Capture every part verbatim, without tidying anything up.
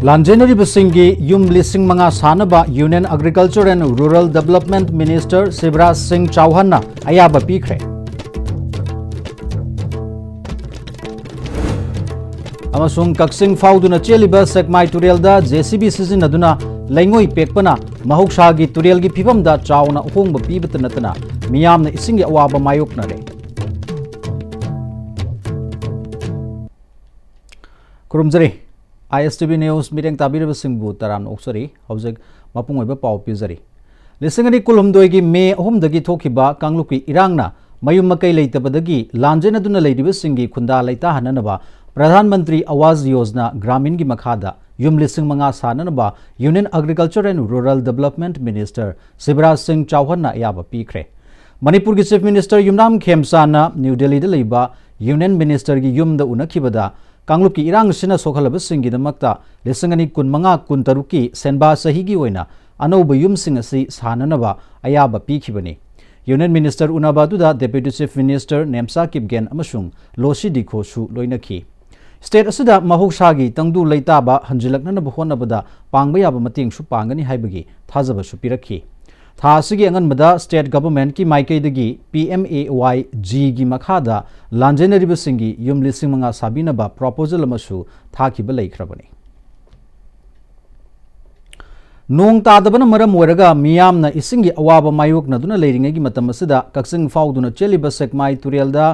ꯂꯥꯟꯖꯦꯟꯅꯔꯤꯕꯁꯤꯡꯒꯤ ꯌꯨꯝ ꯂꯤꯁꯤꯡ ꯃꯉꯥ ꯁꯥꯅꯕ Union Agriculture and Rural Development Minister Shivraj ꯁꯤꯡ ꯆꯧꯍꯥꯟꯅ ꯑꯌꯥꯕ ꯄꯤꯈ꯭ꯔꯦ꯫ ꯑꯃꯁꯨꯡ ꯀꯛꯆꯤꯡ ꯐꯥꯎꯗꯨꯅ ꯆꯦꯜꯂꯤꯕ ꯁꯦꯛꯃꯥꯏ ꯇꯨꯔꯦꯜꯗ JCB ꯁꯤꯖꯤꯟꯅꯗꯨꯅ ꯂꯩꯉꯣꯏ ꯄꯦꯛꯄꯅ ꯃꯍꯧꯁꯥꯒꯤ ꯇꯨꯔꯦꯜꯒꯤ ꯐꯤꯕꯝꯗ ꯆꯥꯎꯅ ꯑꯍꯣꯡꯕ ꯄꯤꯕꯇ ꯅꯠꯇꯅ ꯃꯤꯌꯥꯝꯅ ꯏꯁꯤꯡꯒꯤ ꯑꯋꯥꯕ ꯃꯥꯌꯣꯛꯅꯔꯦ꯫ ꯈꯨꯔꯨꯝꯖꯔꯤ꯫ ISTV News ꯃꯤꯠꯌꯦꯡ ꯇꯥꯕꯤꯔꯤꯕꯁꯤꯡꯕꯨ ꯇꯔꯥꯝꯅ ꯑꯣꯛꯆꯔꯤ꯫ ꯍꯧꯖꯤꯛ ꯃꯄꯨꯡ ꯑꯣꯏꯕ ꯄꯥꯎ ꯄꯤꯖꯔꯤ꯫ ꯂꯤꯁꯤꯡ ꯑꯅꯤ ꯀꯨꯟꯍꯨꯝꯗꯣꯏꯒꯤ ꯃꯦ ꯑꯍꯨꯝꯗꯒꯤ ꯊꯣꯛꯈꯤꯕ ꯀꯥꯡꯂꯨꯞꯀꯤ ꯏꯔꯥꯡꯅ ꯃꯌꯨꯝ ꯃꯀꯩ ꯂꯩꯇꯕꯗꯒꯤ ꯂꯥꯟꯖꯦꯟꯅꯗꯨꯅ ꯂꯩꯔꯤꯕꯁꯤꯡꯒꯤ ꯈꯨꯟꯗꯥ ꯂꯩꯇꯥꯍꯟꯅꯅꯕ ꯄ꯭ꯔꯙꯥꯟ ꯃꯟꯇ꯭ꯔꯤ ꯑꯋꯥꯖ ꯌꯣꯖꯅꯥ ꯒ꯭ꯔꯥꯃꯤꯟꯒꯤ ꯃꯈꯥꯗ ꯌꯨꯝ ꯂꯤꯁꯤꯡ ꯃꯉꯥ ꯁꯥꯅꯅꯕ Union Agriculture and Rural Development Minister Shivraj ꯁꯤꯡ ꯆꯧꯍꯥꯟꯅ ꯑꯌꯥꯕ ꯄꯤꯈ꯭ꯔꯦ꯫ ꯃꯅꯤꯄꯨꯔꯒꯤ Chief Minister ꯌꯨꯝꯅꯥꯝ ꯈꯦꯝꯆꯥꯟꯅ ꯅ꯭ꯌꯨ ꯗꯦꯜꯂꯤꯗ ꯂꯩꯕ Union Ministerꯒꯤ ꯌꯨꯝꯗ ꯎꯅꯈꯤꯕꯗ ꯀꯥꯡꯂꯨꯞꯀꯤ ꯏꯔꯥꯡ ꯑꯁꯤꯅ ꯁꯣꯛꯍꯜꯂꯕꯁꯤꯡꯒꯤꯗꯃꯛꯇ ꯂꯤꯁꯤꯡ ꯑꯅꯤ ꯀꯨꯟꯃꯉꯥ ꯀꯨꯟꯇꯔꯨꯛꯀꯤ ꯁꯦꯟꯕꯥ ꯆꯍꯤꯒꯤ ꯑꯣꯏꯅ ꯑꯅꯧꯕ ꯌꯨꯝꯁꯤꯡ ꯑꯁꯤ ꯁꯥꯅꯅꯕ ꯑꯌꯥꯕ ꯄꯤꯈꯤꯕꯅꯤ꯫ Union Minister ꯎꯅꯕ ꯑꯗꯨꯗ Deputy Chief Minister Nemcha Kipgen ꯑꯃꯁꯨꯡ ꯂꯣꯁꯤ ꯗꯤꯈꯣꯁꯨ ꯂꯣꯏꯅꯈꯤ꯫ State ꯑꯁꯤꯗ ꯃꯍꯧꯁꯥꯒꯤ ꯇꯪꯗꯨ ꯂꯩꯇꯥꯕ ꯍꯟꯖꯤꯜꯂꯛꯅꯅꯕ ꯍꯣꯠꯅꯕꯗ ꯄꯥꯡꯕ ꯌꯥꯕ ꯃꯇꯦꯡꯁꯨ ꯄꯥꯡꯒꯅꯤ ꯍꯥꯏꯕꯒꯤ ꯊꯥꯖꯕꯁꯨ ꯄꯤꯔꯛꯈꯤ꯫ ꯊꯥ ꯑꯁꯤꯒꯤ ꯑꯉꯟꯕꯗ State Governmentꯀꯤ ꯃꯥꯏꯀꯩꯗꯒꯤ PMAY-Gꯒꯤ ꯃꯈꯥꯗ ꯂꯥꯟꯖꯦꯟꯅꯔꯤꯕꯁꯤꯡꯒꯤ ꯌꯨꯝ ꯂꯤꯁꯤꯡ ꯃꯉꯥ ꯁꯥꯕꯤꯅꯕ proposal ꯑꯃꯁꯨ ꯊꯥꯈꯤꯕ ꯂꯩꯈ꯭ꯔꯕꯅꯤ꯫ ꯅꯣꯡ ꯇꯥꯗꯕꯅ ꯃꯔꯝ ꯑꯣꯏꯔꯒ ꯃꯤꯌꯥꯝꯅ ꯏꯁꯤꯡꯒꯤ ꯑꯋꯥꯕ ꯃꯥꯌꯣꯛꯅꯗꯨꯅ ꯂꯩꯔꯤꯉꯩꯒꯤ ꯃꯇꯝ ꯑꯁꯤꯗ ꯀꯛꯆꯤꯡ ꯐꯥꯎꯗꯨꯅ ꯆꯦꯜꯂꯤꯕ ꯁꯦꯛꯃꯥꯏ ꯇꯨꯔꯦꯜꯗ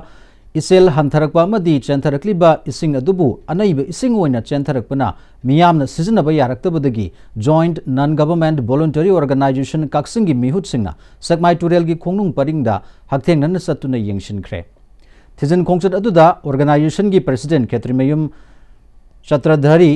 ꯏꯆꯦꯜ ꯍꯟꯊꯔꯛꯄ ꯑꯃꯗꯤ ꯆꯦꯟꯊꯔꯛꯂꯤꯕ ꯏꯁꯤꯡ ꯑꯗꯨꯕꯨ ꯑꯅꯩꯕ ꯏꯁꯤꯡ ꯑꯣꯏꯅ ꯆꯦꯟꯊꯔꯛꯄꯅ ꯃꯤꯌꯥꯝꯅ ꯁꯤꯖꯤꯟꯅꯕ ꯌꯥꯔꯛꯇꯕꯗꯒꯤ Joint Non Government Voluntary Organisation ꯀꯛꯆꯤꯡꯒꯤ ꯃꯤꯍꯨꯠꯁꯤꯡꯅ ꯁꯦꯛꯃꯥꯏ ꯇꯨꯔꯦꯜꯒꯤ ꯈꯣꯡꯅꯨꯡ ꯄꯔꯤꯡꯗ ꯍꯛꯊꯦꯡꯅꯅ ꯆꯠꯇꯨꯅ ꯌꯦꯡꯁꯤꯟꯈ꯭ꯔꯦ꯫ ꯊꯤꯖꯤꯟ ꯈꯣꯡꯆꯠ ꯑꯗꯨꯗ organisationꯒꯤ President ꯈꯦꯇ꯭ꯔꯤꯃꯌꯨꯝ ꯆꯇ꯭ꯔꯙꯔꯤ,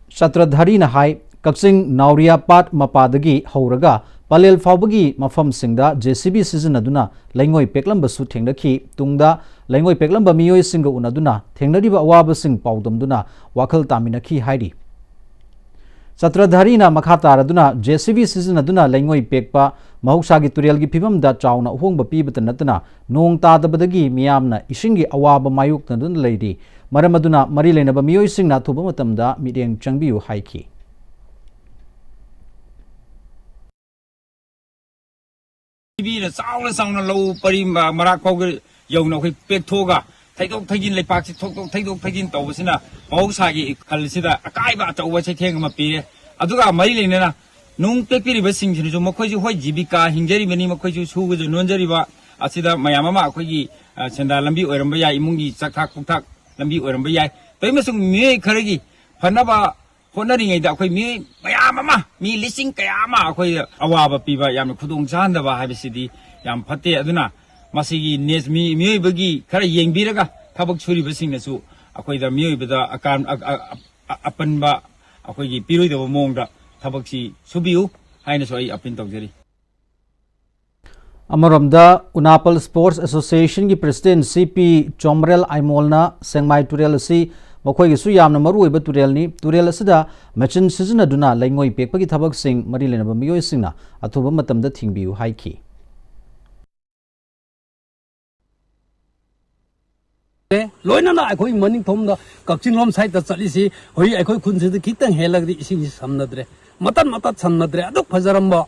ꯆꯇ꯭ꯔꯙꯔꯤꯅ ꯍꯥꯏ, ꯀꯛꯆꯤꯡ ꯅꯥꯎꯔꯤꯌꯥ ꯄꯥꯠ ꯃꯄꯥꯗꯒꯤ ꯍꯧꯔꯒ ꯄꯂꯦꯜ ꯐꯥꯎꯕꯒꯤ ꯃꯐꯝꯁꯤꯡꯗ JCB ꯁꯤꯖꯤꯟꯅꯗꯨꯅ ꯂꯩꯉꯣꯏ ꯄꯦꯛꯂꯝꯕꯁꯨ ꯊꯦꯡꯅꯈꯤ꯫ ꯇꯨꯡꯗ ꯂꯩꯉꯣꯏ ꯄꯦꯛꯂꯝꯕ ꯃꯤꯑꯣꯏꯁꯤꯡꯒ ꯎꯅꯗꯨꯅ ꯊꯦꯡꯅꯔꯤꯕ ꯑꯋꯥꯕꯁꯤꯡ ꯄꯥꯎꯗꯝꯗꯨꯅ ꯋꯥꯈꯜ ꯇꯥꯃꯤꯟꯅꯈꯤ ꯍꯥꯏꯔꯤ꯫ ꯆꯇ꯭ꯔꯙꯔꯤꯅ ꯃꯈꯥ ꯇꯥꯔꯗꯨꯅ JCB ꯁꯤꯖꯤꯟꯅꯗꯨꯅ ꯂꯩꯉꯣꯏ ꯄꯦꯛꯄ ꯃꯍꯧꯁꯥꯒꯤ ꯇꯨꯔꯦꯜꯒꯤ ꯐꯤꯕꯝꯗ ꯆꯥꯎꯅ ꯑꯍꯣꯡꯕ ꯄꯤꯕꯇ ꯅꯠꯇꯅ ꯅꯣꯡ ꯇꯥꯗꯕꯗꯒꯤ ꯃꯤꯌꯥꯝꯅ ꯏꯁꯤꯡꯒꯤ ꯑꯋꯥꯕ ꯃꯥꯌꯣꯛꯅꯗꯨꯅ ꯂꯩꯔꯤ꯫ ꯃꯔꯝ ꯑꯗꯨꯅ ꯃꯔꯤ ꯂꯩꯅꯕ ꯃꯤꯑꯣꯏꯁꯤꯡꯅ ꯑꯊꯨꯕ ꯃꯇꯝꯗ ꯃꯤꯠꯌꯦꯡ ꯆꯪꯕꯤꯌꯨ ꯍꯥꯏꯈꯤ꯫ ꯄꯤꯕꯤꯅ ꯆꯥꯎꯅ ꯆꯥꯎꯅ ꯂꯧ ꯄꯔꯤ ꯃ-, ꯃꯔꯥꯛ ꯐꯥꯎꯒ ꯌꯧꯅ ꯑꯩꯈꯣꯏ ꯄꯦꯛꯊꯣꯛꯑꯒ ꯊꯩꯗꯣꯛ ꯊꯩꯖꯤꯟ, ꯂꯩꯄꯥꯛꯁꯤ ꯊꯣꯛꯇꯣꯛ ꯊꯩꯗꯣꯛ ꯊꯩꯖꯤꯟ ꯇꯧꯕꯁꯤꯅ ꯃꯍꯧꯁꯥꯒꯤ ꯏꯈꯜꯁꯤꯗ ꯑꯀꯥꯏꯕ ꯑꯆꯧꯕ ꯆꯩꯊꯦꯡ ꯑꯃ ꯄꯤꯔꯦ꯫ ꯑꯗꯨꯒ ꯃꯔꯤ ꯂꯩꯅꯅ ꯅꯨꯡ ꯄꯦꯛꯄꯤꯔꯤꯕꯁꯤꯡꯁꯤꯅꯁꯨ ꯃꯈꯣꯏꯁꯨ ꯍꯣꯏ ꯖꯤꯕꯤꯀꯥ ꯍꯤꯡꯖꯔꯤꯕꯅꯤ, ꯃꯈꯣꯏꯁꯨ ꯁꯨꯕꯁꯨ ꯅꯣꯟꯖꯔꯤꯕ ꯑꯁꯤꯗ ꯃꯌꯥꯝ ꯑꯃ ꯑꯩꯈꯣꯏꯒꯤ, ꯑ, ꯁꯦꯟꯗꯥꯟ ꯂꯝꯕꯤ ꯑꯣꯏꯔꯝꯕ ꯌꯥꯏ, ꯏꯃꯨꯡꯒꯤ ꯆꯥꯛꯊꯥꯛ ꯄꯨꯛꯊꯥꯛ ꯂꯝꯕꯤ ꯑꯣꯏꯔꯝꯕ ꯌꯥꯏ꯫ ꯇꯧꯏꯃꯁꯨꯡ ꯃꯤꯑꯣꯏ ꯈꯔꯒꯤ ꯐꯅꯕ ꯍꯣꯠꯅꯔꯤꯉꯩꯗ ꯑꯩꯈꯣꯏ ꯃꯤꯑꯣꯏ ꯃꯌꯥꯝ ꯑꯃ, ꯃꯤ ꯂꯤꯁꯤꯡ ꯀꯌꯥ ꯑꯃ ꯑꯩꯈꯣꯏ ꯑꯋꯥꯕ ꯄꯤꯕ, ꯌꯥꯝꯅ ꯈꯨꯗꯣꯡ ꯆꯥꯍꯟꯗꯕ ꯍꯥꯏꯕꯁꯤꯗꯤ ꯌꯥꯝ ꯐꯠꯇꯦ꯫ ꯑꯗꯨꯅ ꯃꯁꯤꯒꯤ ꯅꯦꯁ-, ꯃꯤ-, ꯃꯤꯑꯣꯏꯕꯒꯤ ꯈꯔ ꯌꯦꯡꯕꯤꯔꯒ ꯊꯕꯛ ꯁꯨꯔꯤꯕꯁꯤꯡꯅꯁꯨ ꯑꯩꯈꯣꯏꯗ ꯃꯤꯑꯣꯏꯕꯗ ꯑꯀꯥꯟ-, ꯑ-, ꯑ-, ꯑ-, ꯑꯄꯟꯕ ꯑꯩꯈꯣꯏꯒꯤ ꯄꯤꯔꯣꯏꯗꯕ ꯃꯑꯣꯡꯗ ꯊꯕꯛꯁꯤ ꯁꯨꯕꯤꯌꯨ ꯍꯥꯏꯅꯁꯨ ꯑꯩ ꯑꯄꯤꯜ ꯇꯧꯖꯔꯤ꯫ ꯑꯃꯔꯣꯝꯗ, ꯎꯅꯥꯄꯜ ꯁ꯭ꯄꯣꯔꯠꯁ ꯑꯦꯁꯣꯁꯤꯌꯦꯁꯟꯒꯤ ꯄ꯭ꯔꯦꯁꯤꯗꯦꯟꯠ ꯁꯤ ꯄꯤ ꯆꯣꯝꯔꯦꯜ ꯑꯥꯏꯃꯣꯜꯅ ꯁꯦꯡꯃꯥꯏ ꯇꯨꯔꯦꯜ ꯑꯁꯤ ꯃꯈꯣꯏꯒꯤꯁꯨ ꯌꯥꯝꯅ ꯃꯔꯨꯑꯣꯏꯕ ꯇꯨꯔꯦꯜꯅꯤ, ꯇꯨꯔꯦꯜ ꯑꯁꯤꯗ ꯃꯦꯆꯤꯟ ꯁꯤꯖꯤꯟꯅꯗꯨꯅ ꯂꯩꯉꯣꯏ ꯄꯦꯛꯄꯒꯤ ꯊꯕꯛꯁꯤꯡ ꯃꯔꯤ ꯂꯩꯅꯕ ꯃꯤꯑꯣꯏꯁꯤꯡꯅ ꯑꯊꯨꯕ ꯃꯇꯝꯗ ꯊꯤꯡꯕꯤꯌꯨ ꯍꯥꯏꯈꯤ꯫ ꯂꯣꯏꯅꯅ ꯑꯩꯈꯣꯏ ꯃꯅꯤꯡ ꯊꯣꯝꯗ ꯀꯛꯆꯤꯡꯂꯣꯝ ꯁꯥꯏꯗꯇ ꯆꯠꯂꯤꯁꯤ, ꯍꯧꯖꯤꯛ ꯑꯩꯈꯣꯏ ꯈꯨꯟꯁꯤꯗ ꯈꯤꯇꯪ ꯍꯦꯜꯂꯒꯗꯤ ꯏꯁꯤꯡꯁꯤ ꯁꯝꯅꯗ꯭ꯔꯦ, ꯃꯇꯠ ꯃꯇꯠ ꯁꯝꯅꯗ꯭ꯔꯦ꯫ ꯑꯗꯨꯛ ꯐꯖꯔꯝꯕ,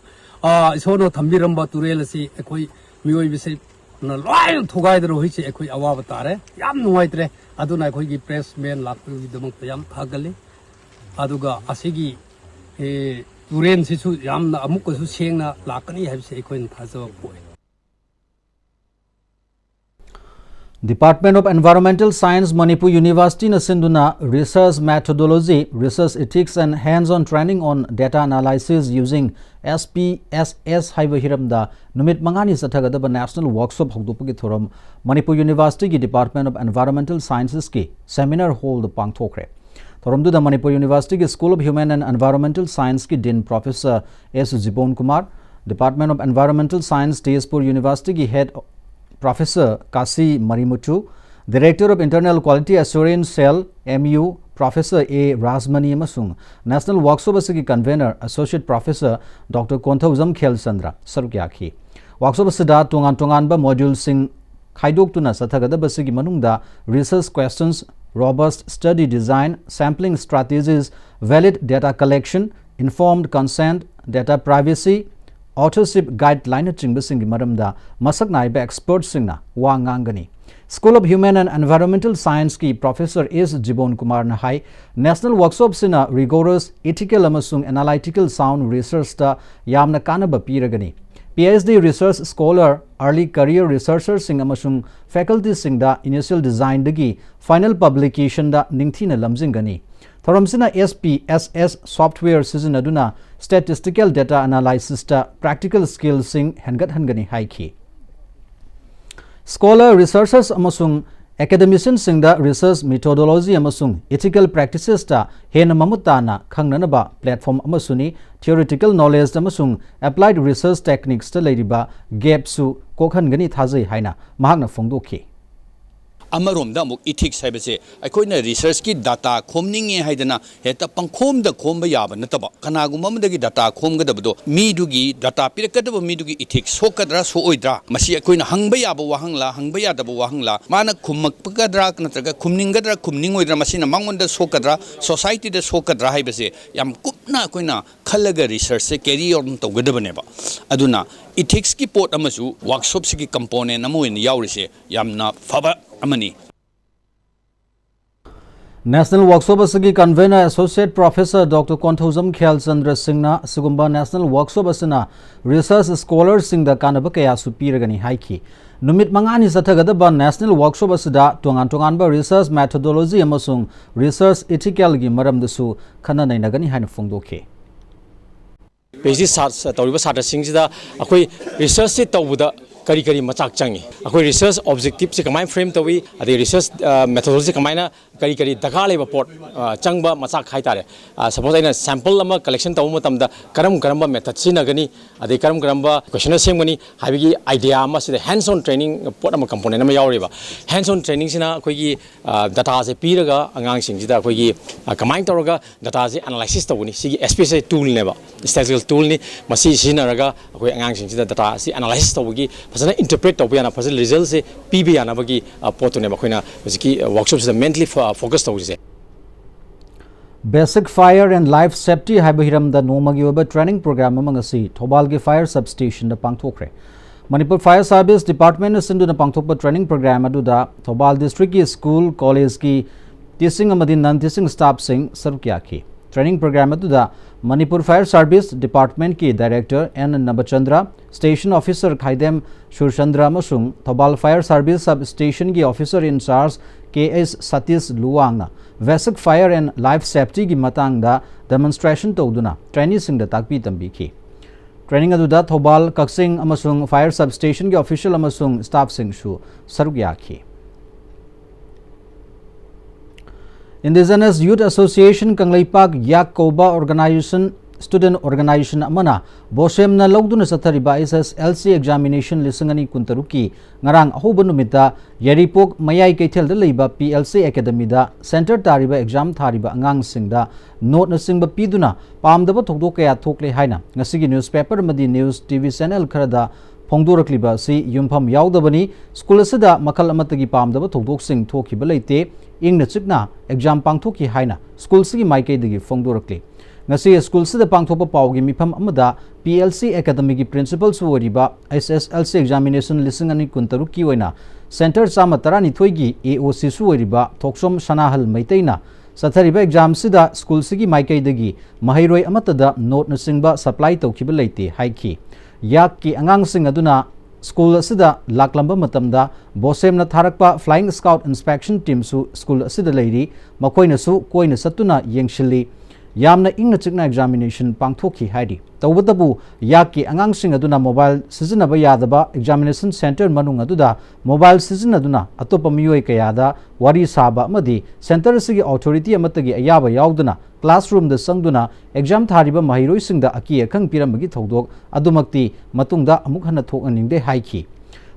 ꯑ, ꯏꯁꯣꯔꯅ ꯊꯝꯕꯤꯔꯝꯕ ꯇꯨꯔꯦꯜ ꯑꯁꯤ ꯑꯩꯈꯣꯏ ꯃꯤꯑꯣꯏꯕꯁꯤꯅ ꯂꯣꯏꯅ ꯊꯨꯒꯥꯏꯗꯅ ꯍꯧꯖꯤꯛꯁꯤ ꯑꯩꯈꯣꯏ ꯑꯋꯥꯕ ꯇꯥꯔꯦ꯫ ꯌꯥꯝ ꯅꯨꯡꯉꯥꯏꯇ꯭ꯔꯦ꯫ ꯑꯗꯨꯅ ꯑꯩꯈꯣꯏꯒꯤ ꯄ꯭ꯔꯦꯁ ꯃꯦꯟ ꯂꯥꯛꯄꯒꯤꯗꯃꯛꯇ ꯌꯥꯝ ꯊꯥꯒꯠꯂꯤ꯫ ꯑꯗꯨꯒ ꯑꯁꯤꯒꯤ, ꯑꯦ, ꯇꯨꯔꯦꯜꯁꯤꯁꯨ ꯌꯥꯝꯅ ꯑꯃꯨꯛꯀꯁꯨ ꯁꯦꯡꯅ ꯂꯥꯛꯀꯅꯤ ꯍꯥꯏꯕꯁꯤ ꯑꯩꯈꯣꯏꯅ ꯊꯥꯖꯕ ꯄꯣꯛꯏ꯫ Department of Environmental Science, Manipur University ꯅ ꯁꯤꯟꯗꯨꯅ Research Methodology, Research Ethics and Hands-on Training on Data Analysis Using S P S S ꯍꯥꯏꯕ ꯍꯤꯔꯝꯗ ꯅꯨꯃꯤꯠ ꯃꯉꯥꯅꯤ ꯆꯠꯊꯒꯗꯕ national workshop ꯍꯧꯗꯣꯛꯄꯒꯤ ꯊꯧꯔꯝ ꯃꯅꯤꯄꯨꯔ ꯌꯨꯅꯤꯚꯔꯁꯤꯇꯤꯒꯤ Department of Environmental Sciences ꯀꯤ seminar hall ꯗ ꯄꯥꯡꯊꯣꯛꯈ꯭ꯔꯦ꯫ ꯊꯧꯔꯝꯗꯨꯗ ꯃꯅꯤꯄꯨꯔ ꯌꯨꯅꯤꯚꯔꯁꯤꯇꯤꯒꯤ School of Human and Environmental Science ꯀꯤ Dean Professor S ꯖꯤꯕꯣꯟ Kumar, Department of Environmental Science, Tezpur ꯌꯨꯅꯤꯚꯔꯁꯤꯇꯤꯒꯤ Head Professor Kashi ꯃꯔꯤꯃꯨꯊꯨ, Director of Internal Quality Assurance Cell, M U, Professor A Rajmani ꯑꯃꯁꯨꯡ national workshop ꯑꯁꯤꯒꯤ convener Associate Professor Doctor Konthoujam ꯈꯦꯜꯆꯟꯗ꯭ꯔ ꯁꯔꯨꯛ ꯌꯥꯈꯤ꯫ Workshop ꯑꯁꯤꯗ ꯇꯣꯉꯥꯟ ꯇꯣꯉꯥꯟꯕ module ꯁꯤꯡ ꯈꯥꯏꯗꯣꯛꯇꯨꯅ ꯆꯠꯊꯒꯗꯕꯁꯤꯒꯤ ꯃꯅꯨꯡꯗ research questions, robust study design, sampling strategies, valid data collection, informed consent, data privacy, authorship guideline ꯅꯆꯤꯡꯕꯁꯤꯡꯒꯤ ꯃꯔꯝꯗ ꯃꯁꯛ ꯅꯥꯏꯕ expertꯁꯤꯡꯅ ꯋꯥ ꯉꯥꯡꯒꯅꯤ꯫ School of Human and Environmental Scienceꯀꯤ Professor S ꯖꯤꯕꯣꯟ ꯀꯨꯃꯥꯔꯅ ꯍꯥꯏ, National Workshopꯁꯤꯅ rigorous ethical ꯑꯃꯁꯨꯡ analytical sound researchꯇ ꯌꯥꯝꯅ ꯀꯥꯟꯅꯕ ꯄꯤꯔꯒꯅꯤ꯫ PhD research scholar, early career researcherꯁꯤꯡ ꯑꯃꯁꯨꯡ facultyꯁꯤꯡꯗ initial designꯗꯒꯤ final publicationꯗ ꯅꯤꯡꯊꯤꯅ ꯂꯝꯖꯤꯡꯒꯅꯤ꯫ ꯊꯧꯔꯝꯁꯤꯅ SPSS software ꯁꯤꯖꯤꯟꯅꯗꯨꯅ statistical data analysisꯇ practical skillꯁꯤꯡ ꯍꯦꯟꯒꯠꯍꯟꯒꯅꯤ ꯍꯥꯏꯈꯤ꯫ Scholar, researchers ꯑꯃꯁꯨꯡ academicianꯁꯤꯡꯗ research methodology ꯑꯃꯁꯨꯡ ethical practicesꯇ ꯍꯦꯟꯅ ꯃꯃꯨꯠ ꯇꯥꯅ ꯈꯪꯅꯅꯕ platform ꯑꯃꯁꯨꯅꯤ꯫ Theoretical knowledge ꯑꯃꯁꯨꯡ applied research techniquesꯇ ꯂꯩꯔꯤꯕ gapꯁꯨ ꯀꯣꯛꯍꯟꯒꯅꯤ ꯊꯥꯖꯩ ꯍꯥꯏꯅ ꯃꯍꯥꯛꯅ ꯐꯣꯡꯗꯣꯛꯈꯤ꯫ ꯑꯃꯔꯣꯝꯗ ꯑꯃꯨꯛ ethics ꯍꯥꯏꯕꯁꯦ ꯑꯩꯈꯣꯏꯅ researchꯀꯤ data ꯈꯣꯝꯅꯤꯡꯉꯦ ꯍꯥꯏꯗꯅ ꯍꯦꯛꯇ ꯄꯪꯈꯣꯝꯗ ꯈꯣꯝꯕ ꯌꯥꯕ ꯅꯠꯇꯕ, ꯀꯅꯥꯒꯨꯝꯕ ꯑꯃꯗꯒꯤ data ꯈꯣꯝꯒꯗꯕꯗꯣ ꯃꯤꯗꯨꯒꯤ, data ꯄꯤꯔꯛꯀꯗꯕ ꯃꯤꯗꯨꯒꯤ ethics ꯁꯣꯛꯀꯗ꯭ꯔꯥ ꯁꯣꯛꯑꯣꯏꯗ꯭ꯔꯥ, ꯃꯁꯤ ꯑꯩꯈꯣꯏꯅ ꯍꯪꯕ ꯌꯥꯕ ꯋꯥꯍꯪꯂꯥ, ꯍꯪꯕ ꯌꯥꯗꯕ ꯋꯥꯍꯪꯂꯥ, ꯃꯥꯅ ꯈꯨꯝꯃꯛꯀꯗ꯭ꯔꯥ ꯅꯠꯇ꯭ꯔꯒ ꯈꯨꯝꯅꯤꯡꯒꯗ꯭ꯔꯥ ꯈꯨꯝꯅꯤꯡꯉꯣꯏꯗ꯭ꯔꯥ, ꯃꯁꯤꯅ ꯃꯉꯣꯟꯗ ꯁꯣꯛꯀꯗ꯭ꯔꯥ, societyꯗ ꯁꯣꯛꯀꯗ꯭ꯔꯥ ꯍꯥꯏꯕꯁꯦ ꯌꯥꯝ ꯀꯨꯞꯅ ꯑꯩꯈꯣꯏꯅ ꯈꯜꯂꯒ researchꯁꯦ carry on ꯇꯧꯒꯗꯕꯅꯦꯕ꯫ ꯑꯗꯨꯅ ethicsꯀꯤ ꯄꯣꯠ ꯑꯃꯁꯨ workshopꯁꯤꯒꯤ component ꯑꯃ ꯑꯣꯏꯅ ꯌꯥꯎꯔꯤꯁꯦ ꯌꯥꯝꯅ ꯐꯕ ꯑꯃꯅꯤ꯫ National Workshop ꯑꯁꯤꯒꯤ convener Associate Professor Doctor Konthoujam ꯈ꯭ꯌꯥꯜꯆꯟꯗ꯭ꯔ ꯁꯤꯡꯅ ꯑꯁꯤꯒꯨꯝꯕ National Workshop ꯑꯁꯤꯅ research scholarꯁꯤꯡꯗ ꯀꯥꯟꯅꯕ ꯀꯌꯥꯁꯨ ꯄꯤꯔꯒꯅꯤ ꯍꯥꯏꯈꯤ꯫ ꯅꯨꯃꯤꯠ ꯃꯉꯥꯅꯤ ꯆꯠꯊꯒꯗꯕ National Workshop ꯑꯁꯤꯗ ꯇꯣꯉꯥꯟ ꯇꯣꯉꯥꯟꯕ research methodology ꯑꯃꯁꯨꯡ research ethicalꯒꯤ ꯃꯔꯝꯗꯁꯨ ꯈꯟꯅ ꯅꯩꯅꯒꯅꯤ ꯍꯥꯏꯅ ꯐꯣꯡꯗꯣꯛꯈꯤ꯫ PhD ꯁꯥ- ꯇꯧꯔꯤꯕ ꯁꯥꯇ꯭ꯔꯁꯤꯡꯁꯤꯗ ꯑꯩꯈꯣꯏ researchꯁꯤ ꯇꯧꯕꯗ ꯀꯔꯤ ꯀꯔꯤ ꯃꯆꯥꯛ ꯆꯪꯉꯤ, ꯑꯩꯈꯣꯏ research objectiveꯁꯤ ꯀꯃꯥꯏꯅ frame ꯇꯧꯏ, ꯑꯗꯩ research methodologyꯁꯤ ꯀꯃꯥꯏꯅ, ꯀꯔꯤ ꯀꯔꯤ ꯗꯔꯀꯥꯔ ꯂꯩꯕ ꯄꯣꯠ ꯑ, ꯆꯪꯕ ꯃꯆꯥꯛ ꯍꯥꯏꯇꯥꯔꯦ꯫ ꯑ, suppose ꯑꯩꯅ sample ꯑꯃ collection ꯇꯧꯕ ꯃꯇꯝꯗ ꯀꯔꯝ ꯀꯔꯝꯕ method ꯁꯤꯖꯤꯟꯅꯒꯅꯤ, ꯑꯗꯩ ꯀꯔꯝ ꯀꯔꯝꯕ questionnaire ꯁꯦꯝꯒꯅꯤ ꯍꯥꯏꯕꯒꯤ idea ꯑꯃ ꯁꯤꯗ hands on training ꯄꯣꯠ ꯑꯃ component ꯑꯃ ꯌꯥꯎꯔꯤꯕ꯫ Hands on trainingꯁꯤꯅ ꯑꯩꯈꯣꯏꯒꯤ ꯑ, dataꯁꯦ ꯄꯤꯔꯒ ꯑꯉꯥꯡꯁꯤꯡꯁꯤꯗ ꯑꯩꯈꯣꯏꯒꯤ ꯑ, ꯀꯃꯥꯏꯅ ꯇꯧꯔꯒ dataꯁꯦ analysis ꯇꯧꯒꯅꯤ, ꯁꯤꯒꯤ SPSS toolꯅꯦꯕ, statistical toolꯅꯤ꯫ ꯃꯁꯤ ꯁꯤꯖꯤꯟꯅꯔꯒ ꯑꯩꯈꯣꯏ ꯑꯉꯥꯡꯁꯤꯡꯁꯤꯗ data ꯑꯁꯤ analysis ꯇꯧꯕꯒꯤ ꯐꯖꯅ ꯏꯟꯇꯔꯄ꯭ꯔꯦꯠ ꯇꯧꯕ ꯌꯥꯅ, ꯐꯖꯅ ꯔꯤꯖꯜꯁꯦ ꯄꯤꯕ ꯌꯥꯅꯕꯒꯤ ꯑ, ꯄꯣꯠꯇꯨꯅꯦꯕ ꯑꯩꯈꯣꯏꯅ ꯍꯧꯖꯤꯛꯀꯤ ꯋꯥꯔꯛꯁꯣꯞꯁꯤꯗ ꯃꯦꯟꯂꯤ ꯐꯣꯀꯁ ꯇꯧꯔꯤꯁꯦ꯫ Basic Fire and Life Safety ꯍꯥꯏꯕ ꯍꯤꯔꯝꯗ ꯅꯣꯡꯃꯒꯤ ꯑꯣꯏꯕ ꯇ꯭ꯔꯦꯅꯤꯡ ꯄ꯭ꯔꯣꯒ꯭ꯔꯥꯝ ꯑꯃ ꯉꯁꯤ ꯊꯧꯕꯥꯜꯒꯤ ꯐꯥꯌꯔ ꯁꯕ ꯁ꯭ꯇꯦꯁꯟꯗ ꯄꯥꯡꯊꯣꯛꯈ꯭ꯔꯦ꯫ ꯃꯅꯤꯄꯨꯔ ꯐꯥꯌꯔ ꯁꯥꯔꯚꯤꯁ ꯗꯤꯄꯥꯔꯠꯃꯦꯟꯅ ꯁꯤꯟꯗꯨꯅ ꯄꯥꯡꯊꯣꯛꯄ ꯇ꯭ꯔꯦꯅꯤꯡ ꯄ꯭ꯔꯣꯒ꯭ꯔꯥꯝ ꯑꯗꯨꯗ ꯊꯧꯕꯥꯜ ꯗꯤꯁꯇ꯭ꯔꯤꯛꯀꯤ ꯁ꯭ꯀꯨꯜ, ꯀꯣꯂꯦꯖꯀꯤ ꯇꯤꯆꯤꯡ ꯑꯃꯗꯤ ꯅꯟ ꯇꯤꯆꯤꯡ ꯁ꯭ꯇꯥꯐꯁꯤꯡ ꯁꯔꯨꯛ ꯌꯥꯈꯤ꯫ ꯇ꯭ꯔꯦꯅꯤꯡ ꯄ꯭ꯔꯣꯒ꯭ꯔꯥꯝ ꯑꯗꯨꯗ ꯃꯅꯤꯄꯨꯔ ꯐꯥꯌꯔ ꯁꯥꯔꯚꯤꯁ ꯗꯤꯄꯥꯔꯠꯃꯦꯟꯠꯀꯤ director N Nabachandra, station officer Khaidem Surachandra ꯑꯃꯁꯨꯡ ꯊꯧꯕꯥꯜ ꯐꯥꯌꯔ ꯁꯥꯔꯚꯤꯁ ꯁꯕ ꯁ꯭ꯇꯦꯁꯟꯒꯤ officer in charge K S Satish ꯂꯨꯋꯥꯡꯅ ꯕꯦꯁꯤꯛ ꯐꯥꯌꯔ ꯑꯦꯟ ꯂꯥꯏꯐ ꯁꯦꯐꯇꯤꯒꯤ ꯃꯇꯥꯡꯗ ꯗꯦꯃꯣꯟꯁꯇ꯭ꯔꯦꯁꯟ ꯇꯧꯗꯨꯅ ꯇ꯭ꯔꯦꯅꯤꯁꯤꯡꯗ ꯇꯥꯛꯄꯤ ꯇꯝꯕꯤꯈꯤ꯫ ꯇ꯭ꯔꯦꯅꯤꯡ ꯑꯗꯨꯗ ꯊꯧꯕꯥꯜ, ꯀꯛꯆꯤꯡ ꯑꯃꯁꯨꯡ ꯐꯥꯌꯔ ꯁꯕ ꯁ꯭ꯇꯦꯁꯟꯒꯤ ꯑꯣꯐꯤꯁꯤꯌꯦꯜ ꯑꯃꯁꯨꯡ ꯁ꯭ꯇꯥꯐꯁꯤꯡꯁꯨ ꯁꯔꯨꯛ ꯌꯥꯈꯤ꯫ Indigenous Youth Association ꯀꯪꯂꯩꯄꯥꯛ, ꯌꯥꯛ ꯀꯧꯕ ꯑꯣꯔꯒꯅꯥꯏꯖꯦꯁꯟ, ꯁ꯭ꯇꯨꯗꯦꯟꯠ ꯑꯣꯔꯒꯅꯥꯏꯖꯦꯁꯟ ꯑꯃꯅ ꯕꯣꯁꯦꯝꯅ ꯂꯧꯗꯨꯅ ꯆꯠꯊꯔꯤꯕ ꯑꯦꯁ ꯑꯦꯁ ꯑꯦꯜ ꯁꯤ ꯑꯦꯛꯖꯥꯃꯤꯅꯦꯁꯟ ꯂꯤꯁꯤꯡ ꯑꯅꯤ ꯀꯨꯟꯇꯔꯨꯛꯀꯤ ꯉꯔꯥꯡ ꯑꯍꯧꯕ ꯅꯨꯃꯤꯠꯇ ꯌꯥꯏꯔꯤꯄꯣꯛ ꯃꯌꯥꯏ ꯀꯩꯊꯦꯜꯗ ꯂꯩꯕ ꯄꯤ ꯑꯦꯜ ꯁꯤ ꯑꯦꯀꯥꯗꯃꯤꯗ ꯁꯦꯟꯇꯔ ꯇꯥꯔꯤꯕ ꯑꯦꯛꯖꯥꯝ ꯊꯥꯔꯤꯕ ꯑꯉꯥꯡꯁꯤꯡꯗ ꯅꯣꯠꯅꯆꯤꯡꯕ ꯄꯤꯗꯨꯅ ꯄꯥꯝꯗꯕ ꯊꯧꯗꯣꯛ ꯀꯌꯥ ꯊꯣꯛꯂꯦ ꯍꯥꯏꯅ ꯉꯁꯤꯒꯤ ꯅ꯭ꯌꯨꯁꯄꯦꯄꯔ ꯑꯃꯗꯤ ꯅ꯭ꯌꯨꯁ ꯇꯤ ꯚꯤ ꯆꯦꯅꯦꯜ ꯈꯔꯗ ꯐꯣꯡꯗꯣꯔꯛꯂꯤꯕ ꯑꯁꯤ ꯌꯨꯝꯐꯝ ꯌꯥꯎꯗꯕꯅꯤ꯫ ꯁ꯭ꯀꯨꯜ ꯑꯁꯤꯗ ꯃꯈꯜ ꯑꯃꯠꯇꯒꯤ ꯄꯥꯝꯗꯕ ꯊꯧꯗꯣꯛꯁꯤꯡ ꯊꯣꯛꯈꯤꯕ ꯂꯩꯇꯦ꯫ ꯏꯪꯅ ꯆꯤꯛꯅ ꯑꯦꯛꯖꯥꯝ ꯄꯥꯡꯊꯣꯛꯈꯤ ꯍꯥꯏꯅ ꯁ꯭ꯀꯨꯜꯁꯤꯒꯤ ꯃꯥꯏꯀꯩꯗꯒꯤ ꯐꯣꯡꯗꯣꯔꯛꯂꯤ꯫ ꯉꯁꯤ ꯁ꯭ꯀꯨꯜꯁꯤꯗ ꯄꯥꯡꯊꯣꯛꯄ ꯄꯥꯎꯒꯤ ꯃꯤꯐꯝ ꯑꯃꯗ ꯄꯤ ꯑꯦꯜ ꯁꯤ ꯑꯦꯀꯥꯗꯃꯤꯒꯤ ꯄ꯭ꯔꯤꯟꯁꯤꯄꯜꯁꯨ ꯑꯣꯏꯔꯤꯕ ꯑꯦꯁ ꯑꯦꯁ ꯑꯦꯜ ꯁꯤ ꯑꯦꯛꯖꯥꯃꯤꯅꯦꯁꯟ ꯂꯤꯁꯤꯡ ꯑꯅꯤ ꯀꯨꯟꯇꯔꯨꯛꯀꯤ ꯑꯣꯏꯅ ꯁꯦꯟꯇꯔ ꯆꯥꯝꯃ ꯇꯔꯥꯅꯤꯊꯣꯏꯒꯤ ꯑꯦ ꯑꯣ ꯁꯤꯁꯨ ꯑꯣꯏꯔꯤꯕ ꯊꯣꯛꯆꯣꯝ ꯁꯅꯥꯍꯜ ꯃꯩꯇꯩꯅ ꯆꯠꯊꯔꯤꯕ ꯑꯦꯛꯖꯥꯝꯁꯤꯗ ꯁ꯭ꯀꯨꯜꯁꯤꯒꯤ ꯃꯥꯏꯀꯩꯗꯒꯤ ꯃꯍꯩꯔꯣꯏ ꯑꯃꯠꯇꯗ ꯅꯣꯠꯅꯆꯤꯡꯕ ꯁꯄ꯭ꯂꯥꯏ ꯇꯧꯈꯤꯕ ꯂꯩꯇꯦ ꯍꯥꯏꯈꯤ꯫ ꯌꯥꯛꯀꯤ ꯑꯉꯥꯡꯁꯤꯡ ꯑꯗꯨꯅ ꯁ꯭ꯀꯨꯜ ꯑꯁꯤꯗ ꯂꯥꯛꯂꯝꯕ ꯃꯇꯝꯗ ꯕꯣꯁꯦꯝꯅ ꯊꯥꯔꯛꯄ ꯐ꯭ꯂꯥꯏꯌꯤꯡ ꯁ꯭ꯀꯥꯎꯠ ꯏꯟꯁꯄꯦꯛꯁꯟ ꯇꯤꯝꯁꯨ ꯁ꯭ꯀꯨꯜ ꯑꯁꯤꯗ ꯂꯩꯔꯤ꯫ ꯃꯈꯣꯏꯅꯁꯨ ꯀꯣꯏꯅ ꯆꯠꯇꯨꯅ ꯌꯦꯡꯁꯤꯜꯂꯤ꯫ ꯌꯥꯝꯅ ꯏꯪꯅ ꯆꯤꯛꯅ ꯑꯦꯛꯖꯥꯃꯤꯅꯦꯁꯟ ꯄꯥꯡꯊꯣꯛꯈꯤ ꯍꯥꯏꯔꯤ꯫ ꯇꯧꯕꯇꯕꯨ ꯌꯥꯛꯀꯤ ꯑꯉꯥꯡꯁꯤꯡ ꯑꯗꯨꯅ ꯃꯣꯕꯥꯏꯜ ꯁꯤꯖꯤꯟꯅꯕ ꯌꯥꯗꯕ, ꯑꯦꯛꯖꯥꯃꯤꯅꯦꯁꯟ ꯁꯦꯟꯇꯔ ꯃꯅꯨꯡ ꯑꯗꯨꯗ ꯃꯣꯕꯥꯏꯜ ꯁꯤꯖꯤꯟꯅꯗꯨꯅ ꯑꯇꯣꯞꯄ ꯃꯤꯑꯣꯏ ꯀꯌꯥꯗ ꯋꯥꯔꯤ ꯁꯥꯕ ꯑꯃꯗꯤ ꯁꯦꯟꯇꯔ ꯑꯁꯤꯒꯤ ꯑꯣꯊꯣꯔꯤꯇꯤ ꯑꯃꯠꯇꯒꯤ ꯑꯌꯥꯕ ꯌꯥꯎꯗꯅ ꯀ꯭ꯂꯥꯁꯔꯨꯝꯗ ꯆꯪꯗꯨꯅ ꯑꯦꯛꯖꯥꯝ ꯊꯥꯔꯤꯕ ꯃꯍꯩꯔꯣꯏꯁꯤꯡꯗ ꯑꯀꯤ ꯑꯈꯪ ꯄꯤꯔꯝꯕꯒꯤ ꯊꯧꯗꯣꯛ ꯑꯗꯨꯃꯛꯇꯤ ꯃꯇꯨꯡꯗ ꯑꯃꯨꯛ ꯍꯟꯅ ꯊꯣꯛꯍꯟꯅꯤꯡꯗꯦ ꯍꯥꯏꯈꯤ꯫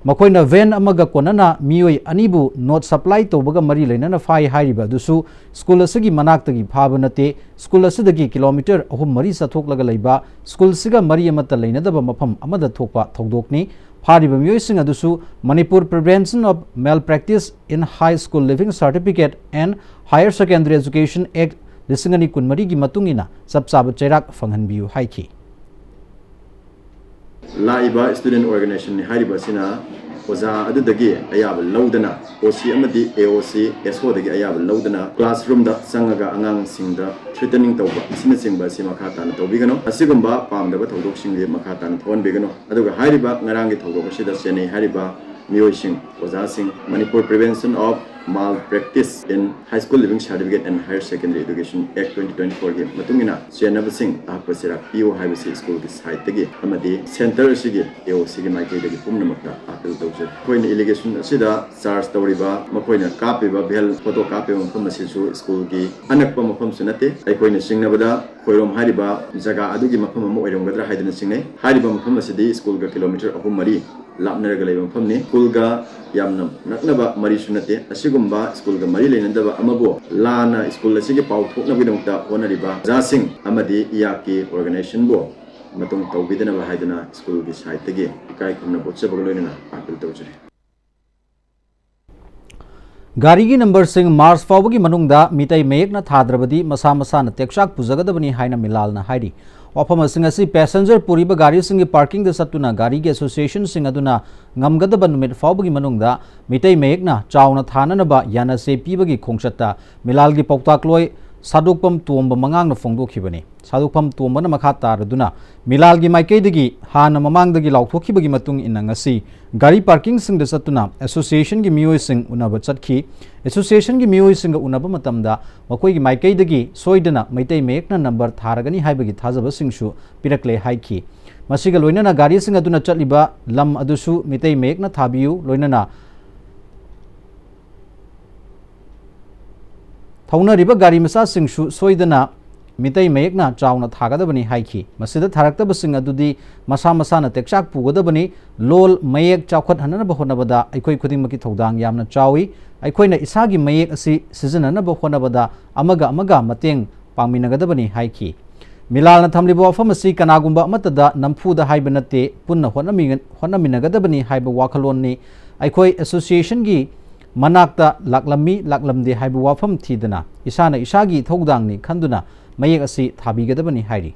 ꯃꯈꯣꯏꯅ ꯚꯦꯟ ꯑꯃꯒ ꯀꯣꯟꯅꯅ ꯃꯤꯑꯣꯏ ꯑꯅꯤꯕꯨ ꯅꯣꯠ ꯁꯄ꯭ꯂꯥꯏ ꯇꯧꯕꯒ ꯃꯔꯤ ꯂꯩꯅꯅ ꯐꯥꯏ ꯍꯥꯏꯔꯤꯕ ꯑꯗꯨꯁꯨ ꯁ꯭ꯀꯨꯜ ꯑꯁꯤꯒꯤ ꯃꯅꯥꯛꯇꯒꯤ ꯐꯥꯕ ꯅꯠꯇꯦ꯫ ꯁ꯭ꯀꯨꯜ ꯑꯁꯤꯗꯒꯤ ꯀꯤꯂꯣꯃꯤꯇꯔ ꯑꯍꯨꯝ ꯃꯔꯤ ꯆꯠꯊꯣꯛꯂꯒ ꯂꯩꯕ ꯁ꯭ꯀꯨꯜꯁꯤꯒ ꯃꯔꯤ ꯑꯃꯠꯇ ꯂꯩꯅꯗꯕ ꯃꯐꯝ ꯑꯃꯗ ꯊꯣꯛꯄ ꯊꯧꯗꯣꯛꯅꯤ꯫ ꯐꯥꯔꯤꯕ ꯃꯤꯑꯣꯏꯁꯤꯡ ꯑꯗꯨꯁꯨ Manipur Prevention of Malpractice in High School Leaving Certificate and Higher Secondary Education Act ꯂꯤꯁꯤꯡ ꯑꯅꯤ ꯀꯨꯟꯃꯔꯤꯒꯤ ꯃꯇꯨꯡ ꯏꯟꯅ ꯆꯞ ꯆꯥꯕ ꯆꯩꯔꯥꯛ ꯐꯪꯍꯟꯕꯤꯌꯨ ꯍꯥꯏꯈꯤ꯫ ꯂꯥꯛꯏꯕ student organizationꯅꯤ ꯍꯥꯏꯔꯤꯕ ꯑꯁꯤꯅ ꯑꯣꯖꯥ ꯑꯗꯨꯗꯒꯤ ꯑꯌꯥꯕ ꯂꯧꯗꯅ OC ꯑꯃꯗꯤ AOC, SOꯗꯒꯤ ꯑꯌꯥꯕ ꯂꯧꯗꯅ classroomꯗ ꯆꯪꯉꯒ ꯑꯉꯥꯡꯁꯤꯡꯗ threatening ꯇꯧꯕ ꯑꯁꯤꯅꯆꯤꯡꯕ ꯑꯁꯤ ꯃꯈꯥ ꯇꯥꯅ ꯇꯧꯕꯤꯒꯅꯨ꯫ ꯑꯁꯤꯒꯨꯝꯕ ꯄꯥꯝꯗꯕ ꯊꯧꯗꯣꯛꯁꯤꯡꯗꯤ ꯃꯈꯥ ꯇꯥꯅ ꯊꯣꯛꯍꯟꯕꯤꯒꯅꯨ꯫ ꯑꯗꯨꯒ ꯍꯥꯏꯔꯤꯕ ꯉꯔꯥꯡꯒꯤ ꯊꯧꯗꯣꯛ ꯑꯁꯤꯗ ꯆꯦꯟꯅꯩ ꯍꯥꯏꯔꯤꯕ ꯃꯤꯑꯣꯏꯁꯤꯡ, ꯑꯣꯖꯥꯁꯤꯡ, Manipur Prevention of Malpractice in High School Leaving Certificate and Higher Secondary Education Act twenty twenty-fourꯒꯤ ꯃꯇꯨꯡ ꯏꯟꯅ ꯆꯦꯟꯅꯕꯁꯤꯡ ꯇꯥꯛꯄ ꯆꯩꯔꯥꯛ ꯄꯤꯌꯨ ꯍꯥꯏꯕꯁꯤ schoolꯒꯤ sideꯇꯒꯤ ꯑꯃꯗꯤ center ꯑꯁꯤꯒꯤ AOCꯒꯤ ꯃꯥꯏꯀꯩꯗꯒꯤ ꯄꯨꯝꯅꯃꯛꯇ appeal ꯇꯧꯖꯔꯤ꯫ ꯑꯩꯈꯣꯏꯅ allegation ꯑꯁꯤꯗ charge ꯇꯧꯔꯤꯕ, ꯃꯈꯣꯏꯅ ꯀꯥꯞꯄꯤꯕ, vehicle photo ꯀꯥꯞꯄꯤꯕ ꯃꯐꯝ ꯑꯁꯤꯁꯨ schoolꯒꯤ ꯑꯅꯛꯄ ꯃꯐꯝꯁꯨ ꯅꯠꯇꯦ꯫ ꯑꯩꯈꯣꯏꯅ ꯆꯤꯡꯅꯕꯗ ꯈꯣꯏꯔꯣꯝ ꯍꯥꯏꯔꯤꯕ ꯖꯒꯥ ꯑꯗꯨꯒꯤ ꯃꯐꯝ ꯑꯃ ꯑꯣꯏꯔꯝꯒꯗ꯭ꯔꯥ ꯍꯥꯏꯗꯨꯅ ꯆꯤꯡꯅꯩ꯫ ꯍꯥꯏꯔꯤꯕ ꯃꯐꯝ ꯑꯁꯤꯗꯤ schoolꯒ kilometre ꯑꯍꯨꯝ ꯃꯔꯤ ꯂꯥꯞꯅꯔꯒ ꯂꯩꯕ ꯃꯐꯝꯅꯤ꯫ Schoolꯒ ꯌꯥꯝꯅ ꯅꯛꯅꯕ ꯃꯔꯤꯁꯨ ꯅꯠꯇꯦ꯫ ꯑꯁꯤꯒꯨꯝꯕ schoolꯒ ꯃꯔꯤ ꯂꯩꯅꯗꯕ ꯑꯃꯕꯨ ꯂꯥꯟꯅ school ꯑꯁꯤꯒꯤ ꯄꯥꯎ ꯊꯣꯛꯅꯕꯒꯤꯗꯃꯛꯇ ꯍꯣꯠꯅꯔꯤꯕ ꯑꯣꯖꯥꯁꯤꯡ ꯑꯃꯗꯤ ꯏꯌꯥꯛꯀꯤ organizationꯕꯨ ꯃꯇꯨꯡ ꯇꯧꯕꯤꯗꯅꯕ ꯍꯥꯏꯗꯨꯅ schoolꯒꯤ sideꯇꯒꯤ ꯏꯀꯥꯏ ꯈꯨꯝꯅꯕ ꯎꯠꯆꯕꯒ ꯂꯣꯏꯅꯅ appeal ꯇꯧꯖꯔꯤ꯫ ꯒꯥꯔꯤꯒꯤ ꯅꯝꯕꯔꯁꯤꯡ March ꯐꯥꯎꯕꯒꯤ ꯃꯅꯨꯡꯗ ꯃꯤꯇꯩ ꯃꯌꯦꯛꯅ ꯊꯥꯗ꯭ꯔꯕꯗꯤ ꯃꯁꯥ ꯃꯁꯥꯅ ꯇꯦꯛꯆꯥꯛ ꯄꯨꯖꯒꯗꯕꯅꯤ ꯍꯥꯏꯅ ꯃꯤꯂꯥꯜꯅ ꯍꯥꯏꯔꯤ꯫ ꯋꯥꯐꯝ ꯑꯁꯤꯡ ꯑꯁꯤ passenger ꯄꯨꯔꯤꯕ ꯒꯥꯔꯤꯁꯤꯡꯒꯤ parkingꯗ ꯆꯠꯇꯨꯅ ꯒꯥꯔꯤꯒꯤ associationꯁꯤꯡ ꯑꯗꯨꯅ ꯉꯝꯒꯗꯕ ꯅꯨꯃꯤꯠ ꯐꯥꯎꯕꯒꯤ ꯃꯅꯨꯡꯗ ꯃꯤꯇꯩ ꯃꯌꯦꯛꯅ ꯆꯥꯎꯅ ꯊꯥꯅꯅꯕ ꯌꯥꯅꯁꯦ ꯄꯤꯕꯒꯤ ꯈꯣꯡꯆꯠꯇ ꯃꯤꯂꯥꯜꯒꯤ ꯄꯥꯎꯇꯥꯛꯂꯣꯏ ꯁꯥꯗꯣꯛꯄꯝ ꯇꯣꯝꯕ ꯃꯉꯥꯡꯅ ꯐꯣꯡꯗꯣꯛꯈꯤꯕꯅꯤ꯫ ꯁꯥꯗꯣꯛꯐꯝ ꯇꯣꯝꯕꯅ ꯃꯈꯥ ꯇꯥꯔꯗꯨꯅ ꯃꯤꯂꯥꯜꯒꯤ ꯃꯥꯏꯀꯩꯗꯒꯤ ꯍꯥꯟꯅ ꯃꯃꯥꯡꯗꯒꯤ ꯂꯥꯎꯊꯣꯛꯈꯤꯕꯒꯤ ꯃꯇꯨꯡ ꯏꯟꯅ ꯉꯁꯤ ꯒꯥꯔꯤ parkingꯁꯤꯡꯗ ꯆꯠꯇꯨꯅ associationꯒꯤ ꯃꯤꯑꯣꯏꯁꯤꯡ ꯎꯅꯕ ꯆꯠꯈꯤ꯫ Associationꯒꯤ ꯃꯤꯑꯣꯏꯁꯤꯡꯒ ꯎꯅꯕ ꯃꯇꯝꯗ ꯃꯈꯣꯏꯒꯤ ꯃꯥꯏꯀꯩꯗꯒꯤ ꯁꯣꯏꯗꯅ ꯃꯩꯇꯩ ꯃꯌꯦꯛꯅ number ꯊꯥꯔꯒꯅꯤ ꯍꯥꯏꯕꯒꯤ ꯊꯥꯖꯕꯁꯤꯡꯁꯨ ꯄꯤꯔꯛꯂꯦ ꯍꯥꯏꯈꯤ꯫ ꯃꯁꯤꯒ ꯂꯣꯏꯅꯅ ꯒꯥꯔꯤꯁꯤꯡ ꯑꯗꯨꯅ ꯆꯠꯂꯤꯕ ꯂꯝ ꯑꯗꯨꯁꯨ ꯃꯤꯇꯩ ꯃꯌꯦꯛꯅ ꯊꯥꯕꯤꯌꯨ, ꯂꯣꯏꯅꯅ ꯊꯧꯅꯔꯤꯕ ꯒꯥꯔꯤ ꯃꯆꯥꯁꯤꯡꯁꯨ ꯁꯣꯏꯗꯅ ꯃꯤꯇꯩ ꯃꯌꯦꯛꯅ ꯆꯥꯎꯅ ꯊꯥꯒꯗꯕꯅꯤ ꯍꯥꯏꯈꯤ꯫ ꯃꯁꯤꯗ ꯊꯥꯔꯛꯇꯕꯁꯤꯡ ꯑꯗꯨꯗꯤ ꯃꯁꯥ ꯃꯁꯥꯅ ꯇꯦꯛꯆꯥꯛ ꯄꯨꯒꯗꯕꯅꯤ꯫ ꯂꯣꯜ ꯃꯌꯦꯛ ꯆꯥꯎꯈꯠꯍꯟꯅꯕ ꯍꯣꯠꯅꯕꯗ ꯑꯩꯈꯣꯏ ꯈꯨꯗꯤꯡꯃꯛꯀꯤ ꯊꯧꯗꯥꯡ ꯌꯥꯝꯅ ꯆꯥꯎꯏ꯫ ꯑꯩꯈꯣꯏꯅ ꯏꯁꯥꯒꯤ ꯃꯌꯦꯛ ꯑꯁꯤ ꯁꯤꯖꯤꯟꯅꯅꯕ ꯍꯣꯠꯅꯕꯗ ꯑꯃꯒ ꯑꯃꯒ ꯃꯇꯦꯡ ꯄꯥꯡꯃꯤꯟꯅꯒꯗꯕꯅꯤ ꯍꯥꯏꯈꯤ꯫ ꯃꯤꯂꯥꯜꯅ ꯊꯝꯂꯤꯕ ꯋꯥꯐꯝ ꯑꯁꯤ ꯀꯅꯥꯒꯨꯝꯕ ꯑꯃꯠꯇꯗ ꯅꯝꯐꯨꯗ ꯍꯥꯏꯕ ꯅꯠꯇꯦ, ꯄꯨꯟꯅ ꯍꯣꯠꯅꯃꯤ-, ꯍꯣꯠꯅꯃꯤꯟꯅꯒꯗꯕꯅꯤ ꯍꯥꯏꯕ ꯋꯥꯈꯜꯂꯣꯟꯅꯤ꯫ ꯑꯩꯈꯣꯏ association ꯒꯤ ꯃꯅꯥꯛꯇ ꯂꯥꯛꯂꯝꯃꯤ, ꯂꯥꯛꯂꯝꯗꯦ ꯍꯥꯏꯕ ꯋꯥꯐꯝ ꯊꯤꯗꯅ ꯏꯁꯥꯅ ꯏꯁꯥꯒꯤ ꯏꯊꯧꯗꯥꯡꯅꯤ ꯈꯟꯗꯨꯅ ꯃꯌꯦꯛ ꯑꯁꯤ ꯊꯥꯕꯤꯒꯗꯕꯅꯤ ꯍꯥꯏꯔꯤ꯫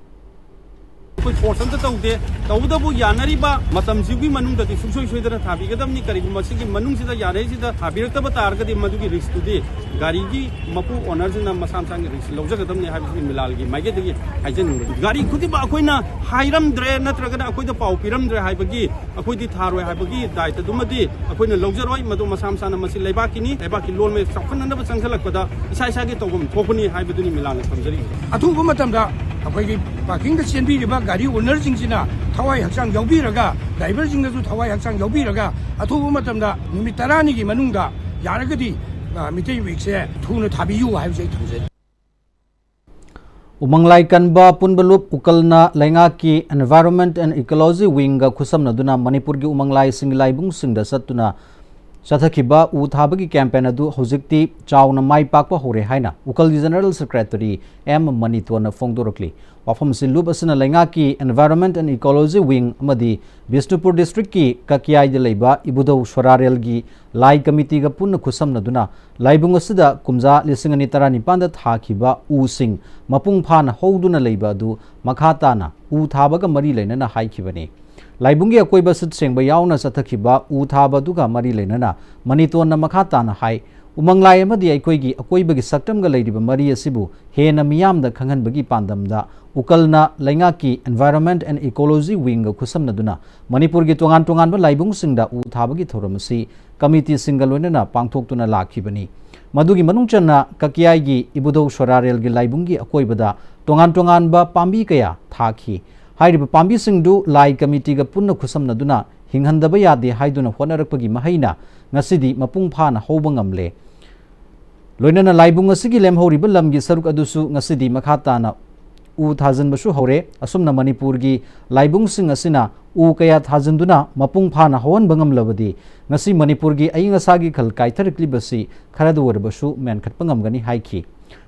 ꯑꯩꯈꯣꯏ force ꯑꯝꯇ ꯇꯧꯗꯦ꯫ ꯇꯧꯕꯇꯕꯨ ꯌꯥꯅꯔꯤꯕ ꯃꯇꯝꯁꯤꯒꯤ ꯃꯅꯨꯡꯗꯗꯤ ꯁꯨꯡꯁꯣꯏ ꯁꯣꯏꯗꯅ ꯊꯥꯕꯤꯒꯗꯕꯅꯤ꯫ ꯀꯔꯤꯒꯨꯝꯕ ꯁꯤꯒꯤ ꯃꯅꯨꯡꯁꯤꯗ ꯌꯥꯅꯔꯤꯁꯤꯗ ꯊꯥꯕꯤꯔꯛꯇꯕ ꯇꯥꯔꯒꯗꯤ ꯃꯗꯨꯒꯤ risk ꯇꯨꯗꯤ ꯒꯥꯔꯤꯒꯤ ꯃꯄꯨ owner ꯁꯤꯡꯅ ꯃꯁꯥ ꯃꯁꯥꯒꯤ risk ꯂꯧꯖꯒꯗꯕꯅꯤ ꯍꯥꯏꯕꯁꯤ ꯃꯤꯂꯥꯜꯒꯤ ꯃꯥꯏꯀꯩꯗꯒꯤ ꯍꯥꯏꯖꯅꯤꯡꯕꯅꯤ꯫ ꯒꯥꯔꯤ ꯈꯨꯗꯤꯡꯃꯛ ꯑꯩꯈꯣꯏꯅ ꯍꯥꯏꯔꯝꯗ꯭ꯔꯦ ꯅꯠꯇ꯭ꯔꯒꯅ ꯑꯩꯈꯣꯏꯗ ꯄꯥꯎ ꯄꯤꯔꯝꯗ꯭ꯔꯦ ꯍꯥꯏꯕꯒꯤ ꯑꯩꯈꯣꯏꯗꯤ ꯊꯥꯔꯣꯏ ꯍꯥꯏꯕꯒꯤ ꯗꯥꯏꯇꯗꯨꯃꯗꯤ ꯑꯩꯈꯣꯏꯅ ꯂꯧꯖꯔꯣꯏ꯫ ꯃꯗꯨ ꯃꯁꯥ ꯃꯁꯥꯅ, ꯃꯁꯤ ꯂꯩꯕꯥꯛꯀꯤꯅꯤ, ꯂꯩꯕꯥꯛꯀꯤ ꯂꯣꯟ ꯃꯌꯦꯛ ꯆꯥꯎꯈꯠꯅꯅꯕ ꯆꯪꯁꯤꯜꯂꯛꯄꯗ ꯏꯁꯥ ꯏꯁꯥꯒꯤ ꯇꯧꯐꯝ ꯊꯣꯛꯄꯅꯤ ꯍꯥꯏꯕꯗꯨꯅꯤ ꯃꯤꯂꯥꯜꯅ ꯊꯝꯖꯔꯤꯕꯁꯦ꯫ ꯑꯊꯨꯕ ꯃꯇꯝꯗ ꯑꯩꯈꯣꯏꯒꯤ parking ꯗ ꯆꯦꯟꯕꯤꯔꯤꯕ ꯒꯥꯔꯤ owner ꯁꯤꯡꯁꯤꯅ ꯊꯋꯥꯏ ꯍꯛꯆꯥꯡ ꯌꯥꯎꯕꯤꯔꯒ, driver ꯁꯤꯡꯅꯁꯨ ꯊꯋꯥꯏ ꯍꯛꯆꯥꯡ ꯌꯥꯎꯕꯤꯔꯒ, ꯑꯊꯨꯕ ꯃꯇꯝꯗ ꯅꯨꯃꯤꯠ ꯇꯔꯥꯅꯤꯒꯤ ꯃꯅꯨꯡꯗ ꯌꯥꯔꯒꯗꯤ, ꯑ, ꯃꯤꯇꯩ ꯃꯌꯦꯛꯁꯦ ꯊꯨꯅ ꯊꯥꯕꯤꯌꯨ ꯍꯥꯏꯕꯁꯦ ꯑꯩ ꯊꯝꯖꯔꯤ꯫ ꯎꯃꯪꯂꯥꯏ ꯀꯟꯕ ꯑꯄꯨꯟꯕ ꯂꯨꯞ ꯎꯀꯜꯅ ꯂꯩꯉꯥꯛꯀꯤ Environment and Ecology Wing ꯒ ꯈꯨꯠꯁꯝꯅꯗꯨꯅ ꯃꯅꯤꯄꯨꯔꯒꯤ ꯎꯃꯪꯂꯥꯏꯁꯤꯡꯒꯤ ꯂꯥꯏꯕꯨꯡꯁꯤꯡꯗ ꯆꯠꯇꯨꯅ ꯆꯠꯊꯈꯤꯕ ꯎ ꯊꯥꯕꯒꯤ campaign ꯑꯗꯨ ꯍꯧꯖꯤꯛꯇꯤ ꯆꯥꯎꯅ ꯃꯥꯏ ꯄꯥꯛꯄ ꯍꯧꯔꯦ ꯍꯥꯏꯅ ꯎꯀꯜꯒꯤ General Secretary ꯑꯦꯝ ꯃꯅꯤꯇꯣꯟꯅ ꯐꯣꯡꯗꯣꯔꯛꯂꯤ꯫ ꯋꯥꯐꯝ ꯑꯁꯤ ꯂꯨꯞ ꯑꯁꯤꯅ ꯂꯩꯉꯥꯛꯀꯤ Environment and Ecology Wing ꯑꯃꯗꯤ ꯕꯤꯁꯅꯨꯄꯨꯔ district ꯀꯤ ꯀꯀꯤꯌꯥꯏꯗ ꯂꯩꯕ ꯏꯕꯨꯙꯧ ꯁꯣꯔꯥꯔꯦꯜꯒꯤ ꯂꯥꯏ committee ꯒ ꯄꯨꯟꯅ ꯈꯨꯠꯁꯝꯅꯗꯨꯅ ꯂꯥꯏꯕꯨꯡ ꯑꯁꯤꯗ ꯀꯨꯝꯖꯥ ꯂꯤꯁꯤꯡ ꯑꯅꯤ ꯇꯔꯥꯅꯤꯄꯥꯟꯗ ꯊꯥꯈꯤꯕ ꯎꯁꯤꯡ ꯃꯄꯨꯡ ꯐꯥꯅ ꯍꯧꯗꯨꯅ ꯂꯩꯕ ꯑꯗꯨ ꯃꯈꯥ ꯇꯥꯅ ꯎ ꯊꯥꯕꯒ ꯃꯔꯤ ꯂꯩꯅꯅ ꯍꯥꯏꯈꯤꯕꯅꯤ꯫ ꯂꯥꯏꯕꯨꯡꯒꯤ ꯑꯀꯣꯏꯕ ꯁꯤꯠ ꯁꯦꯡꯕ ꯌꯥꯎꯅ ꯆꯠꯊꯈꯤꯕ ꯎ ꯊꯥꯕ ꯑꯗꯨꯒ ꯃꯔꯤ ꯂꯩꯅꯅ ꯃꯅꯤꯇꯣꯟꯅ ꯃꯈꯥ ꯇꯥꯅ ꯍꯥꯏ, ꯎꯃꯪꯂꯥꯏ ꯑꯃꯗꯤ ꯑꯩꯈꯣꯏꯒꯤ ꯑꯀꯣꯏꯕꯒꯤ ꯁꯛꯇꯝꯒ ꯂꯩꯔꯤꯕ ꯃꯔꯤ ꯑꯁꯤꯕꯨ ꯍꯦꯟꯅ ꯃꯤꯌꯥꯝꯗ ꯈꯪꯍꯟꯕꯒꯤ ꯄꯥꯟꯗꯝꯗ ꯎꯀꯜꯅ ꯂꯩꯉꯥꯛꯀꯤ Environment and Ecology Wing ꯒ ꯈꯨꯠꯁꯝꯅꯗꯨꯅ ꯃꯅꯤꯄꯨꯔꯒꯤ ꯇꯣꯉꯥꯟ ꯇꯣꯉꯥꯟꯕ ꯂꯥꯏꯕꯨꯡꯁꯤꯡꯗ ꯎ ꯊꯥꯕꯒꯤ ꯊꯧꯔꯝ ꯑꯁꯤ committee ꯁꯤꯡꯒ ꯂꯣꯏꯅꯅ ꯄꯥꯡꯊꯣꯛꯇꯨꯅ ꯂꯥꯛꯈꯤꯕꯅꯤ꯫ ꯃꯗꯨꯒꯤ ꯃꯅꯨꯡ ꯆꯟꯅ ꯀꯀꯤꯌꯥꯏꯒꯤ ꯏꯕꯨꯙꯧ ꯁꯣꯔꯥꯔꯦꯜꯒꯤ ꯂꯥꯏꯕꯨꯡꯒꯤ ꯑꯀꯣꯏꯕꯗ ꯇꯣꯉꯥꯟ ꯇꯣꯉꯥꯟꯕ ꯄꯥꯝꯕꯤ ꯀꯌꯥ ꯊꯥꯈꯤ꯫ ꯍꯥꯏꯔꯤꯕ ꯄꯥꯝꯕꯤꯁꯤꯡꯗꯨ ꯂꯥꯏ committee ꯒ ꯄꯨꯟꯅ ꯈꯨꯠꯁꯝꯅꯗꯨꯅ ꯍꯤꯡꯍꯟꯗꯕ ꯌꯥꯗꯦ ꯍꯥꯏꯗꯨꯅ ꯍꯣꯠꯅꯔꯛꯄꯒꯤ ꯃꯍꯩꯅ ꯉꯁꯤꯗꯤ ꯃꯄꯨꯡ ꯐꯥꯅ ꯍꯧꯕ ꯉꯝꯂꯦ꯫ ꯂꯣꯏꯅꯅ ꯂꯥꯏꯕꯨꯡ ꯑꯁꯤꯒꯤ ꯂꯦꯝꯍꯧꯔꯤꯕ ꯂꯝꯒꯤ ꯁꯔꯨꯛ ꯑꯗꯨꯁꯨ ꯉꯁꯤꯗꯤ ꯃꯈꯥ ꯇꯥꯅ ꯎ ꯊꯥꯖꯤꯟꯕꯁꯨ ꯍꯧꯔꯦ꯫ ꯑꯁꯨꯝꯅ ꯃꯅꯤꯄꯨꯔꯒꯤ ꯂꯥꯏꯕꯨꯡꯁꯤꯡ ꯑꯁꯤꯅ ꯎ ꯀꯌꯥ ꯊꯥꯖꯤꯟꯗꯨꯅ ꯃꯄꯨꯡ ꯐꯥꯅ ꯍꯧꯍꯟꯕ ꯉꯝꯂꯕꯗꯤ ꯉꯁꯤ ꯃꯅꯤꯄꯨꯔꯒꯤ ꯑꯏꯪ ꯑꯁꯥꯒꯤ ꯈꯜ ꯀꯥꯏꯊꯔꯛꯂꯤꯕꯁꯤ ꯈꯔꯗ ꯑꯣꯏꯔꯕꯁꯨ ꯃꯦꯟꯈꯠꯄ ꯉꯝꯒꯅꯤ ꯍꯥꯏꯈꯤ꯫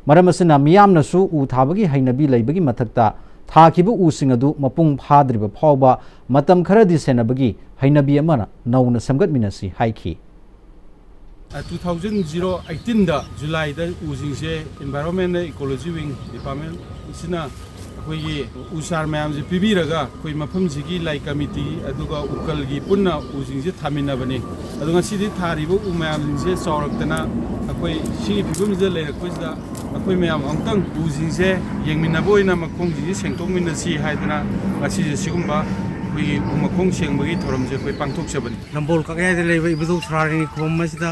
ꯃꯔꯝ ꯑꯁꯤꯅ ꯃꯤꯌꯥꯝꯅꯁꯨ ꯎ ꯊꯥꯕꯒꯤ ꯍꯩꯅꯕꯤ ꯂꯩꯕꯒꯤ ꯃꯊꯛꯇ, ꯊꯥꯈꯤꯕ ꯎꯁꯤꯡ ꯑꯗꯨ ꯃꯄꯨꯡ ꯐꯥꯗ꯭ꯔꯤꯕ ꯐꯥꯎꯕ ꯃꯇꯝ ꯈꯔꯗꯤ ꯁꯦꯟꯅꯕꯒꯤ ꯍꯩꯅꯕꯤ ꯑꯃ ꯅꯧꯅ ꯁꯦꯝꯒꯠꯃꯤꯟꯅꯁꯤ ꯍꯥꯏꯈꯤ꯫ ꯇꯨ ꯊꯥꯎꯖꯟ ꯖꯤꯔꯣ ꯑꯩꯠꯇꯤꯟꯗ ꯖꯨꯂꯥꯏꯗ ꯎꯁꯤꯡꯁꯦ Environment and Ecology Wing Department ꯁꯤꯅ ꯑꯩꯈꯣꯏꯒꯤ ꯎ ꯆꯥꯔ ꯃꯌꯥꯝꯁꯦ ꯄꯤꯕꯤꯔꯒ ꯑꯩꯈꯣꯏ ꯃꯐꯝꯁꯤꯒꯤ ꯂꯥꯏ ꯀꯃꯤꯇꯤ ꯑꯗꯨꯒ ꯎꯀꯜꯒꯤ ꯄꯨꯟꯅ ꯎꯁꯤꯡꯁꯦ ꯊꯥꯃꯤꯟꯅꯕꯅꯤ꯫ ꯑꯗꯣ ꯉꯁꯤꯗꯤ ꯊꯥꯔꯤꯕ ꯎ ꯃꯌꯥꯝꯁꯤꯡꯁꯦ ꯆꯥꯎꯔꯛꯇꯅ ꯑꯩꯈꯣꯏ ꯁꯤꯒꯤ ꯐꯤꯕꯝꯁꯤꯗ ꯂꯩꯔꯛꯄꯁꯤꯗ ꯑꯩꯈꯣꯏ ꯃꯌꯥꯝ ꯑꯃꯨꯛꯇꯪ ꯎꯁꯤꯡꯁꯦ ꯌꯦꯡꯃꯤꯟꯅꯕ ꯑꯣꯏꯅ ꯃꯈꯣꯡꯁꯤꯡꯁꯦ ꯁꯦꯡꯗꯣꯛꯃꯤꯟꯅꯁꯤ ꯍꯥꯏꯗꯅ ꯉꯁꯤꯁꯦ ꯁꯤꯒꯨꯝꯕ ꯑꯩꯈꯣꯏꯒꯤ ꯎ ꯃꯈꯣꯡ ꯁꯦꯡꯕꯒꯤ ꯊꯧꯔꯝꯁꯦ ꯑꯩꯈꯣꯏ ꯄꯥꯡꯊꯣꯛꯆꯕꯅꯤ꯫ ꯅꯝꯕꯣꯜ ꯀꯛꯌꯥꯏꯗ ꯂꯩꯕ ꯏꯕꯨꯙꯧ ꯁꯣꯔꯥꯔꯦꯟꯒꯤ ꯈꯨꯕꯝ ꯑꯁꯤꯗ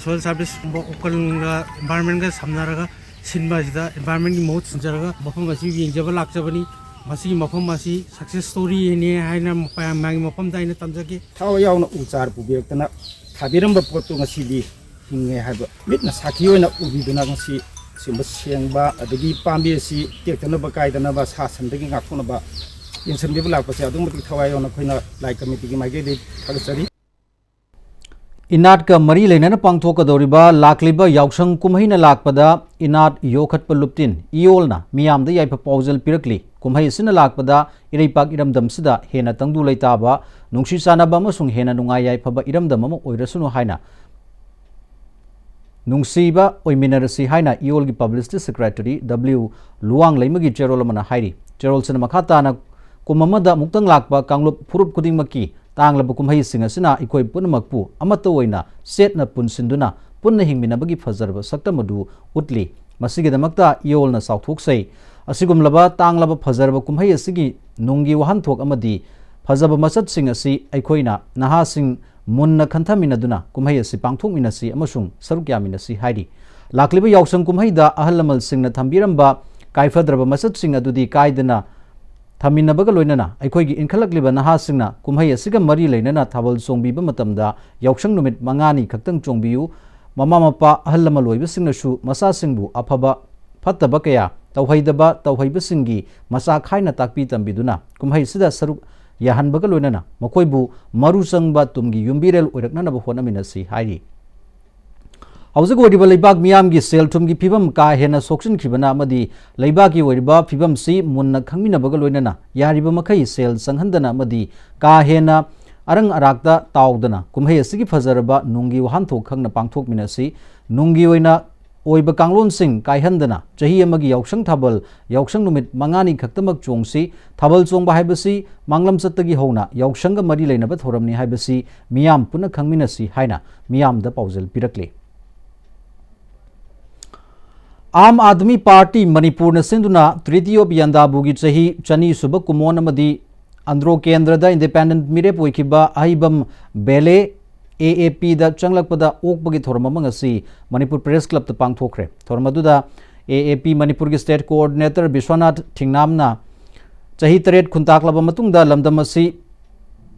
ꯁꯣꯏꯜ ꯁꯥꯔꯚꯤꯁꯀꯨꯝꯕ ꯎꯀꯜꯒ ꯏꯟꯚꯥꯏꯔꯣꯟꯃꯦꯟꯒ ꯁꯝꯅꯔꯒ ꯁꯤꯟꯕ ꯑꯁꯤꯗ ꯏꯟꯚꯥꯏꯔꯣꯟꯃꯦꯟꯒꯤ ꯃꯍꯨꯠ ꯁꯤꯟꯖꯔꯒ ꯃꯐꯝ ꯑꯁꯤ ꯌꯦꯡꯖꯕ ꯂꯥꯛꯆꯕꯅꯤ꯫ ꯃꯁꯤꯒꯤ ꯃꯐꯝ ꯑꯁꯤ ꯁꯛꯁꯦꯁ ꯁ꯭ꯇꯣꯔꯤꯅꯤ ꯍꯥꯏꯅ ꯃꯌꯥꯝꯒꯤ ꯃꯐꯝꯗ ꯑꯩꯅ ꯇꯝꯖꯒꯦ꯫ ꯊꯋꯥꯏ ꯌꯥꯎꯅ ꯎ ꯆꯥꯔ ꯄꯨꯕꯤꯔꯛꯇꯅ ꯊꯥꯕꯤꯔꯝꯕ ꯄꯣꯠꯇꯨ ꯉꯁꯤꯗꯤ ꯍꯤꯡꯉꯦ ꯍꯥꯏꯕ ꯃꯤꯠꯅ ꯁꯥꯈꯤ ꯑꯣꯏꯅ ꯎꯕꯤꯗꯨꯅ ꯉꯁꯤ ꯁꯤꯒꯨꯝꯕ ꯁꯦꯡꯕ ꯑꯗꯒꯤ ꯄꯥꯝꯕꯤ ꯑꯁꯤ ꯇꯦꯛꯇꯅꯕ ꯀꯥꯏꯗꯅꯕ ꯁꯥ ꯁꯟꯗꯒꯤ ꯉꯥꯛꯊꯣꯛꯅꯕ ꯌꯦꯡꯁꯤꯟꯕꯤꯕ ꯂꯥꯛꯄꯁꯦ ꯑꯗꯨꯛꯀꯤ ꯃꯇꯤꯛ ꯊꯋꯥꯏ ꯌꯥꯎꯅ ꯑꯩꯈꯣꯏꯅ ꯂꯥꯏ ꯀꯃꯤꯇꯤꯒꯤ ꯃꯥꯏꯀꯩꯗꯒꯤ ꯊꯥꯒꯠꯆꯔꯤ꯫ ꯏꯅꯥꯠꯀ ꯃꯔꯤ ꯂꯩꯅꯅ ꯄꯥꯡꯊꯣꯛꯀꯗꯧꯔꯤꯕ ꯂꯥꯛꯂꯤꯕ ꯌꯥꯎꯁꯪ ꯀꯨꯝꯍꯩꯅ ꯂꯥꯛꯄꯗ ꯏꯅꯥꯠ ꯌꯣꯛꯈꯠꯄ ꯂꯨꯞꯇꯤꯟ ꯏꯌꯣꯜꯅ ꯃꯤꯌꯥꯝꯗ ꯌꯥꯏꯐ ꯄꯥꯎꯖꯦꯜ ꯄꯤꯔꯛꯂꯤ꯫ ꯀꯨꯝꯍꯩ ꯑꯁꯤꯅ ꯂꯥꯛꯄꯗ ꯏꯔꯩꯄꯥꯛ ꯏꯔꯝꯗꯝꯁꯤꯗ ꯍꯦꯟꯅ ꯇꯪꯗꯨ ꯂꯩꯇꯥꯕ, ꯅꯨꯡꯁꯤ ꯆꯥꯟꯅꯕ ꯑꯃꯁꯨꯡ ꯍꯦꯟꯅ ꯅꯨꯡꯉꯥꯏ ꯌꯥꯏꯐꯕ ꯏꯔꯝꯗꯝ ꯑꯃ ꯑꯣꯏꯔꯁꯅꯨ ꯍꯥꯏꯅ ꯅꯨꯡꯁꯤꯕ ꯑꯣꯏꯃꯤꯟꯅꯔꯁꯤ ꯍꯥꯏꯅ ꯏꯌꯣꯜꯒꯤ ꯄꯕ꯭ꯂꯤꯁꯤꯇꯤ ꯁꯦꯀ꯭ꯔꯦꯇꯔꯤ ꯗꯕ꯭ꯂꯤꯎ ꯂꯨꯋꯥꯡꯂꯩꯃꯒꯤ ꯆꯦꯔꯣꯜ ꯑꯃꯅ ꯍꯥꯏꯔꯤ꯫ ꯆꯦꯔꯣꯜꯁꯤꯅ ꯃꯈꯥ ꯇꯥꯅ ꯀꯨꯝ ꯑꯃꯗ ꯑꯃꯨꯛꯇꯪ ꯂꯥꯛꯄ ꯀꯥꯡꯂꯨꯞ ꯐꯨꯔꯨꯞ ꯈꯨꯗꯤꯡꯃꯛꯀꯤ ꯇꯥꯡꯂꯕ ꯀꯨꯝꯍꯩꯁꯤꯡ ꯑꯁꯤꯅ ꯑꯩꯈꯣꯏ ꯄꯨꯝꯅꯃꯛꯄꯨ ꯑꯃꯠꯇ ꯑꯣꯏꯅ ꯆꯦꯠꯅ ꯄꯨꯟꯁꯤꯟꯗꯨꯅ ꯄꯨꯟꯅ ꯍꯤꯡꯃꯤꯟꯅꯕꯒꯤ ꯐꯖꯔꯕ ꯁꯛꯇꯝ ꯑꯗꯨ ꯎꯠꯂꯤ꯫ ꯃꯁꯤꯒꯤꯗꯃꯛꯇ ꯏꯌꯣꯜꯅ ꯆꯥꯎꯊꯣꯛꯆꯩ꯫ ꯑꯁꯤꯒꯨꯝꯂꯕ ꯇꯥꯡꯂꯕ ꯐꯖꯔꯕ ꯀꯨꯝꯍꯩ ꯑꯁꯤꯒꯤ ꯅꯨꯡꯒꯤ ꯋꯥꯍꯟꯊꯣꯛ ꯑꯃꯗꯤ ꯐꯖꯕ ꯃꯆꯠꯁꯤꯡ ꯑꯁꯤ ꯑꯩꯈꯣꯏꯅ ꯅꯍꯥꯁꯤꯡ ꯃꯨꯟꯅ ꯈꯟꯊꯃꯤꯟꯅꯗꯨꯅ ꯀꯨꯝꯍꯩ ꯑꯁꯤ ꯄꯥꯡꯊꯣꯛꯃꯤꯟꯅꯁꯤ ꯑꯃꯁꯨꯡ ꯁꯔꯨꯛ ꯌꯥꯃꯤꯟꯅꯁꯤ ꯍꯥꯏꯔꯤ꯫ ꯂꯥꯛꯂꯤꯕ ꯌꯥꯎꯁꯪ ꯀꯨꯝꯍꯩꯗ ꯑꯍꯜ ꯂꯃꯟꯁꯤꯡꯅ ꯊꯝꯕꯤꯔꯝꯕ ꯀꯥꯏꯐꯗ꯭ꯔꯕ ꯃꯆꯠꯁꯤꯡ ꯑꯗꯨꯗꯤ ꯀꯥꯏꯗꯅ ꯊꯝꯃꯤꯟꯅꯕꯒ ꯂꯣꯏꯅꯅ ꯑꯩꯈꯣꯏꯒꯤ ꯏꯟꯈꯠꯂꯛꯂꯤꯕ ꯅꯍꯥꯁꯤꯡꯅ ꯀꯨꯝꯍꯩ ꯑꯁꯤꯒ ꯃꯔꯤ ꯂꯩꯅꯅ ꯊꯥꯕꯜ ꯆꯣꯡꯕꯤꯕ ꯃꯇꯝꯗ ꯌꯥꯎꯁꯪ ꯅꯨꯃꯤꯠ ꯃꯉꯥꯅꯤ ꯈꯛꯇꯪ ꯆꯣꯡꯕꯤꯌꯨ꯫ ꯃꯃꯥ ꯃꯄꯥ ꯑꯍꯜ ꯂꯃꯟ ꯑꯣꯏꯕꯁꯤꯡꯅꯁꯨ ꯃꯆꯥꯁꯤꯡꯕꯨ ꯑꯐꯕ ꯐꯠꯇꯕ ꯀꯌꯥ ꯇꯧꯍꯩꯗꯕ ꯇꯧꯍꯩꯕꯁꯤꯡꯒꯤ ꯃꯆꯥ ꯈꯥꯏꯅ ꯇꯥꯛꯄꯤ ꯇꯝꯕꯤꯗꯨꯅ ꯀꯨꯝꯍꯩꯁꯤꯗ ꯁꯔꯨꯛ ꯌꯥꯍꯟꯕꯒ ꯂꯣꯏꯅꯅ ꯃꯈꯣꯏꯕꯨ ꯃꯔꯨ ꯆꯪꯕ ꯇꯨꯡꯒꯤ ꯌꯨꯝꯕꯤꯔꯦꯜ ꯑꯣꯏꯔꯛꯅꯅꯕ ꯍꯣꯠꯅꯃꯤꯟꯅꯁꯤ ꯍꯥꯏꯔꯤ꯫ ꯍꯧꯖꯤꯛ ꯑꯣꯏꯔꯤꯕ ꯂꯩꯕꯥꯛ ꯃꯤꯌꯥꯝꯒꯤ ꯁꯦꯜ ꯊꯨꯝꯒꯤ ꯐꯤꯕꯝ ꯀꯥ ꯍꯦꯟꯅ ꯁꯣꯛꯆꯤꯟꯈꯤꯕꯅ ꯑꯃꯗꯤ ꯂꯩꯕꯥꯛꯀꯤ ꯑꯣꯏꯔꯤꯕ ꯐꯤꯕꯝꯁꯤ ꯃꯨꯟꯅ ꯈꯪꯃꯤꯟꯅꯕꯒ ꯂꯣꯏꯅꯅ ꯌꯥꯔꯤꯕ ꯃꯈꯩ ꯁꯦꯜ ꯆꯪꯍꯟꯗꯅ ꯑꯃꯗꯤ ꯀꯥ ꯍꯦꯟꯅ ꯑꯔꯪ ꯑꯔꯥꯛꯇ ꯇꯥꯎꯗꯅ ꯀꯨꯝꯍꯩ ꯑꯁꯤꯒꯤ ꯐꯖꯔꯕ ꯅꯨꯡꯒꯤ ꯋꯥꯍꯟꯊꯣꯛ ꯈꯪꯅ ꯄꯥꯡꯊꯣꯛꯃꯤꯟꯅꯁꯤ꯫ ꯅꯨꯡꯒꯤ ꯑꯣꯏꯅ ꯑꯣꯏꯕ ꯀꯥꯡꯂꯣꯟꯁꯤꯡ ꯀꯥꯏꯍꯟꯗꯅ ꯆꯍꯤ ꯑꯃꯒꯤ ꯌꯥꯎꯁꯪ ꯊꯥꯕꯜ ꯌꯥꯎꯁꯪ ꯅꯨꯃꯤꯠ ꯃꯉꯥꯅꯤ ꯈꯛꯇꯃꯛ ꯆꯣꯡꯁꯤ꯫ ꯊꯥꯕꯜ ꯆꯣꯡꯕ ꯍꯥꯏꯕꯁꯤ ꯃꯥꯡꯂꯝꯆꯠꯇꯒꯤ ꯍꯧꯅ ꯌꯥꯎꯁꯪꯒ ꯃꯔꯤ ꯂꯩꯅꯕ ꯊꯧꯔꯝꯅꯤ ꯍꯥꯏꯕꯁꯤ ꯃꯤꯌꯥꯝ ꯄꯨꯟꯅ ꯈꯪꯃꯤꯟꯅꯁꯤ ꯍꯥꯏꯅ ꯃꯤꯌꯥꯝꯗ ꯄꯥꯎꯖꯦꯜ ꯄꯤꯔꯛꯂꯤ꯫ ꯑꯥꯝ ꯑꯥꯗꯃꯤ ꯄꯥꯔꯇꯤ ꯃꯅꯤꯄꯨꯔꯅ ꯁꯤꯟꯗꯨꯅ ꯇ꯭ꯔꯤꯇꯤ ꯑꯣꯐ ꯌꯥꯟꯗꯥꯕꯨꯒꯤ ꯆꯍꯤ ꯆꯅꯤ ꯁꯨꯕ ꯀꯨꯝꯑꯣꯟ ꯑꯃꯗꯤ ꯑꯟꯗ꯭ꯔꯣ ꯀꯦꯟꯗ꯭ꯔꯗ ꯏꯟꯗꯤꯄꯦꯟꯗꯦꯟꯠ ꯃꯤꯔꯦꯞ ꯑꯣꯏꯈꯤꯕ ꯑꯍꯩꯕꯝ ꯕꯦꯂꯦ ꯑꯦ ꯑꯦ ꯄꯤꯗ ꯆꯪꯂꯛꯄꯗ ꯑꯣꯛꯄꯒꯤ ꯊꯧꯔꯝ ꯑꯃ ꯉꯁꯤ ꯃꯅꯤꯄꯨꯔ ꯄ꯭ꯔꯦꯁ ꯀ꯭ꯂꯕꯇ ꯄꯥꯡꯊꯣꯛꯈ꯭ꯔꯦ꯫ ꯊꯧꯔꯝ ꯑꯗꯨꯗ ꯑꯦ ꯑꯦ ꯄꯤ ꯃꯅꯤꯄꯨꯔꯒꯤ ꯁ꯭ꯇꯦꯠ ꯀꯣꯑꯣꯔꯗꯤꯅꯦꯇꯔ ꯕꯤꯁ꯭ꯋꯥꯅꯥꯊ ꯊꯤꯡꯅꯥꯝꯅ ꯆꯍꯤ ꯇꯔꯦꯠ ꯈꯨꯟꯇꯥꯛꯂꯕ ꯃꯇꯨꯡꯗ ꯂꯝꯗꯝ ꯑꯁꯤ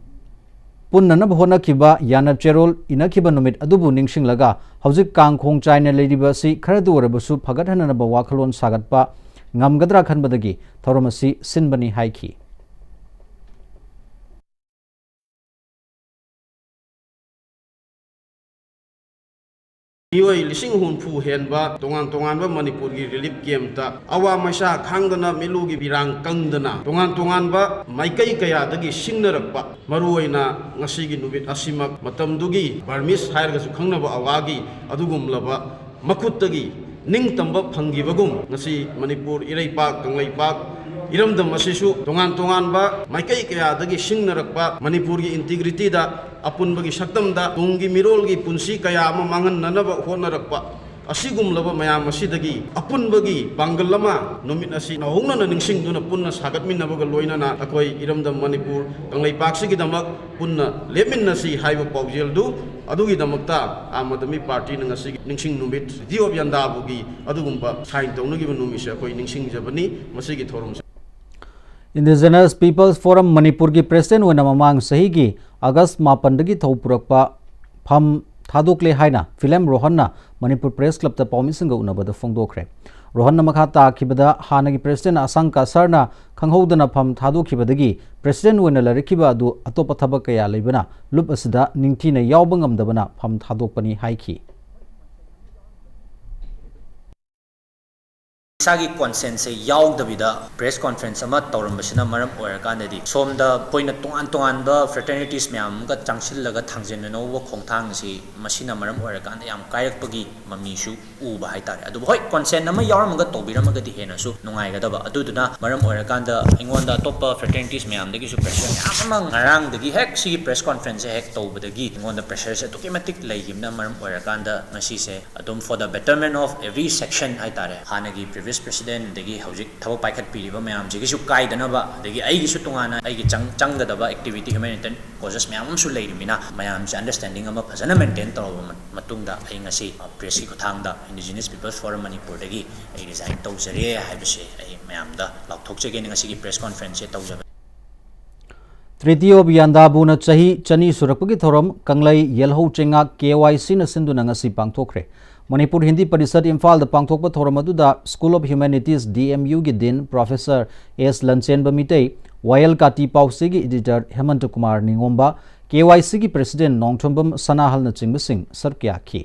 ꯄꯨꯟꯅꯅꯕ ꯍꯣꯠꯅꯈꯤꯕ ꯌꯥꯅ ꯆꯦꯔꯣꯜ ꯏꯅꯈꯤꯕ ꯅꯨꯃꯤꯠ ꯑꯗꯨꯕꯨ ꯅꯤꯡꯁꯤꯡꯂꯒ ꯍꯧꯖꯤꯛ ꯀꯥꯡ ꯈꯣꯡ ꯆꯥꯏꯅ ꯂꯩꯔꯤꯕ ꯑꯁꯤ ꯈꯔꯗ ꯑꯣꯏꯔꯕꯁꯨ ꯐꯒꯠꯍꯟꯅꯅꯕ ꯋꯥꯈꯜꯂꯣꯟ ꯁꯥꯒꯠꯄ ꯉꯝꯒꯗ꯭ꯔꯥ ꯈꯟꯕꯗꯒꯤ ꯊꯧꯔꯝ ꯑꯁꯤ ꯁꯤꯟꯕꯅꯤ ꯍꯥꯏꯈꯤ꯫ ꯃꯤꯑꯣꯏ ꯂꯤꯁꯤꯡ ꯍꯨꯝꯐꯨ ꯍꯦꯟꯕ ꯇꯣꯉꯥꯟ ꯇꯣꯉꯥꯟꯕ ꯃꯅꯤꯄꯨꯔꯒꯤ ꯔꯤꯂꯤꯐ ꯀꯦꯝꯞꯇ ꯑꯋꯥ ꯃꯩꯁꯥ ꯈꯥꯡꯗꯅ, ꯃꯤꯠꯂꯨꯒꯤ ꯄꯤꯔꯥꯡ ꯀꯪꯗꯅ, ꯇꯣꯉꯥꯟ ꯇꯣꯉꯥꯟꯕ ꯃꯥꯏꯀꯩ ꯀꯌꯥꯗꯒꯤ ꯁꯤꯡꯅꯔꯛꯄ, ꯃꯔꯨꯑꯣꯏꯅ ꯉꯁꯤꯒꯤ ꯅꯨꯃꯤꯠ ꯑꯁꯤꯃꯛ ꯃꯇꯝꯗꯨꯒꯤ ꯕꯔꯃꯤꯁ ꯍꯥꯏꯔꯒꯁꯨ ꯈꯪꯅꯕ ꯑꯋꯥꯒꯤ ꯑꯗꯨꯒꯨꯝꯂꯕ ꯃꯈꯨꯠꯇꯒꯤ ꯅꯤꯡꯇꯝꯕ ꯐꯪꯈꯤꯕꯒꯨꯝ, ꯉꯁꯤ ꯃꯅꯤꯄꯨꯔ ꯏꯔꯩꯄꯥꯛ, ꯀꯪꯂꯩꯄꯥꯛ ꯏꯔꯝꯗꯝ ꯑꯁꯤꯁꯨ ꯇꯣꯉꯥꯟ ꯇꯣꯉꯥꯟꯕ ꯃꯥꯏꯀꯩ ꯀꯌꯥꯗꯒꯤ ꯁꯤꯡꯅꯔꯛꯄ ꯃꯅꯤꯄꯨꯔꯒꯤ ꯏꯟꯇꯤꯒ꯭ꯔꯤꯇꯤꯗ, ꯑꯄꯨꯟꯕꯒꯤ ꯁꯛꯇꯝꯗ ꯇꯨꯡꯒꯤ ꯃꯤꯔꯣꯜꯒꯤ ꯄꯨꯟꯁꯤ ꯀꯌꯥ ꯑꯃ ꯃꯥꯡꯍꯟꯅꯅꯕ ꯍꯣꯠꯅꯔꯛꯄ ꯑꯁꯤꯒꯨꯝꯂꯕ ꯃꯌꯥꯝ ꯑꯁꯤꯗꯒꯤ ꯑꯄꯨꯟꯕꯒꯤ ꯄꯥꯡꯒꯜ ꯑꯃ ꯅꯨꯃꯤꯠ ꯑꯁꯤ ꯅꯧꯍꯧꯅꯅ ꯅꯤꯡꯁꯤꯡꯗꯨꯅ ꯄꯨꯟꯅ ꯁꯥꯒꯠꯃꯤꯟꯅꯕꯒ ꯂꯣꯏꯅꯅ ꯑꯩꯈꯣꯏ ꯏꯔꯝꯗꯝ ꯃꯅꯤꯄꯨꯔ ꯀꯪꯂꯩꯄꯥꯛꯁꯤꯒꯤꯗꯃꯛ ꯄꯨꯟꯅ ꯂꯦꯞꯃꯤꯟꯅꯁꯤ ꯍꯥꯏꯕ ꯄꯥꯎꯖꯦꯜꯗꯨ ꯑꯗꯨꯒꯤꯗꯃꯛꯇ ꯑꯥꯝ ꯑꯥꯗꯃꯤ ꯄꯥꯔꯇꯤꯅ ꯉꯁꯤꯒꯤ ꯅꯤꯡꯁꯤꯡ ꯅꯨꯃꯤꯠ, ꯇ꯭ꯔꯤꯇꯤ ꯑꯣꯐ ꯌꯥꯟꯗꯥꯕꯨꯒꯤ ꯑꯗꯨꯒꯨꯝꯕ ꯁꯥꯏꯟ ꯇꯧꯅꯈꯤꯕ ꯅꯨꯃꯤꯠꯁꯦ ꯑꯩꯈꯣꯏ ꯅꯤꯡꯁꯤꯡꯖꯕꯅꯤ꯫ ꯃꯁꯤꯒꯤ ꯊꯧꯔꯝꯁꯦ Indigenous People's Forum ꯃꯅꯤꯄꯨꯔꯒꯤ ꯄ꯭ꯔꯦꯁꯤꯗꯦꯟꯠ ꯑꯣꯏꯅ ꯃꯃꯥꯡ ꯆꯍꯤꯒꯤ ꯑꯥꯒꯁ ꯃꯥꯄꯟꯗꯒꯤ ꯊꯧ ꯄꯨꯔꯛꯄ ꯐꯝ ꯊꯥꯗꯣꯛꯂꯦ ꯍꯥꯏꯅ ꯐꯤꯂꯦꯝ ꯔꯣꯍꯟꯅ ꯃꯅꯤꯄꯨꯔ ꯄ꯭ꯔꯦꯁ ꯀ꯭ꯂꯕꯇ ꯄꯥꯎꯃꯤꯁꯤꯡꯒ ꯎꯅꯕꯗ ꯐꯣꯡꯗꯣꯛꯈ꯭ꯔꯦ꯫ ꯔꯣꯍꯟꯅ ꯃꯈꯥ ꯇꯥꯈꯤꯕꯗ ꯍꯥꯟꯅꯒꯤ ꯄ꯭ꯔꯦꯁꯤꯗꯦꯟꯠ ꯑꯁꯥꯡ ꯀꯁꯔꯅ ꯈꯪꯍꯧꯗꯅ ꯐꯝ ꯊꯥꯗꯣꯛꯈꯤꯕꯗꯒꯤ ꯄ꯭ꯔꯦꯁꯤꯗꯦꯟꯠ ꯑꯣꯏꯅ ꯂꯩꯔꯛꯈꯤꯕ ꯑꯗꯨ ꯑꯇꯣꯞꯄ ꯊꯕꯛ ꯀꯌꯥ ꯂꯩꯕꯅ ꯂꯨꯞ ꯑꯁꯤꯗ ꯅꯤꯡꯊꯤꯅ ꯌꯥꯎꯕ ꯉꯝꯗꯕꯅ ꯐꯝ ꯊꯥꯗꯣꯛꯄꯅꯤ ꯍꯥꯏꯈꯤ꯫ ꯏꯁꯥꯒꯤ ꯀꯣꯟꯁꯦꯟꯁꯁꯦ ꯌꯥꯎꯗꯕꯤꯗ ꯄ꯭ꯔꯦꯁ ꯀꯣꯟꯐꯔꯦꯟꯁ ꯑꯃ ꯇꯧꯔꯝꯕꯁꯤꯅ ꯃꯔꯝ ꯑꯣꯏꯔꯀꯥꯟꯗꯗꯤ ꯁꯣꯝꯗ ꯑꯩꯈꯣꯏꯅ ꯇꯣꯉꯥꯟ ꯇꯣꯉꯥꯟꯕ ꯐ꯭ꯔꯦꯇꯔꯅꯤꯇꯤꯁ ꯃꯌꯥꯝ ꯑꯃꯒ ꯆꯪꯁꯤꯜꯂꯒ ꯊꯥꯡꯖꯤꯟꯅꯅꯧꯕ ꯈꯣꯡꯊꯥꯡ ꯑꯁꯤ ꯃꯁꯤꯅ ꯃꯔꯝ ꯑꯣꯏꯔꯀꯥꯟꯗ ꯌꯥꯝ ꯀꯥꯏꯔꯛꯄꯒꯤ ꯃꯃꯤꯁꯨ ꯎꯕ ꯍꯥꯏꯇꯥꯔꯦ꯫ ꯑꯗꯨꯕꯨ ꯍꯣꯏ, ꯀꯣꯟꯁꯦꯟ ꯑꯃ ꯌꯥꯎꯔꯝꯃꯒ ꯇꯧꯕꯤꯔꯝꯃꯒꯗꯤ ꯍꯦꯟꯅꯁꯨ ꯅꯨꯡꯉꯥꯏꯒꯗꯕ꯫ ꯑꯗꯨꯗꯨꯅ ꯃꯔꯝ ꯑꯣꯏꯔꯀꯥꯟꯗ ꯑꯩꯉꯣꯟꯗ ꯑꯇꯣꯞꯄ ꯐ꯭ꯔꯦꯇꯔꯅꯤꯇꯤꯁ ꯃꯌꯥꯝꯗꯒꯤꯁꯨ ꯄ꯭ꯔꯦꯁꯔ ꯃꯌꯥꯝ ꯑꯃ ꯉꯔꯥꯡꯗꯒꯤ ꯍꯦꯛ ꯁꯤꯒꯤ ꯄ꯭ꯔꯦꯁ ꯀꯣꯟꯐꯔꯦꯟꯁꯁꯦ ꯍꯦꯛ ꯇꯧꯕꯗꯒꯤ ꯑꯩꯉꯣꯟꯗ ꯄ꯭ꯔꯦꯁꯔꯁꯦ ꯑꯗꯨꯛꯀꯤ ꯃꯇꯤꯛ ꯂꯩꯈꯤꯕꯅ ꯃꯔꯝ ꯑꯣꯏꯔꯀꯥꯟꯗ ꯉꯁꯤꯁꯦ ꯑꯗꯨꯝ for the betterment of every section ꯍꯥꯏꯇꯥꯔꯦ, ꯍꯥꯟꯅꯒꯤ ꯄ꯭ꯔꯤꯚꯤꯌꯁ ꯄ꯭ꯔꯦꯁꯤꯗꯦꯟꯠ ꯑꯗꯒꯤ ꯍꯧꯖꯤꯛ ꯊꯕꯛ ꯄꯥꯏꯈꯠꯄꯤꯔꯤꯕ ꯃꯌꯥꯝꯁꯤꯒꯤꯁꯨ ꯀꯥꯏꯗꯅꯕ, ꯑꯗꯒꯤ ꯑꯩꯒꯤꯁꯨ ꯇꯣꯉꯥꯟꯅ ꯑꯩꯒꯤ ꯆꯪ ꯆꯪꯒꯗꯕ ꯑꯦꯛꯇꯤꯚꯤꯇꯤ, ꯍ꯭ꯌꯨꯃꯦꯅꯤꯇꯦꯔꯤꯌꯟ ꯀꯣꯖꯦꯁ ꯃꯌꯥꯝ ꯑꯃꯁꯨ ꯂꯩꯔꯤꯕꯅꯤꯅ ꯃꯌꯥꯝꯁꯦ ꯑꯟꯗꯔꯁꯇꯦꯟꯗꯤꯡ ꯑꯃ ꯐꯖꯅ ꯃꯦꯟꯇꯦꯟ ꯇꯧꯔꯕ ꯃ- ꯃꯇꯨꯡꯗ ꯑꯩ ꯉꯁꯤ ꯄ꯭ꯔꯦꯁꯀꯤ ꯈꯨꯠꯊꯥꯡꯗ Indigenous People's Forum ꯃꯅꯤꯄꯨꯔꯗꯒꯤ ꯑꯩ ꯔꯤꯖꯥꯏꯟ ꯇꯧꯖꯔꯦ ꯍꯥꯏꯕꯁꯦ ꯑꯩ ꯃꯌꯥꯝꯗ ꯂꯥꯎꯊꯣꯛꯆꯒꯦꯅ ꯉꯁꯤꯒꯤ ꯄ꯭ꯔꯦꯁ ꯀꯣꯟꯐꯔꯦꯟꯁꯁꯦ ꯇꯧꯖꯕꯅꯤ꯫ ꯇ꯭ꯔꯤꯇꯤ ꯑꯣꯐ ꯌꯥꯟꯗꯥꯕꯨꯅ ꯆꯍꯤ ꯆꯅꯤ ꯁꯨꯔꯛꯄꯒꯤ ꯊꯧꯔꯝ ꯀꯪꯂꯩ ꯌꯦꯜꯍꯧ ꯆꯩꯉꯥꯛ ꯀꯦ ꯋꯥꯏ ꯁꯤꯅ ꯁꯤꯟꯗꯨꯅ ꯉꯁꯤ ꯄꯥꯡꯊꯣꯛꯈ꯭ꯔꯦ꯫ ꯃꯅꯤꯄꯨꯔ ꯍꯤꯟꯗꯤ ꯄꯔꯤꯁꯠ ꯏꯝꯐꯥꯜꯗ ꯄꯥꯡꯊꯣꯛꯄ ꯊꯧꯔꯝ ꯑꯗꯨꯗ School of Humanities D M Uꯒꯤ dean professor S Lanchenba Meitei, ꯋꯥꯌꯦꯜ ꯀꯥꯇꯤ ꯄꯥꯎꯆꯦꯒꯤ ꯏꯗꯤꯇꯔ ꯍꯦꯃꯟꯇ ꯀꯨꯃꯥꯔ ꯅꯤꯉꯣꯝꯕ, ꯀꯦ ꯋꯥꯏ ꯁꯤꯒꯤ ꯄ꯭ꯔꯦꯁꯤꯗꯦꯟꯠ ꯅꯣꯡꯊꯣꯝꯕꯝ ꯁꯅꯥꯍꯜꯅꯆꯤꯡꯕꯁꯤꯡ ꯁꯔꯨꯛ ꯌꯥꯈꯤ꯫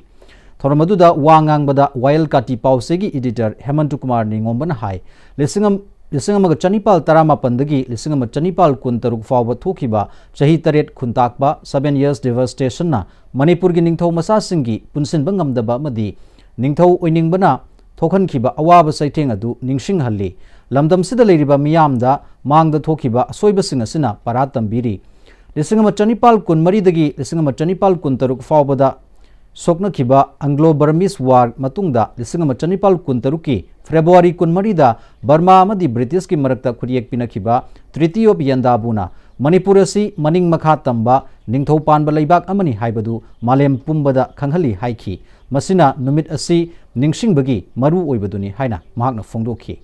ꯊꯧꯔꯝ ꯑꯗꯨꯗ ꯋꯥ ꯉꯥꯡꯕꯗ ꯋꯥꯌꯦꯜ ꯀꯥꯇꯤ ꯄꯥꯎꯆꯦꯒꯤ ꯏꯗꯤꯇꯔ ꯍꯦꯃꯟꯇ ꯀꯨꯃꯥꯔ ꯅꯤꯉꯣꯝꯕꯅ ꯍꯥꯏ, ꯂꯤꯁꯤꯡ ꯑꯃ- ꯂꯤꯁꯤꯡ ꯑꯃꯒ ꯆꯅꯤꯄꯥꯜ ꯇꯔꯥꯃꯥꯄꯟꯗꯒꯤ ꯂꯤꯁꯤꯡ ꯑꯃ ꯆꯅꯤꯄꯥꯜ ꯀꯨꯟꯇꯔꯨꯛ ꯐꯥꯎꯕ ꯊꯣꯛꯈꯤꯕ ꯆꯍꯤ ꯇꯔꯦꯠ ꯈꯨꯟꯇꯥꯛꯄ, seven years devastationꯅ ꯃꯅꯤꯄꯨꯔꯒꯤ ꯅꯤꯡꯊꯧ ꯃꯆꯥꯁꯤꯡꯒꯤ ꯄꯨꯟꯁꯤꯟꯕ ꯉꯝꯗꯕ ꯑꯃꯗꯤ ꯅꯤꯡꯊꯧ ꯑꯣꯏꯅꯤꯡꯕꯅ ꯊꯣꯛꯍꯟꯈꯤꯕ ꯑꯋꯥꯕ ꯆꯩꯊꯦꯡ ꯑꯗꯨ ꯅꯤꯡꯁꯤꯡꯍꯜꯂꯤ꯫ ꯂꯝꯗꯝꯁꯤꯗ ꯂꯩꯔꯤꯕ ꯃꯤꯌꯥꯝꯗ ꯃꯥꯡꯗ ꯊꯣꯛꯈꯤꯕ ꯑꯁꯣꯏꯕꯁꯤꯡ ꯑꯁꯤꯅ ꯄꯔꯥ ꯇꯝꯕꯤꯔꯤ꯫ ꯂꯤꯁꯤꯡ ꯑꯃ ꯆꯅꯤꯄꯥꯜ ꯀꯨꯟꯃꯔꯤꯗꯒꯤ ꯂꯤꯁꯤꯡ ꯑꯃ ꯆꯅꯤꯄꯥꯜ ꯀꯨꯟꯇꯔꯨꯛ ꯐꯥꯎꯕꯗ ꯁꯣꯛꯅꯈꯤꯕ Anglo Burmese War ꯃꯇꯨꯡꯗ ꯂꯤꯁꯤꯡ ꯑꯃ ꯆꯅꯤꯄꯥꯜ ꯀꯨꯟꯇꯔꯨꯛꯀꯤ ꯐꯦꯕ꯭ꯔꯨꯋꯥꯔꯤ ꯀꯨꯟꯃꯔꯤꯗ ꯕꯔꯃꯥ ꯑꯃꯗꯤ ꯕ꯭ꯔꯤꯇꯤꯁꯀꯤ ꯃꯔꯛꯇ ꯈꯨꯠꯌꯦꯛ ꯄꯤꯅꯈꯤꯕ Treaty of ꯌꯦꯟꯗꯥꯕꯨꯅ ꯃꯅꯤꯄꯨꯔ ꯑꯁꯤ ꯃꯅꯤꯡ ꯃꯈꯥ ꯇꯝꯕ ꯅꯤꯡꯊꯧ ꯄꯥꯟꯕ ꯂꯩꯕꯥꯛ ꯑꯃꯅꯤ ꯍꯥꯏꯕꯗꯨ ꯃꯥꯂꯦꯝ ꯄꯨꯝꯕꯗ ꯈꯪꯍꯜꯂꯤ ꯍꯥꯏꯈꯤ꯫ ꯃꯁꯤꯅ ꯅꯨꯃꯤꯠ ꯑꯁꯤ ꯅꯤꯡꯁꯤꯡꯕꯒꯤ ꯃꯔꯨ ꯑꯣꯏꯕꯗꯨꯅꯤ ꯍꯥꯏꯅ ꯃꯍꯥꯛꯅ ꯐꯣꯡꯗꯣꯛꯈꯤ꯫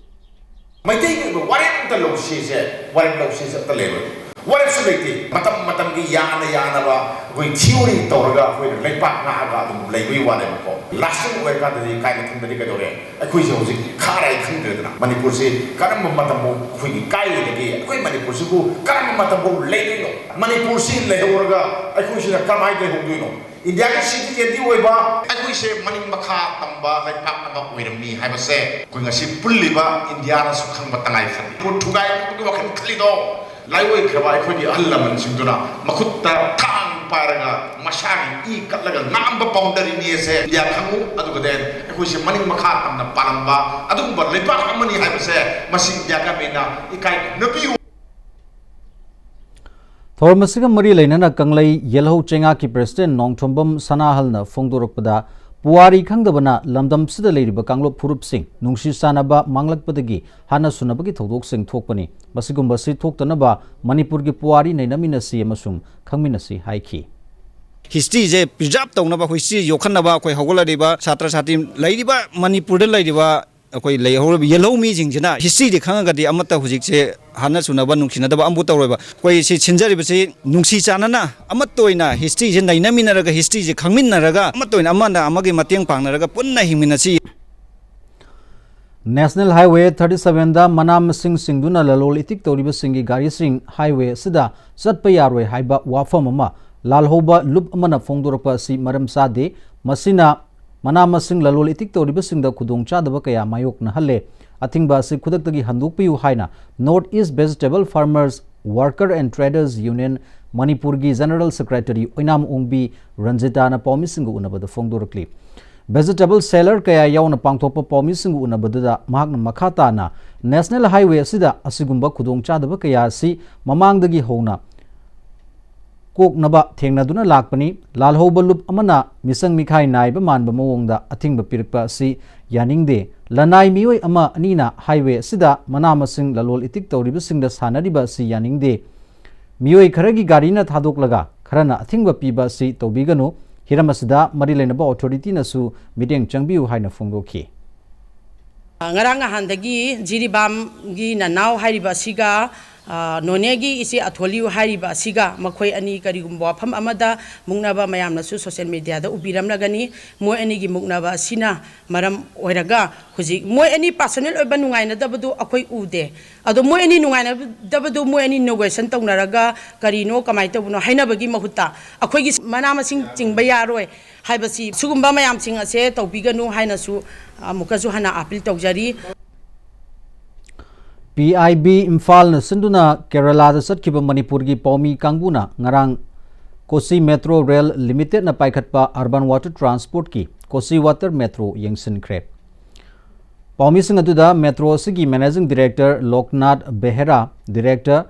ꯃꯩꯇꯩꯒꯤ ꯑꯣꯏꯕ ꯋꯥꯔꯦꯞ ꯑꯝꯇ ꯂꯧꯁꯤꯁꯦ, ꯋꯥꯔꯦꯞ ꯂꯧꯁꯤꯁꯦ ꯑꯝꯇ ꯂꯩꯔꯣꯏ꯫ ꯋꯥꯔꯦꯞꯁꯨ ꯂꯩꯇꯦ꯫ ꯃꯇꯝ ꯃꯇꯝꯒꯤ ꯌꯥꯅ ꯌꯥꯅꯕ ꯑꯩꯈꯣꯏ ꯊꯤꯑꯣꯔꯤ ꯇꯧꯔꯒ ꯑꯩꯈꯣꯏꯅ ꯂꯩꯄꯥꯛ ꯉꯥꯛꯑꯒ ꯑꯗꯨꯝ ꯂꯩꯕꯒꯤ ꯋꯥꯅꯦꯕꯀꯣ꯫ ꯂꯥꯁꯇꯤꯡ ꯑꯣꯏꯔꯀꯥꯟꯗꯗꯤ ꯀꯥꯏ ꯃꯇꯨꯡꯗꯗꯤ ꯀꯩꯗꯧꯔꯦ? ꯑꯩꯈꯣꯏꯁꯦ ꯍꯧꯖꯤꯛ ꯈꯥꯔꯦ ꯈꯪꯗ꯭ꯔꯦꯗꯅ꯫ ꯃꯅꯤꯄꯨꯔꯁꯤ ꯀꯔꯝꯕ ꯃꯇꯝꯐꯥꯎ ꯑꯩꯈꯣꯏꯒꯤ ꯀꯥꯏꯔꯤꯗꯒꯤ ꯑꯩꯈꯣꯏ ꯃꯅꯤꯄꯨꯔꯁꯤꯕꯨ ꯀꯔꯝꯕ ꯃꯇꯝꯐꯥꯎ ꯂꯩꯗꯣꯏꯅꯣ? ꯃꯅꯤꯄꯨꯔꯁꯤ ꯂꯩꯍꯧꯔꯒ ꯑꯩꯈꯣꯏꯁꯤꯅ ꯀꯔꯝꯍꯥꯏꯅ ꯂꯩꯍꯧꯗꯣꯏꯅꯣ? ꯏꯟꯗꯤꯌꯥꯒꯤ ꯁꯤꯇꯤꯖꯦꯟꯗꯤ ꯑꯣꯏꯕ ꯑꯩꯈꯣꯏꯁꯦ ꯃꯅꯤꯡ ꯃꯈꯥ ꯇꯝꯕ ꯂꯩꯄꯥꯛ ꯑꯃ ꯑꯣꯏꯔꯝꯃꯤ ꯍꯥꯏꯕꯁꯦ ꯑꯩꯈꯣꯏ ꯉꯁꯤ ꯄꯨꯜꯂꯤꯕ ꯏꯟꯗꯤꯌꯥꯅꯁꯨ ꯈꯪꯕ ꯇꯉꯥꯏ ꯐꯗꯦ꯫ ꯊꯨꯒꯥꯏꯅꯕꯒꯤ ꯋꯥꯈꯜ ꯈꯜꯂꯤꯗꯣ ꯂꯥꯏꯑꯣꯏꯈ꯭ꯔꯕ ꯑꯩꯈꯣꯏꯒꯤ ꯑꯍꯜ ꯂꯃꯟꯁꯤꯡꯗꯨꯅ ꯃꯈꯨꯠꯇ ꯊꯥꯡ ꯄꯥꯏꯔꯒ ꯃꯁꯥꯒꯤ ꯏ ꯀꯠꯂꯒ ꯉꯥꯡꯕ ꯕꯥꯎꯟꯗꯔꯤꯅꯤ ꯑꯁꯦ ꯏꯟꯗꯤꯌꯥ ꯈꯪꯉꯨ꯫ ꯑꯗꯨꯒ then ꯑꯩꯈꯣꯏꯁꯦ ꯃꯅꯤꯡ ꯃꯈꯥ ꯇꯝꯅ ꯄꯥꯜꯂꯝꯕ ꯑꯗꯨꯒꯨꯝꯕ ꯂꯩꯄꯥꯛ ꯑꯃꯅꯤ ꯍꯥꯏꯕꯁꯦ ꯃꯁꯤ ꯏꯟꯗꯤꯌꯥ ꯒꯃꯦꯟꯅ ꯏꯀꯥꯏ ꯈꯨꯝꯅꯕꯤꯌꯨ꯫ ꯊꯧꯔꯝ ꯑꯁꯤꯒ ꯃꯔꯤ ꯂꯩꯅꯅ ꯀꯪꯂꯩ ꯌꯦꯜꯍꯧ ꯆꯩꯉꯥꯛꯀꯤ ꯄ꯭ꯔꯦꯁꯤꯗꯦꯟ ꯅꯣꯡꯊꯣꯝꯕꯝ ꯁꯅꯥꯍꯜꯅ ꯐꯣꯡꯗꯣꯔꯛꯄꯗ, ꯄꯨꯋꯥꯔꯤ ꯈꯪꯗꯕꯅ ꯂꯝꯗꯝꯁꯤꯗ ꯂꯩꯔꯤꯕ ꯀꯥꯡꯂꯨꯞ ꯐꯨꯔꯨꯞꯁꯤꯡ ꯅꯨꯡꯁꯤ ꯆꯥꯟꯅꯕ ꯃꯥꯡꯂꯛꯄꯗꯒꯤ ꯍꯥꯠꯅ ꯁꯨꯅꯕꯒꯤ ꯊꯧꯗꯣꯛꯁꯤꯡ ꯊꯣꯛꯄꯅꯤ꯫ ꯃꯁꯤꯒꯨꯝꯕꯁꯤ ꯊꯣꯛꯇꯅꯕ ꯃꯅꯤꯄꯨꯔꯒꯤ ꯄꯨꯋꯥꯔꯤ ꯅꯩꯅꯃꯤꯟꯅꯁꯤ ꯑꯃꯁꯨꯡ ꯈꯪꯃꯤꯟꯅꯁꯤ ꯍꯥꯏꯈꯤ꯫ ꯍꯤꯁꯇ꯭ꯔꯤꯁꯦ ꯄ꯭ꯔꯤꯖꯥꯔꯞ ꯇꯧꯅꯕ, ꯍꯤꯁꯇ꯭ꯔꯤ ꯌꯣꯛꯈꯠꯅꯕ ꯑꯩꯈꯣꯏ ꯍꯧꯒꯠꯂꯛꯂꯤꯕ ꯁꯥꯇ꯭ꯔ ꯁꯥꯇ꯭ꯔꯤ ꯂꯩꯔꯤꯕ ꯃꯅꯤꯄꯨꯔꯗ ꯂꯩꯔꯤꯕ ꯑꯩꯈꯣꯏ ꯂꯩꯍꯧꯔꯤꯕ ꯌꯦꯜꯍꯧ ꯃꯤꯁꯤꯡꯁꯤꯅ ꯍꯤꯁꯇ꯭ꯔꯤꯗꯤ ꯈꯪꯉꯒꯗꯤ ꯑꯃꯠꯇ ꯍꯧꯖꯤꯛꯁꯦ ꯍꯥꯠꯅ ꯁꯨꯅꯕ ꯅꯨꯡꯁꯤꯅꯗꯕ ꯑꯃꯕꯨ ꯇꯧꯔꯣꯏꯕ꯫ ꯑꯩꯈꯣꯏ ꯁꯤ ꯁꯤꯟꯖꯔꯤꯕꯁꯤ ꯅꯨꯡꯁꯤ ꯆꯥꯟꯅꯅ ꯑꯃꯠꯇ ꯑꯣꯏꯅ ꯍꯤꯁꯇ꯭ꯔꯤꯁꯦ ꯅꯩꯅꯃꯤꯟꯅꯔꯒ, ꯍꯤꯁꯇ꯭ꯔꯤꯁꯦ ꯈꯪꯃꯤꯟꯅꯔꯒ, ꯑꯃꯠꯇ ꯑꯣꯏꯅ ꯑꯃꯅ ꯑꯃꯒꯤ ꯃꯇꯦꯡ ꯄꯥꯡꯅꯔꯒ ꯄꯨꯟꯅ ꯍꯤꯡꯃꯤꯟꯅꯁꯤ꯫ National Highway thirty seven ꯗ ꯃꯅꯥ ꯃꯁꯤꯡ ꯁꯤꯡꯗꯨꯅ ꯂꯂꯣꯜ ꯏꯇꯤꯛ ꯇꯧꯔꯤꯕꯁꯤꯡꯒꯤ ꯒꯥꯔꯤꯁꯤꯡ highway ꯑꯁꯤꯗ ꯆꯠꯄ ꯌꯥꯔꯣꯏ ꯍꯥꯏꯕ ꯋꯥꯐꯝ ꯑꯃ ꯂꯥꯜꯍꯧꯕ ꯂꯨꯞ ꯑꯃꯅ ꯐꯣꯡꯗꯣꯔꯛꯄ ꯑꯁꯤ ꯃꯔꯝ ꯆꯥꯗꯦ꯫ ꯃꯁꯤꯅ ꯃꯅꯥ ꯃꯁꯤꯡ ꯂꯂꯣꯜ ꯏꯇꯤꯛ ꯇꯧꯔꯤꯕꯁꯤꯡꯗ ꯈꯨꯗꯣꯡꯆꯥꯗꯕ ꯀꯌꯥ ꯃꯥꯌꯣꯛꯅꯍꯜꯂꯦ꯫ ꯑꯊꯤꯡꯕ ꯑꯁꯤ ꯈꯨꯗꯛꯇꯒꯤ ꯍꯟꯗꯣꯛꯄꯤꯌꯨ ꯍꯥꯏꯅ North East Vegetable Farmers Worker and Traders Union ꯃꯅꯤꯄꯨꯔꯒꯤ General Secretary ꯑꯣꯏꯅꯥꯝ ꯑꯣꯡꯕꯤ ꯔꯟꯖꯤꯇꯥꯅ ꯄꯥꯎꯃꯤꯁꯤꯡꯒ ꯎꯅꯕꯗ ꯐꯣꯡꯗꯣꯔꯛꯂꯤ꯫ Vegetable seller ꯀꯌꯥ ꯌꯥꯎꯅ ꯄꯥꯡꯊꯣꯛꯄ ꯄꯥꯎꯃꯤꯁꯤꯡꯒ ꯎꯅꯕꯗꯨꯗ ꯃꯍꯥꯛꯅ ꯃꯈꯥ ꯇꯥꯅ National Highway ꯑꯁꯤꯗ ꯑꯁꯤꯒꯨꯝꯕ ꯈꯨꯗꯣꯡꯆꯥꯗꯕ ꯀꯌꯥ ꯑꯁꯤ ꯃꯃꯥꯡꯗꯒꯤ ꯍꯧꯅ ꯀꯣꯛꯅꯕ ꯊꯦꯡꯅꯗꯨꯅ ꯂꯥꯛꯄꯅꯤ꯫ ꯂꯥꯜꯍꯧꯕ ꯂꯨꯞ ꯑꯃꯅ ꯃꯤꯆꯪ ꯃꯤꯈꯥꯏ ꯅꯥꯏꯕ ꯃꯥꯟꯕ ꯃꯑꯣꯡꯗ ꯑꯊꯤꯡꯕ ꯄꯤꯔꯛꯄ ꯑꯁꯤ ꯌꯥꯅꯤꯡꯗꯦ꯫ ꯂꯅꯥꯏ ꯃꯤꯑꯣꯏ ꯑꯃ ꯑꯅꯤꯅ highway ꯑꯁꯤꯗ ꯃꯅꯥ ꯃꯁꯤꯡ ꯂꯂꯣꯜ ꯏꯇꯤꯛ ꯇꯧꯔꯤꯕꯁꯤꯡꯗ ꯁꯥꯟꯅꯔꯤꯕ ꯑꯁꯤ ꯌꯥꯅꯤꯡꯗꯦ꯫ ꯃꯤꯑꯣꯏ ꯈꯔꯒꯤ ꯒꯥꯔꯤꯅ ꯊꯥꯗꯣꯛꯂꯒ ꯈꯔꯅ ꯑꯊꯤꯡꯕ ꯄꯤꯕ ꯑꯁꯤ ꯇꯧꯕꯤꯒꯅꯨ꯫ ꯍꯤꯔꯝ ꯑꯁꯤꯗ ꯃꯔꯤ ꯂꯩꯅꯕ authority ꯅꯁꯨ ꯃꯤꯠꯌꯦꯡ ꯆꯪꯕꯤꯌꯨ ꯍꯥꯏꯅ ꯐꯣꯡꯗꯣꯛꯈꯤ꯫ ꯉꯔꯥꯡ ꯅꯍꯥꯟꯗꯒꯤ ꯖꯤꯔꯤꯕꯥꯝꯒꯤ ꯅꯅꯥꯎ ꯍꯥꯏꯔꯤꯕ ꯑꯁꯤꯒ ꯑ, ꯅꯣꯅꯦꯒꯤ ꯏꯆꯦ ꯑꯊꯣꯂꯤꯌꯨ ꯍꯥꯏꯔꯤꯕ ꯑꯁꯤꯒ ꯃꯈꯣꯏ ꯑꯅꯤ ꯀꯔꯤꯒꯨꯝꯕ ꯋꯥꯐꯝ ꯑꯃꯗ ꯃꯨꯛꯅꯕ ꯃꯌꯥꯝꯅꯁꯨ social mediaꯗ ꯎꯕꯤꯔꯝꯂꯒꯅꯤ꯫ ꯃꯣꯏ ꯑꯅꯤꯒꯤ ꯃꯨꯛꯅꯕ ꯑꯁꯤꯅ ꯃꯔꯝ ꯑꯣꯏꯔꯒ ꯍꯧꯖꯤꯛ ꯃꯣꯏ ꯑꯅꯤ personal ꯑꯣꯏꯕ ꯅꯨꯡꯉꯥꯏꯅꯗꯕꯗꯨ ꯑꯩꯈꯣꯏ ꯎꯗꯦ꯫ ꯑꯗꯣ ꯃꯣꯏ ꯑꯅꯤ ꯅꯨꯡꯉꯥꯏꯅꯗꯕꯗꯨ ꯃꯣꯏ ꯑꯅꯤ negotiation ꯇꯧꯅꯔꯒ ꯀꯔꯤꯅꯣ ꯀꯃꯥꯏꯅ ꯇꯧꯕꯅꯣ ꯍꯥꯏꯅꯕꯒꯤ ꯃꯍꯨꯠꯇ ꯑꯩꯈꯣꯏꯒꯤ ꯃꯅꯥ ꯃꯁꯤꯡ ꯆꯤꯡꯕ ꯌꯥꯔꯣꯏ ꯍꯥꯏꯕꯁꯤ, ꯁꯤꯒꯨꯝꯕ ꯃꯌꯥꯝꯁꯤꯡ ꯑꯁꯦ ꯇꯧꯕꯤꯒꯅꯨ ꯍꯥꯏꯅꯁꯨ ꯑꯃꯨꯛꯀꯁꯨ ꯍꯟꯅ appeal ꯇꯧꯖꯔꯤ꯫ ꯄꯤ ꯑꯥꯏ ꯕꯤ ꯏꯝꯐꯥꯜꯅ ꯁꯤꯟꯗꯨꯅ ꯀꯦꯔꯂꯥꯗ ꯆꯠꯈꯤꯕ ꯃꯅꯤꯄꯨꯔꯒꯤ ꯄꯥꯎꯃꯤ ꯀꯥꯡꯕꯨꯅ ꯉꯔꯥꯡ ꯀꯣꯁꯤ ꯃꯦꯇ꯭ꯔꯣ ꯔꯦꯜ ꯂꯤꯃꯤꯇꯦꯗꯅ ꯄꯥꯏꯈꯠꯄ urban water transportꯀꯤ ꯀꯣꯁꯤ water metro ꯌꯦꯡꯁꯤꯟꯈ꯭ꯔꯦ꯫ ꯄꯥꯎꯃꯤꯁꯤꯡ ꯑꯗꯨꯗ ꯃꯦꯇ꯭ꯔꯣ ꯑꯁꯤꯒꯤ managing director Loknath Behera, director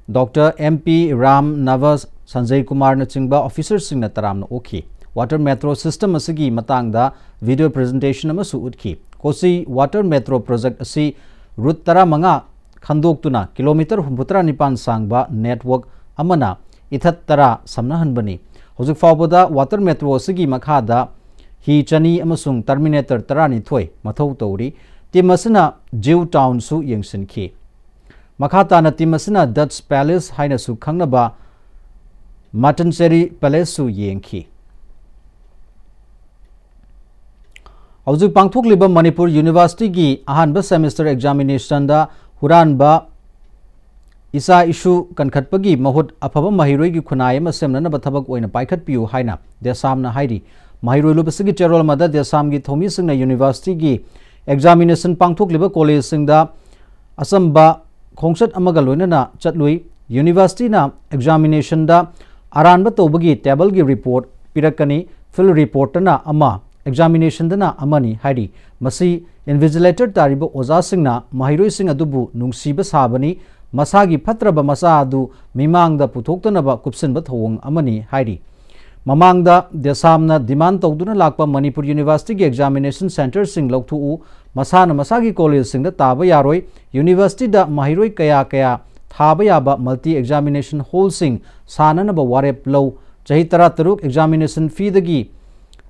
doctor M P Ram Navas, Sanjay ꯀꯨꯃꯥꯔꯅꯆꯤꯡꯕ officerꯁꯤꯡꯅ ꯇꯔꯥꯝꯅ ꯑꯣꯛꯈꯤ꯫ Water metro system ꯑꯁꯤꯒꯤ ꯃꯇꯥꯡꯗ video presentation ꯑꯃꯁꯨ ꯎꯠꯈꯤ꯫ ꯀꯣꯁꯤ water metro project ꯑꯁꯤ route ꯇꯔꯥꯃꯉꯥ ꯈꯟꯗꯣꯛꯇꯨꯅ kilometre ꯍꯨꯝꯐꯨꯇꯔꯥ ꯅꯤꯄꯥꯟ ꯁꯥꯡꯕ network ꯑꯃꯅ ꯏꯊꯠ ꯇꯔꯥ ꯁꯝꯅꯍꯟꯕꯅꯤ꯫ ꯍꯧꯖꯤꯛ ꯐꯥꯎꯕꯗ water metro ꯑꯁꯤꯒꯤ ꯃꯈꯥꯗ ꯍꯤ ꯆꯅꯤ ꯑꯃꯁꯨꯡ Terminator ꯇꯔꯥꯅꯤꯊꯣꯏ ꯃꯊꯧ ꯇꯧꯔꯤ꯫ Team ꯑꯁꯤꯅ ꯖꯤꯎ ꯇꯥꯎꯟꯁꯨ ꯌꯦꯡꯁꯤꯟꯈꯤ꯫ ꯃꯈꯥ ꯇꯥꯅ team ꯑꯁꯤꯅ Dutch Palace ꯍꯥꯏꯅꯁꯨ ꯈꯪꯅꯕ Mattanceri Palaceꯁꯨ ꯌꯦꯡꯈꯤ꯫ ꯍꯧꯖꯤꯛ ꯄꯥꯡꯊꯣꯛꯂꯤꯕ ꯃꯅꯤꯄꯨꯔ ꯌꯨꯅꯤꯚꯔꯁꯤꯇꯤꯒꯤ ꯑꯍꯥꯟꯕ semester examinationꯗ ꯍꯨꯔꯥꯟꯕ ꯏꯆꯥ ꯏꯁꯨ ꯀꯟꯈꯠꯄꯒꯤ ꯃꯍꯨꯠ ꯑꯐꯕ ꯃꯍꯩꯔꯣꯏꯒꯤ ꯈꯨꯟꯅꯥꯏ ꯑꯃ ꯁꯦꯝꯅꯅꯕ ꯊꯕꯛ ꯑꯣꯏꯅ ꯄꯥꯏꯈꯠꯄꯤꯌꯨ ꯍꯥꯏꯅ ꯗꯦꯁꯥꯝꯅ ꯍꯥꯏꯔꯤ꯫ ꯃꯍꯩꯔꯣꯏ ꯂꯣꯏꯕꯁꯤꯒꯤ ꯆꯦꯔꯣꯜ ꯑꯃꯗ ꯗꯦꯁꯥꯝꯒꯤ ꯊꯧꯃꯤꯁꯤꯡꯅ ꯌꯨꯅꯤꯚꯔꯁꯤꯇꯤꯒꯤ examination ꯄꯥꯡꯊꯣꯛꯂꯤꯕ ꯀꯣꯂꯦꯖꯁꯤꯡꯗ ꯑꯆꯝꯕ ꯈꯣꯡꯆꯠ ꯑꯃꯒ ꯂꯣꯏꯅꯅ ꯆꯠꯂꯨꯏ꯫ ꯌꯨꯅꯤꯚꯔꯁꯤꯇꯤꯅ examinationꯗ ꯑꯔꯥꯟꯕ ꯇꯧꯕꯒꯤ tableꯒꯤ report ꯄꯤꯔꯛꯀꯅꯤ꯫ Field reportꯇꯅ ꯑꯃ, examinationꯗꯅ ꯑꯃꯅꯤ ꯍꯥꯏꯔꯤ꯫ ꯃꯁꯤ invigilator ꯇꯥꯔꯤꯕ ꯑꯣꯖꯥꯁꯤꯡꯅ ꯃꯍꯩꯔꯣꯏꯁꯤꯡ ꯑꯗꯨꯕꯨ ꯅꯨꯡꯁꯤꯕ ꯁꯥꯕꯅꯤ꯫ ꯃꯁꯥꯒꯤ ꯐꯠꯇ꯭ꯔꯕ ꯃꯆꯥ ꯑꯗꯨ ꯃꯤꯃꯥꯡꯗ ꯄꯨꯊꯣꯛꯇꯅꯕ ꯀꯨꯞꯁꯤꯟꯕ ꯊꯧꯑꯣꯡ ꯑꯃꯅꯤ ꯍꯥꯏꯔꯤ꯫ ꯃꯃꯥꯡꯗ ꯗꯦꯁꯥꯝꯅ demand ꯇꯧꯗꯨꯅ ꯂꯥꯛꯄ ꯃꯅꯤꯄꯨꯔ ꯌꯨꯅꯤꯚꯔꯁꯤꯇꯤꯒꯤ examination centreꯁꯤꯡ ꯂꯧꯊꯣꯛꯎ, ꯃꯁꯥꯅ ꯃꯁꯥꯒꯤ ꯀꯣꯂꯦꯖꯁꯤꯡꯗ ꯇꯥꯕ ꯌꯥꯔꯣꯏ, ꯌꯨꯅꯤꯚꯔꯁꯤꯇꯤꯗ ꯃꯍꯩꯔꯣꯏ ꯀꯌꯥ ꯀꯌꯥ ꯊꯥꯕ ꯌꯥꯕ multi examination hallꯁꯤꯡ ꯁꯥꯅꯅꯕ ꯋꯥꯔꯦꯞ ꯂꯧ, ꯆꯍꯤ ꯇꯔꯥꯇꯔꯨꯛ examination feeꯗꯒꯤ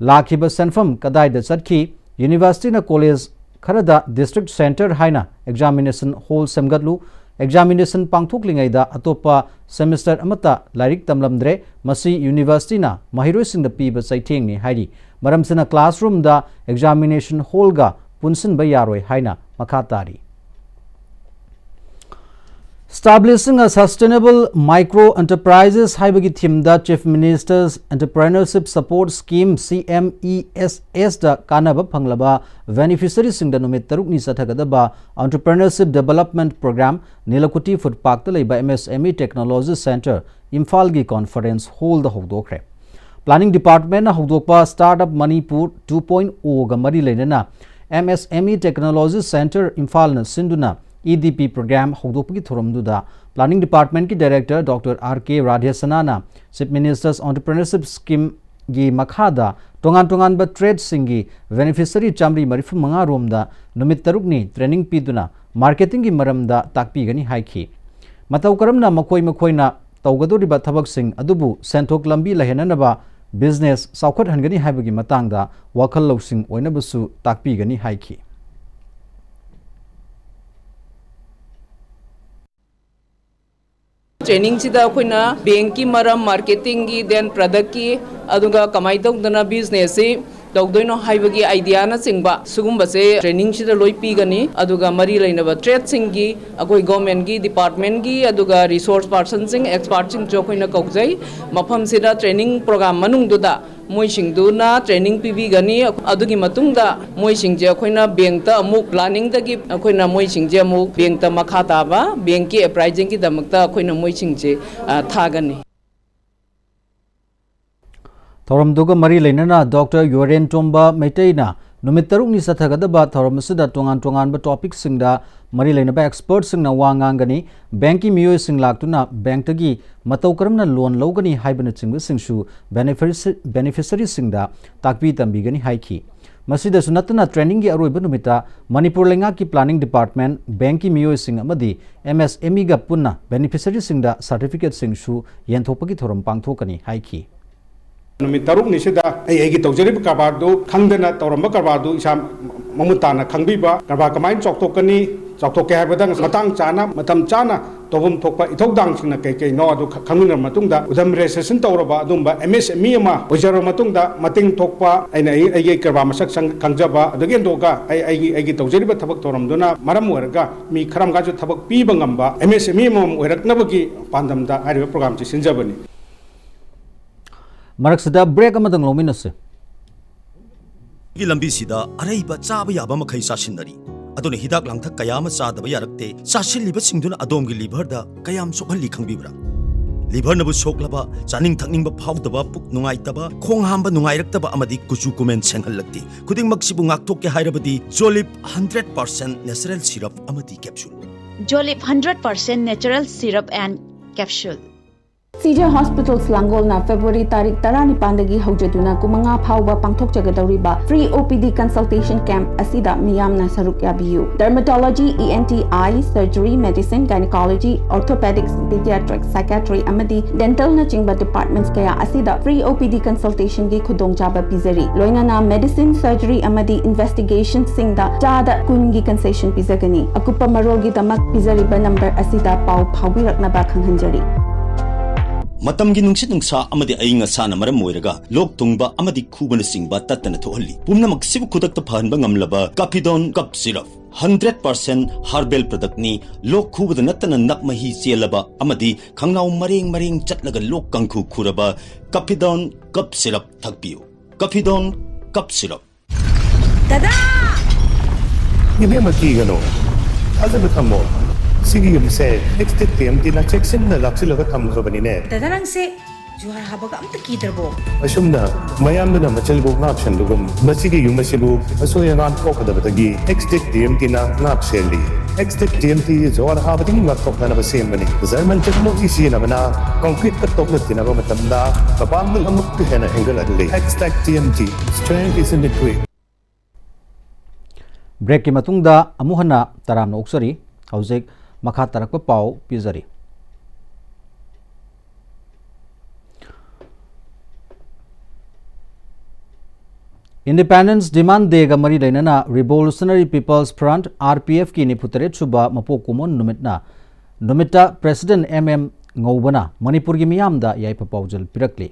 ꯂꯥꯛꯈꯤꯕ ꯁꯦꯟꯐꯝ ꯀꯗꯥꯏꯗ ꯆꯠꯈꯤ? ꯌꯨꯅꯤꯚꯔꯁꯤꯇꯤꯅ ꯀꯣꯂꯦꯖ ꯈꯔꯗ district centre ꯍꯥꯏꯅ examination hall ꯁꯦꯝꯒꯠꯂꯨ꯫ Examination ꯄꯥꯡꯊꯣꯛꯂꯤꯉꯩꯗ ꯑꯇꯣꯞꯄ semester ꯑꯃꯠꯇ ꯂꯥꯏꯔꯤꯛ ꯇꯝꯂꯝꯗ꯭ꯔꯦ꯫ ꯃꯁꯤ universityꯅ ꯃꯍꯩꯔꯣꯏꯁꯤꯡꯗ ꯄꯤꯕ ꯆꯩꯊꯦꯡꯅꯤ ꯍꯥꯏꯔꯤ꯫ ꯃꯔꯝꯁꯤꯅ classroomꯗ examination hallꯒ ꯄꯨꯟꯁꯤꯟꯕ ꯌꯥꯔꯣꯏ ꯍꯥꯏꯅ ꯃꯈꯥ ꯇꯥꯔꯤ꯫ Establishing a Sustainable Micro Enterprises ꯍꯥꯏꯕꯒꯤ themeꯗ Chief Minister's Entrepreneurship Support Scheme, CMESS ꯗ ꯀꯥꯟꯅꯕ ꯐꯪꯂꯕ beneficiaryꯁꯤꯡꯗ ꯅꯨꯃꯤꯠ ꯇꯔꯨꯛꯅꯤ ꯆꯠꯊꯒꯗꯕ Entrepreneurship Development Program ꯅꯤꯂꯀꯨꯇꯤ ꯐꯨꯠ ꯄꯥꯛꯇ ꯂꯩꯕ MSME Technology Centre ꯏꯝꯐꯥꯜꯒꯤ conference hallꯗ ꯍꯧꯗꯣꯛꯈ꯭ꯔꯦ꯫ Planning Departmentꯅ ꯍꯧꯗꯣꯛꯄ Startup Manipur two point oꯒ ꯃꯔꯤ ꯂꯩꯅꯅ MSME Technology Centre ꯏꯝꯐꯥꯜꯅ ꯁꯤꯟꯗꯨꯅ EDP program ꯍꯧꯗꯣꯛꯄꯒꯤ ꯊꯧꯔꯝꯗꯨꯗ Planning Departmentꯀꯤ Director Doctor R K Radhesanaꯅ Chief Minister's Entrepreneurship Schemeꯒꯤ ꯃꯈꯥꯗ ꯇꯣꯉꯥꯟ ꯇꯣꯉꯥꯟꯕ tradeꯁꯤꯡꯒꯤ beneficiary ꯆꯥꯃꯔꯤ ꯃꯔꯤꯐꯨ ꯃꯉꯥ ꯔꯣꯝꯗ ꯅꯨꯃꯤꯠ ꯇꯔꯨꯛꯅꯤ training ꯄꯤꯗꯨꯅ marketingꯒꯤ ꯃꯔꯝꯗ ꯇꯥꯛꯄꯤꯒꯅꯤ ꯍꯥꯏꯈꯤ꯫ ꯃꯇꯧ ꯀꯔꯝꯅ ꯃꯈꯣꯏ ꯃꯈꯣꯏꯅ ꯇꯧꯒꯗꯧꯔꯤꯕ ꯊꯕꯛꯁꯤꯡ ꯑꯗꯨꯕꯨ ꯁꯦꯟꯊꯣꯛ ꯂꯝꯕꯤ ꯂꯩꯍꯟꯅꯅꯕ business ꯆꯥꯎꯈꯠꯍꯟꯒꯅꯤ ꯍꯥꯏꯕꯒꯤ ꯃꯇꯥꯡꯗ ꯋꯥꯈꯜ ꯂꯧꯁꯤꯡ ꯑꯣꯏꯅꯕꯁꯨ ꯇꯥꯛꯄꯤꯒꯅꯤ ꯍꯥꯏꯈꯤ꯫ Trainingꯁꯤꯗ ꯑꯩꯈꯣꯏꯅ bankꯀꯤ ꯃꯔꯝ, marketingꯒꯤ, then productꯀꯤ, ꯑꯗꯨꯒ ꯀꯃꯥꯏꯅ ꯇꯧꯗꯅ businessꯁꯤ ꯇꯧꯗꯣꯏꯅꯣ ꯍꯥꯏꯕꯒꯤ ideaꯅꯆꯤꯡꯕ ꯁꯤꯒꯨꯝꯕꯁꯦ trainingꯁꯤꯗ ꯂꯣꯏ ꯄꯤꯒꯅꯤ꯫ ꯑꯗꯨꯒ ꯃꯔꯤ ꯂꯩꯅꯕ tradeꯁꯤꯡꯒꯤ, ꯑꯩꯈꯣꯏ governmentꯀꯤ departmentꯀꯤ, ꯑꯗꯨꯒ resource personꯁꯤꯡ, expertꯁꯤꯡꯁꯨ ꯑꯩꯈꯣꯏꯅ ꯀꯧꯖꯩ꯫ ꯃꯐꯝꯁꯤꯗ training program ꯃꯅꯨꯡꯗꯨꯗ ꯃꯣꯏꯁꯤꯡꯗꯨꯅ training ꯄꯤꯕꯤꯒꯅꯤ꯫ ꯑꯗꯨꯒꯤ ꯃꯇꯨꯡꯗ ꯃꯣꯏꯁꯤꯡꯁꯦ ꯑꯩꯈꯣꯏꯅ bankꯇ ꯑꯃꯨꯛ, planningꯗꯒꯤ ꯑꯩꯈꯣꯏꯅ ꯃꯣꯏꯁꯤꯡꯁꯦ ꯑꯃꯨꯛ bankꯇ ꯃꯈꯥ ꯇꯥꯕ bankꯀꯤ appraisingꯒꯤꯗꯃꯛꯇ ꯑꯩꯈꯣꯏꯅ ꯃꯣꯏꯁꯤꯡꯁꯦ, ꯑ, ꯊꯥꯒꯅꯤ꯫ ꯊꯧꯔꯝꯗꯨꯒ ꯃꯔꯤ ꯂꯩꯅꯅ Doctor ꯌꯣꯔꯦꯟꯇꯣꯝꯕ ꯃꯩꯇꯩꯅ ꯅꯨꯃꯤꯠ ꯇꯔꯨꯛꯅꯤ ꯆꯠꯊꯒꯗꯕ ꯊꯧꯔꯝ ꯑꯁꯤꯗ ꯇꯣꯉꯥꯟ ꯇꯣꯉꯥꯟꯕ topicꯁꯤꯡꯗ ꯃꯔꯤ ꯂꯩꯅꯕ expertꯁꯤꯡꯅ ꯋꯥ ꯉꯥꯡꯒꯅꯤ꯫ Bankꯀꯤ ꯃꯤꯑꯣꯏꯁꯤꯡ ꯂꯥꯛꯇꯨꯅ bankꯇꯒꯤ ꯃꯇꯧ ꯀꯔꯝꯅ loan ꯂꯧꯒꯅꯤ ꯍꯥꯏꯕꯅꯆꯤꯡꯕꯁꯤꯡꯁꯨ benefici-, beneficiaryꯁꯤꯡꯗ ꯇꯥꯛꯄꯤ ꯇꯝꯕꯤꯒꯅꯤ ꯍꯥꯏꯈꯤ꯫ ꯃꯁꯤꯗꯁꯨ ꯅꯠꯇꯅ trainingꯒꯤ ꯑꯔꯣꯏꯕ ꯅꯨꯃꯤꯠꯇ ꯃꯅꯤꯄꯨꯔ ꯂꯩꯉꯥꯛꯀꯤ planning department, bankꯀꯤ ꯃꯤꯑꯣꯏꯁꯤꯡ ꯑꯃꯗꯤ MSMEꯒ ꯄꯨꯟꯅ beneficiaryꯁꯤꯡꯗ certificateꯁꯤꯡꯁꯨ ꯌꯦꯟꯊꯣꯛꯄꯒꯤ ꯊꯧꯔꯝ ꯄꯥꯡꯊꯣꯛꯀꯅꯤ ꯍꯥꯏꯈꯤ꯫ ꯅꯨꯃꯤꯠ ꯇꯔꯨꯛꯅꯤꯁꯤꯗ ꯑꯩ ꯑꯩꯒꯤ ꯇꯧꯖꯔꯤꯕ ꯀꯔꯕꯥꯔꯗꯨ ꯈꯪꯗꯅ ꯇꯧꯔꯝꯕ ꯀꯔꯕꯥꯔꯗꯨ ꯏꯁꯥ ꯃꯃꯨꯠ ꯇꯥꯅ ꯈꯪꯕꯤꯕ, ꯀꯔꯕꯥꯔ ꯀꯃꯥꯏꯅ ꯆꯥꯎꯊꯣꯛꯀꯅꯤ, ꯆꯥꯎꯊꯣꯛꯀꯦ ꯍꯥꯏꯕꯗ ꯃꯇꯥꯡ ꯆꯥꯅ, ꯃꯇꯝ ꯆꯥꯅ ꯇꯧꯐꯝ ꯊꯣꯛꯄ ꯏꯊꯧꯗꯥꯡꯁꯤꯡꯅ ꯀꯩ ꯀꯩꯅꯣ ꯑꯗꯨ ꯈ-, ꯈꯪꯃꯤꯟꯅꯔꯕ ꯃꯇꯨꯡꯗ, ꯎꯗꯝ ꯔꯦꯖꯤꯁꯇ꯭ꯔꯦꯁꯟ ꯇꯧꯔꯕ ꯑꯗꯨꯒꯨꯝꯕ ꯑꯦꯝ ꯑꯦꯁ ꯑꯦꯝ ꯏ ꯑꯃ ꯑꯣꯏꯖꯔꯕ ꯃꯇꯨꯡꯗ, ꯃꯇꯦꯡ ꯊꯣꯛꯄ ꯑꯩꯅ ꯑꯩ-, ꯑꯩꯒꯤ ꯀꯔꯕꯥꯔ ꯃꯁꯛ ꯁꯪ-, ꯈꯪꯖꯕ, ꯑꯗꯨꯗꯒꯤ ꯍꯦꯟꯗꯣꯛꯑꯒ ꯑꯩ, ꯑꯩꯒꯤ, ꯑꯩꯒꯤ ꯇꯧꯖꯔꯤꯕ ꯊꯕꯛ ꯊꯧꯔꯝꯗꯨꯅ ꯃꯔꯝ ꯑꯣꯏꯔꯒ ꯃꯤ ꯈꯔ ꯑꯃꯒꯁꯨ ꯊꯕꯛ ꯄꯤꯕ ꯉꯝꯕ ꯑꯦꯝ ꯑꯦꯁ ꯑꯦꯝ ꯏ ꯑꯃꯃꯝ ꯑꯣꯏꯔꯛꯅꯕꯒꯤ ꯄꯥꯟꯗꯝꯗ ꯍꯥꯏꯔꯤꯕ ꯄ꯭ꯔꯣꯒ꯭ꯔꯥꯝꯁꯤ ꯁꯤꯟꯖꯕꯅꯤ꯫ ꯃꯔꯛꯁꯤꯗ ꯕ꯭ꯔꯦꯛ ꯑꯃꯇꯪ ꯂꯧꯃꯤꯟꯅꯁꯤ꯫ ꯒꯤ ꯂꯝꯕꯤꯁꯤꯗ ꯑꯔꯩꯕ ꯆꯥꯕ ꯌꯥꯕ ꯃꯈꯩ ꯆꯥꯁꯤꯟꯅꯔꯤ꯫ ꯑꯗꯨꯅ ꯍꯤꯗꯥꯛ ꯂꯥꯡꯊꯛ ꯀꯌꯥ ꯑꯃ ꯆꯥꯗꯕ ꯌꯥꯔꯛꯇꯦ꯫ ꯆꯥꯁꯤꯜꯂꯤꯕꯁꯤꯡꯗꯨꯅ ꯑꯗꯣꯝꯒꯤ ꯂꯤꯚꯔꯗ ꯀꯌꯥꯝ ꯁꯣꯛꯍꯜꯂꯤ ꯈꯪꯕꯤꯕ꯭ꯔꯥ? ꯂꯤꯚꯔꯅꯕꯨ ꯁꯣꯛꯂꯕ, ꯆꯥꯅꯤꯡ ꯊꯛꯅꯤꯡꯕ ꯐꯥꯎꯗꯕ, ꯄꯨꯛ ꯅꯨꯡꯉꯥꯏꯇꯕ, ꯈꯣꯡ ꯍꯥꯝꯕ ꯅꯨꯡꯉꯥꯏꯔꯛꯇꯕ ꯑꯃꯗꯤ ꯀꯨꯆꯨ ꯀꯨꯃꯦꯟ ꯁꯦꯡꯍꯜꯂꯛꯇꯦ꯫ ꯈꯨꯗꯤꯡꯃꯛꯁꯤꯕꯨ ꯉꯥꯛꯊꯣꯛꯀꯦ ꯍꯥꯏꯔꯕꯗꯤ Jolib hundred percent natural syrup ꯑꯃꯗꯤ capsule꯫ Jolib hundred percent natural syrup and capsule. ꯁꯤ ꯖꯦ ꯍꯣꯁꯄꯤꯇꯥꯜꯁ ꯂꯥꯡꯒꯣꯜꯅ ꯐꯦꯕ꯭ꯔꯨꯋꯥꯔꯤ ꯇꯥꯔꯤꯛ ꯇꯔꯥꯅꯤꯄꯥꯟꯗꯒꯤ ꯍꯧꯖꯗꯨꯅ ꯀꯨꯟꯃꯉꯥ ꯐꯥꯎꯕ ꯄꯥꯡꯊꯣꯛꯆꯒꯗꯧꯔꯤꯕ ꯐ꯭ꯔꯤ ꯑꯣ ꯄꯤ ꯗꯤ ꯀꯟꯁꯜꯇꯦꯁꯟ ꯀꯦꯝꯞ ꯑꯁꯤꯗ ꯃꯤꯌꯥꯝꯅ ꯁꯔꯨꯛ ꯌꯥꯕꯤꯌꯨ꯫ ꯗꯔꯃꯥꯇꯣꯂꯣꯖꯤ, ꯏ ꯑꯦꯟ ꯇꯤ, ꯑꯥꯏ, ꯁꯔꯖꯔꯤ, ꯃꯦꯗꯤꯁꯤꯟ, ꯒꯥꯏꯅꯤꯀꯣꯂꯣꯖꯤ, ꯑꯣꯔꯊꯣꯄꯦꯗꯤꯛꯁ, ꯄꯤꯗꯤꯌꯥꯇ꯭ꯔꯤꯛ, ꯁꯥꯏꯀꯥꯇ꯭ꯔꯤ ꯑꯃꯗꯤ ꯗꯦꯟꯇꯜꯅꯆꯤꯡꯕ ꯗꯤꯄꯥꯔꯠꯃꯦꯟꯠꯁ ꯀꯌꯥ ꯑꯁꯤꯗ ꯐ꯭ꯔꯤ ꯑꯣ ꯄꯤ ꯗꯤ ꯀꯟꯁꯜꯇꯦꯁꯟꯒꯤ ꯈꯨꯗꯣꯡꯆꯥꯕ ꯄꯤꯖꯔꯤ꯫ ꯂꯣꯏꯅꯅ ꯃꯦꯗꯤꯁꯤꯟ, ꯁꯔꯖꯔꯤ ꯑꯃꯗꯤ ꯏꯟꯚꯦꯁꯇꯤꯒꯦꯁꯟꯁꯤꯡꯗ ꯆꯥꯗ ꯀꯨꯟꯒꯤ ꯀꯟꯁꯦꯁꯟ ꯄꯤꯖꯒꯅꯤ꯫ ꯑꯀꯨꯞꯄ ꯃꯔꯣꯜꯒꯤꯗꯃꯛ ꯄꯤꯖꯔꯤꯕ ꯅꯝꯕꯔ ꯑꯁꯤꯗ ꯄꯥꯎ ꯐꯥꯎꯕꯤꯔꯛꯅꯕ ꯈꯪꯍꯟꯖꯔꯤ꯫ ꯃꯇꯝꯒꯤ ꯅꯨꯡꯁꯤꯠ ꯅꯨꯡꯁꯥ ꯑꯃꯗꯤ ꯑꯏꯪ ꯑꯁꯥꯅ ꯃꯔꯝ ꯑꯣꯏꯔꯒ ꯂꯣꯛ ꯊꯨꯡꯕ ꯑꯃꯗꯤ ꯈꯨꯕꯅꯆꯤꯡꯕ ꯇꯠꯇꯅ ꯊꯣꯛꯍꯜꯂꯤ꯫ ꯄꯨꯝꯅꯃꯛꯁꯤꯕꯨ ꯈꯨꯗꯛꯇ ꯐꯍꯟꯕ ꯉꯝꯂꯕ ꯀꯥꯐꯤꯗꯣꯟ ꯀꯞ ꯁꯤꯔꯞ, ꯍꯟꯗ꯭ꯔꯦꯠ ꯄꯥꯔꯁꯦꯟ ꯍꯥꯔꯕꯦꯜ ꯄ꯭ꯔꯗꯛꯅꯤ꯫ ꯂꯣꯛ ꯈꯨꯕꯗ ꯅꯠꯇꯅ ꯅꯞ ꯃꯍꯤ ꯆꯦꯜꯂꯕ ꯑꯃꯗꯤ ꯈꯪꯅꯥꯎ ꯃꯔꯦꯡ ꯃꯔꯦꯡ ꯆꯠꯂꯒ ꯂꯣꯛ ꯀꯥꯡꯈꯨ ꯈꯨꯔꯕ ꯀꯥꯐꯤꯗꯣꯟ ꯀꯞ ꯁꯤꯔꯞ ꯊꯛꯄꯤꯌꯨ꯫ ꯀꯥꯐꯤꯗꯣꯟ ꯀꯞ ꯁꯤꯔꯞ꯫ ꯗꯗꯥ! ꯏꯕꯦꯝꯃ, ꯀꯤꯒꯅꯨ, ꯊꯥꯖꯕ ꯊꯝꯃꯣ꯫ ꯁꯤꯒꯤ ꯌꯨꯝꯁꯦ ꯑꯦꯛꯁ ꯇꯦꯛ ꯇꯤ ꯑꯦꯝ ꯇꯤꯅ ꯆꯦꯛꯁꯤꯟꯅ ꯂꯥꯛꯁꯤꯜꯂꯒ ꯊꯝꯈ꯭ꯔꯕꯅꯤꯅꯦ꯫ ꯗꯗꯥ, ꯅꯪꯁꯦ ꯖꯨꯍꯥꯔ ꯍꯥꯕꯒ ꯑꯝꯇ ꯀꯤꯗ꯭ꯔꯕꯣ? ꯑꯁꯨꯝꯅ ꯃꯌꯥꯝꯗꯨꯅ ꯃꯆꯤꯜꯕꯨ ꯉꯥꯛ ꯁꯦꯟꯕꯒꯨꯝ, ꯃꯁꯤꯒꯤ ꯌꯨꯝ ꯑꯁꯤꯕꯨ ꯑꯁꯣꯏ ꯑꯉꯥꯝ ꯊꯣꯛꯀꯗꯕꯗꯒꯤ ꯑꯦꯛꯁ ꯇꯦꯛ ꯇꯤ ꯑꯦꯝ ꯇꯤꯅ ꯉꯥꯛ ꯁꯦꯜꯂꯤ꯫ ꯑꯦꯛꯁ ꯇꯦꯛ ꯇꯤ ꯑꯦꯝ ꯇꯤ ꯖꯨꯍꯥꯔ ꯍꯥꯕꯗꯒꯤ ꯉꯥꯛꯊꯣꯛꯅꯅꯕ ꯁꯦꯝꯕꯅꯤ꯫ ꯖꯔꯃꯟ ꯇꯦꯛꯅꯣꯂꯣꯖꯤ ꯁꯤꯖꯤꯟꯅꯕꯅ ꯀꯪꯀ꯭ꯔꯤꯠꯀ ꯇꯣꯛꯅ ꯇꯤꯟꯅꯕ ꯃꯇꯝꯗ ꯃꯄꯥꯡꯒꯜ ꯑꯃꯨꯛꯀ ꯍꯦꯟꯅ ꯍꯦꯟꯒꯠꯍꯜꯂꯤ꯫ Xtech T M T, strength is in the grit. ꯕ꯭ꯔꯦꯛꯀꯤ ꯃꯇꯨꯡꯗ ꯑꯃꯨꯛ ꯍꯟꯅ ꯇꯔꯥꯝꯅ ꯑꯣꯛꯆꯔꯤ꯫ ꯍꯧꯖꯤꯛ ꯃꯈꯥ ꯇꯥꯔꯛꯄ ꯄꯥꯎ ꯄꯤꯖꯔꯤ꯫ Independence Demand Day-ꯒ ꯃꯔꯤ ꯂꯩꯅꯅ Revolutionary People's Front, R P F-ꯀꯤ ꯅꯤꯐꯨꯇꯔꯦꯠ ꯁꯨꯕ ꯃꯄꯣꯛ ꯀꯨꯝꯑꯣꯟ ꯅꯨꯃꯤꯠꯅ, ꯅꯨꯃꯤꯠꯇ President M M ꯉꯧꯕꯅ ꯃꯅꯤꯄꯨꯔꯒꯤ ꯃꯤꯌꯥꯝꯗ ꯌꯥꯏꯐ ꯄꯥꯎꯖꯦꯜ ꯄꯤꯔꯛꯂꯤ꯫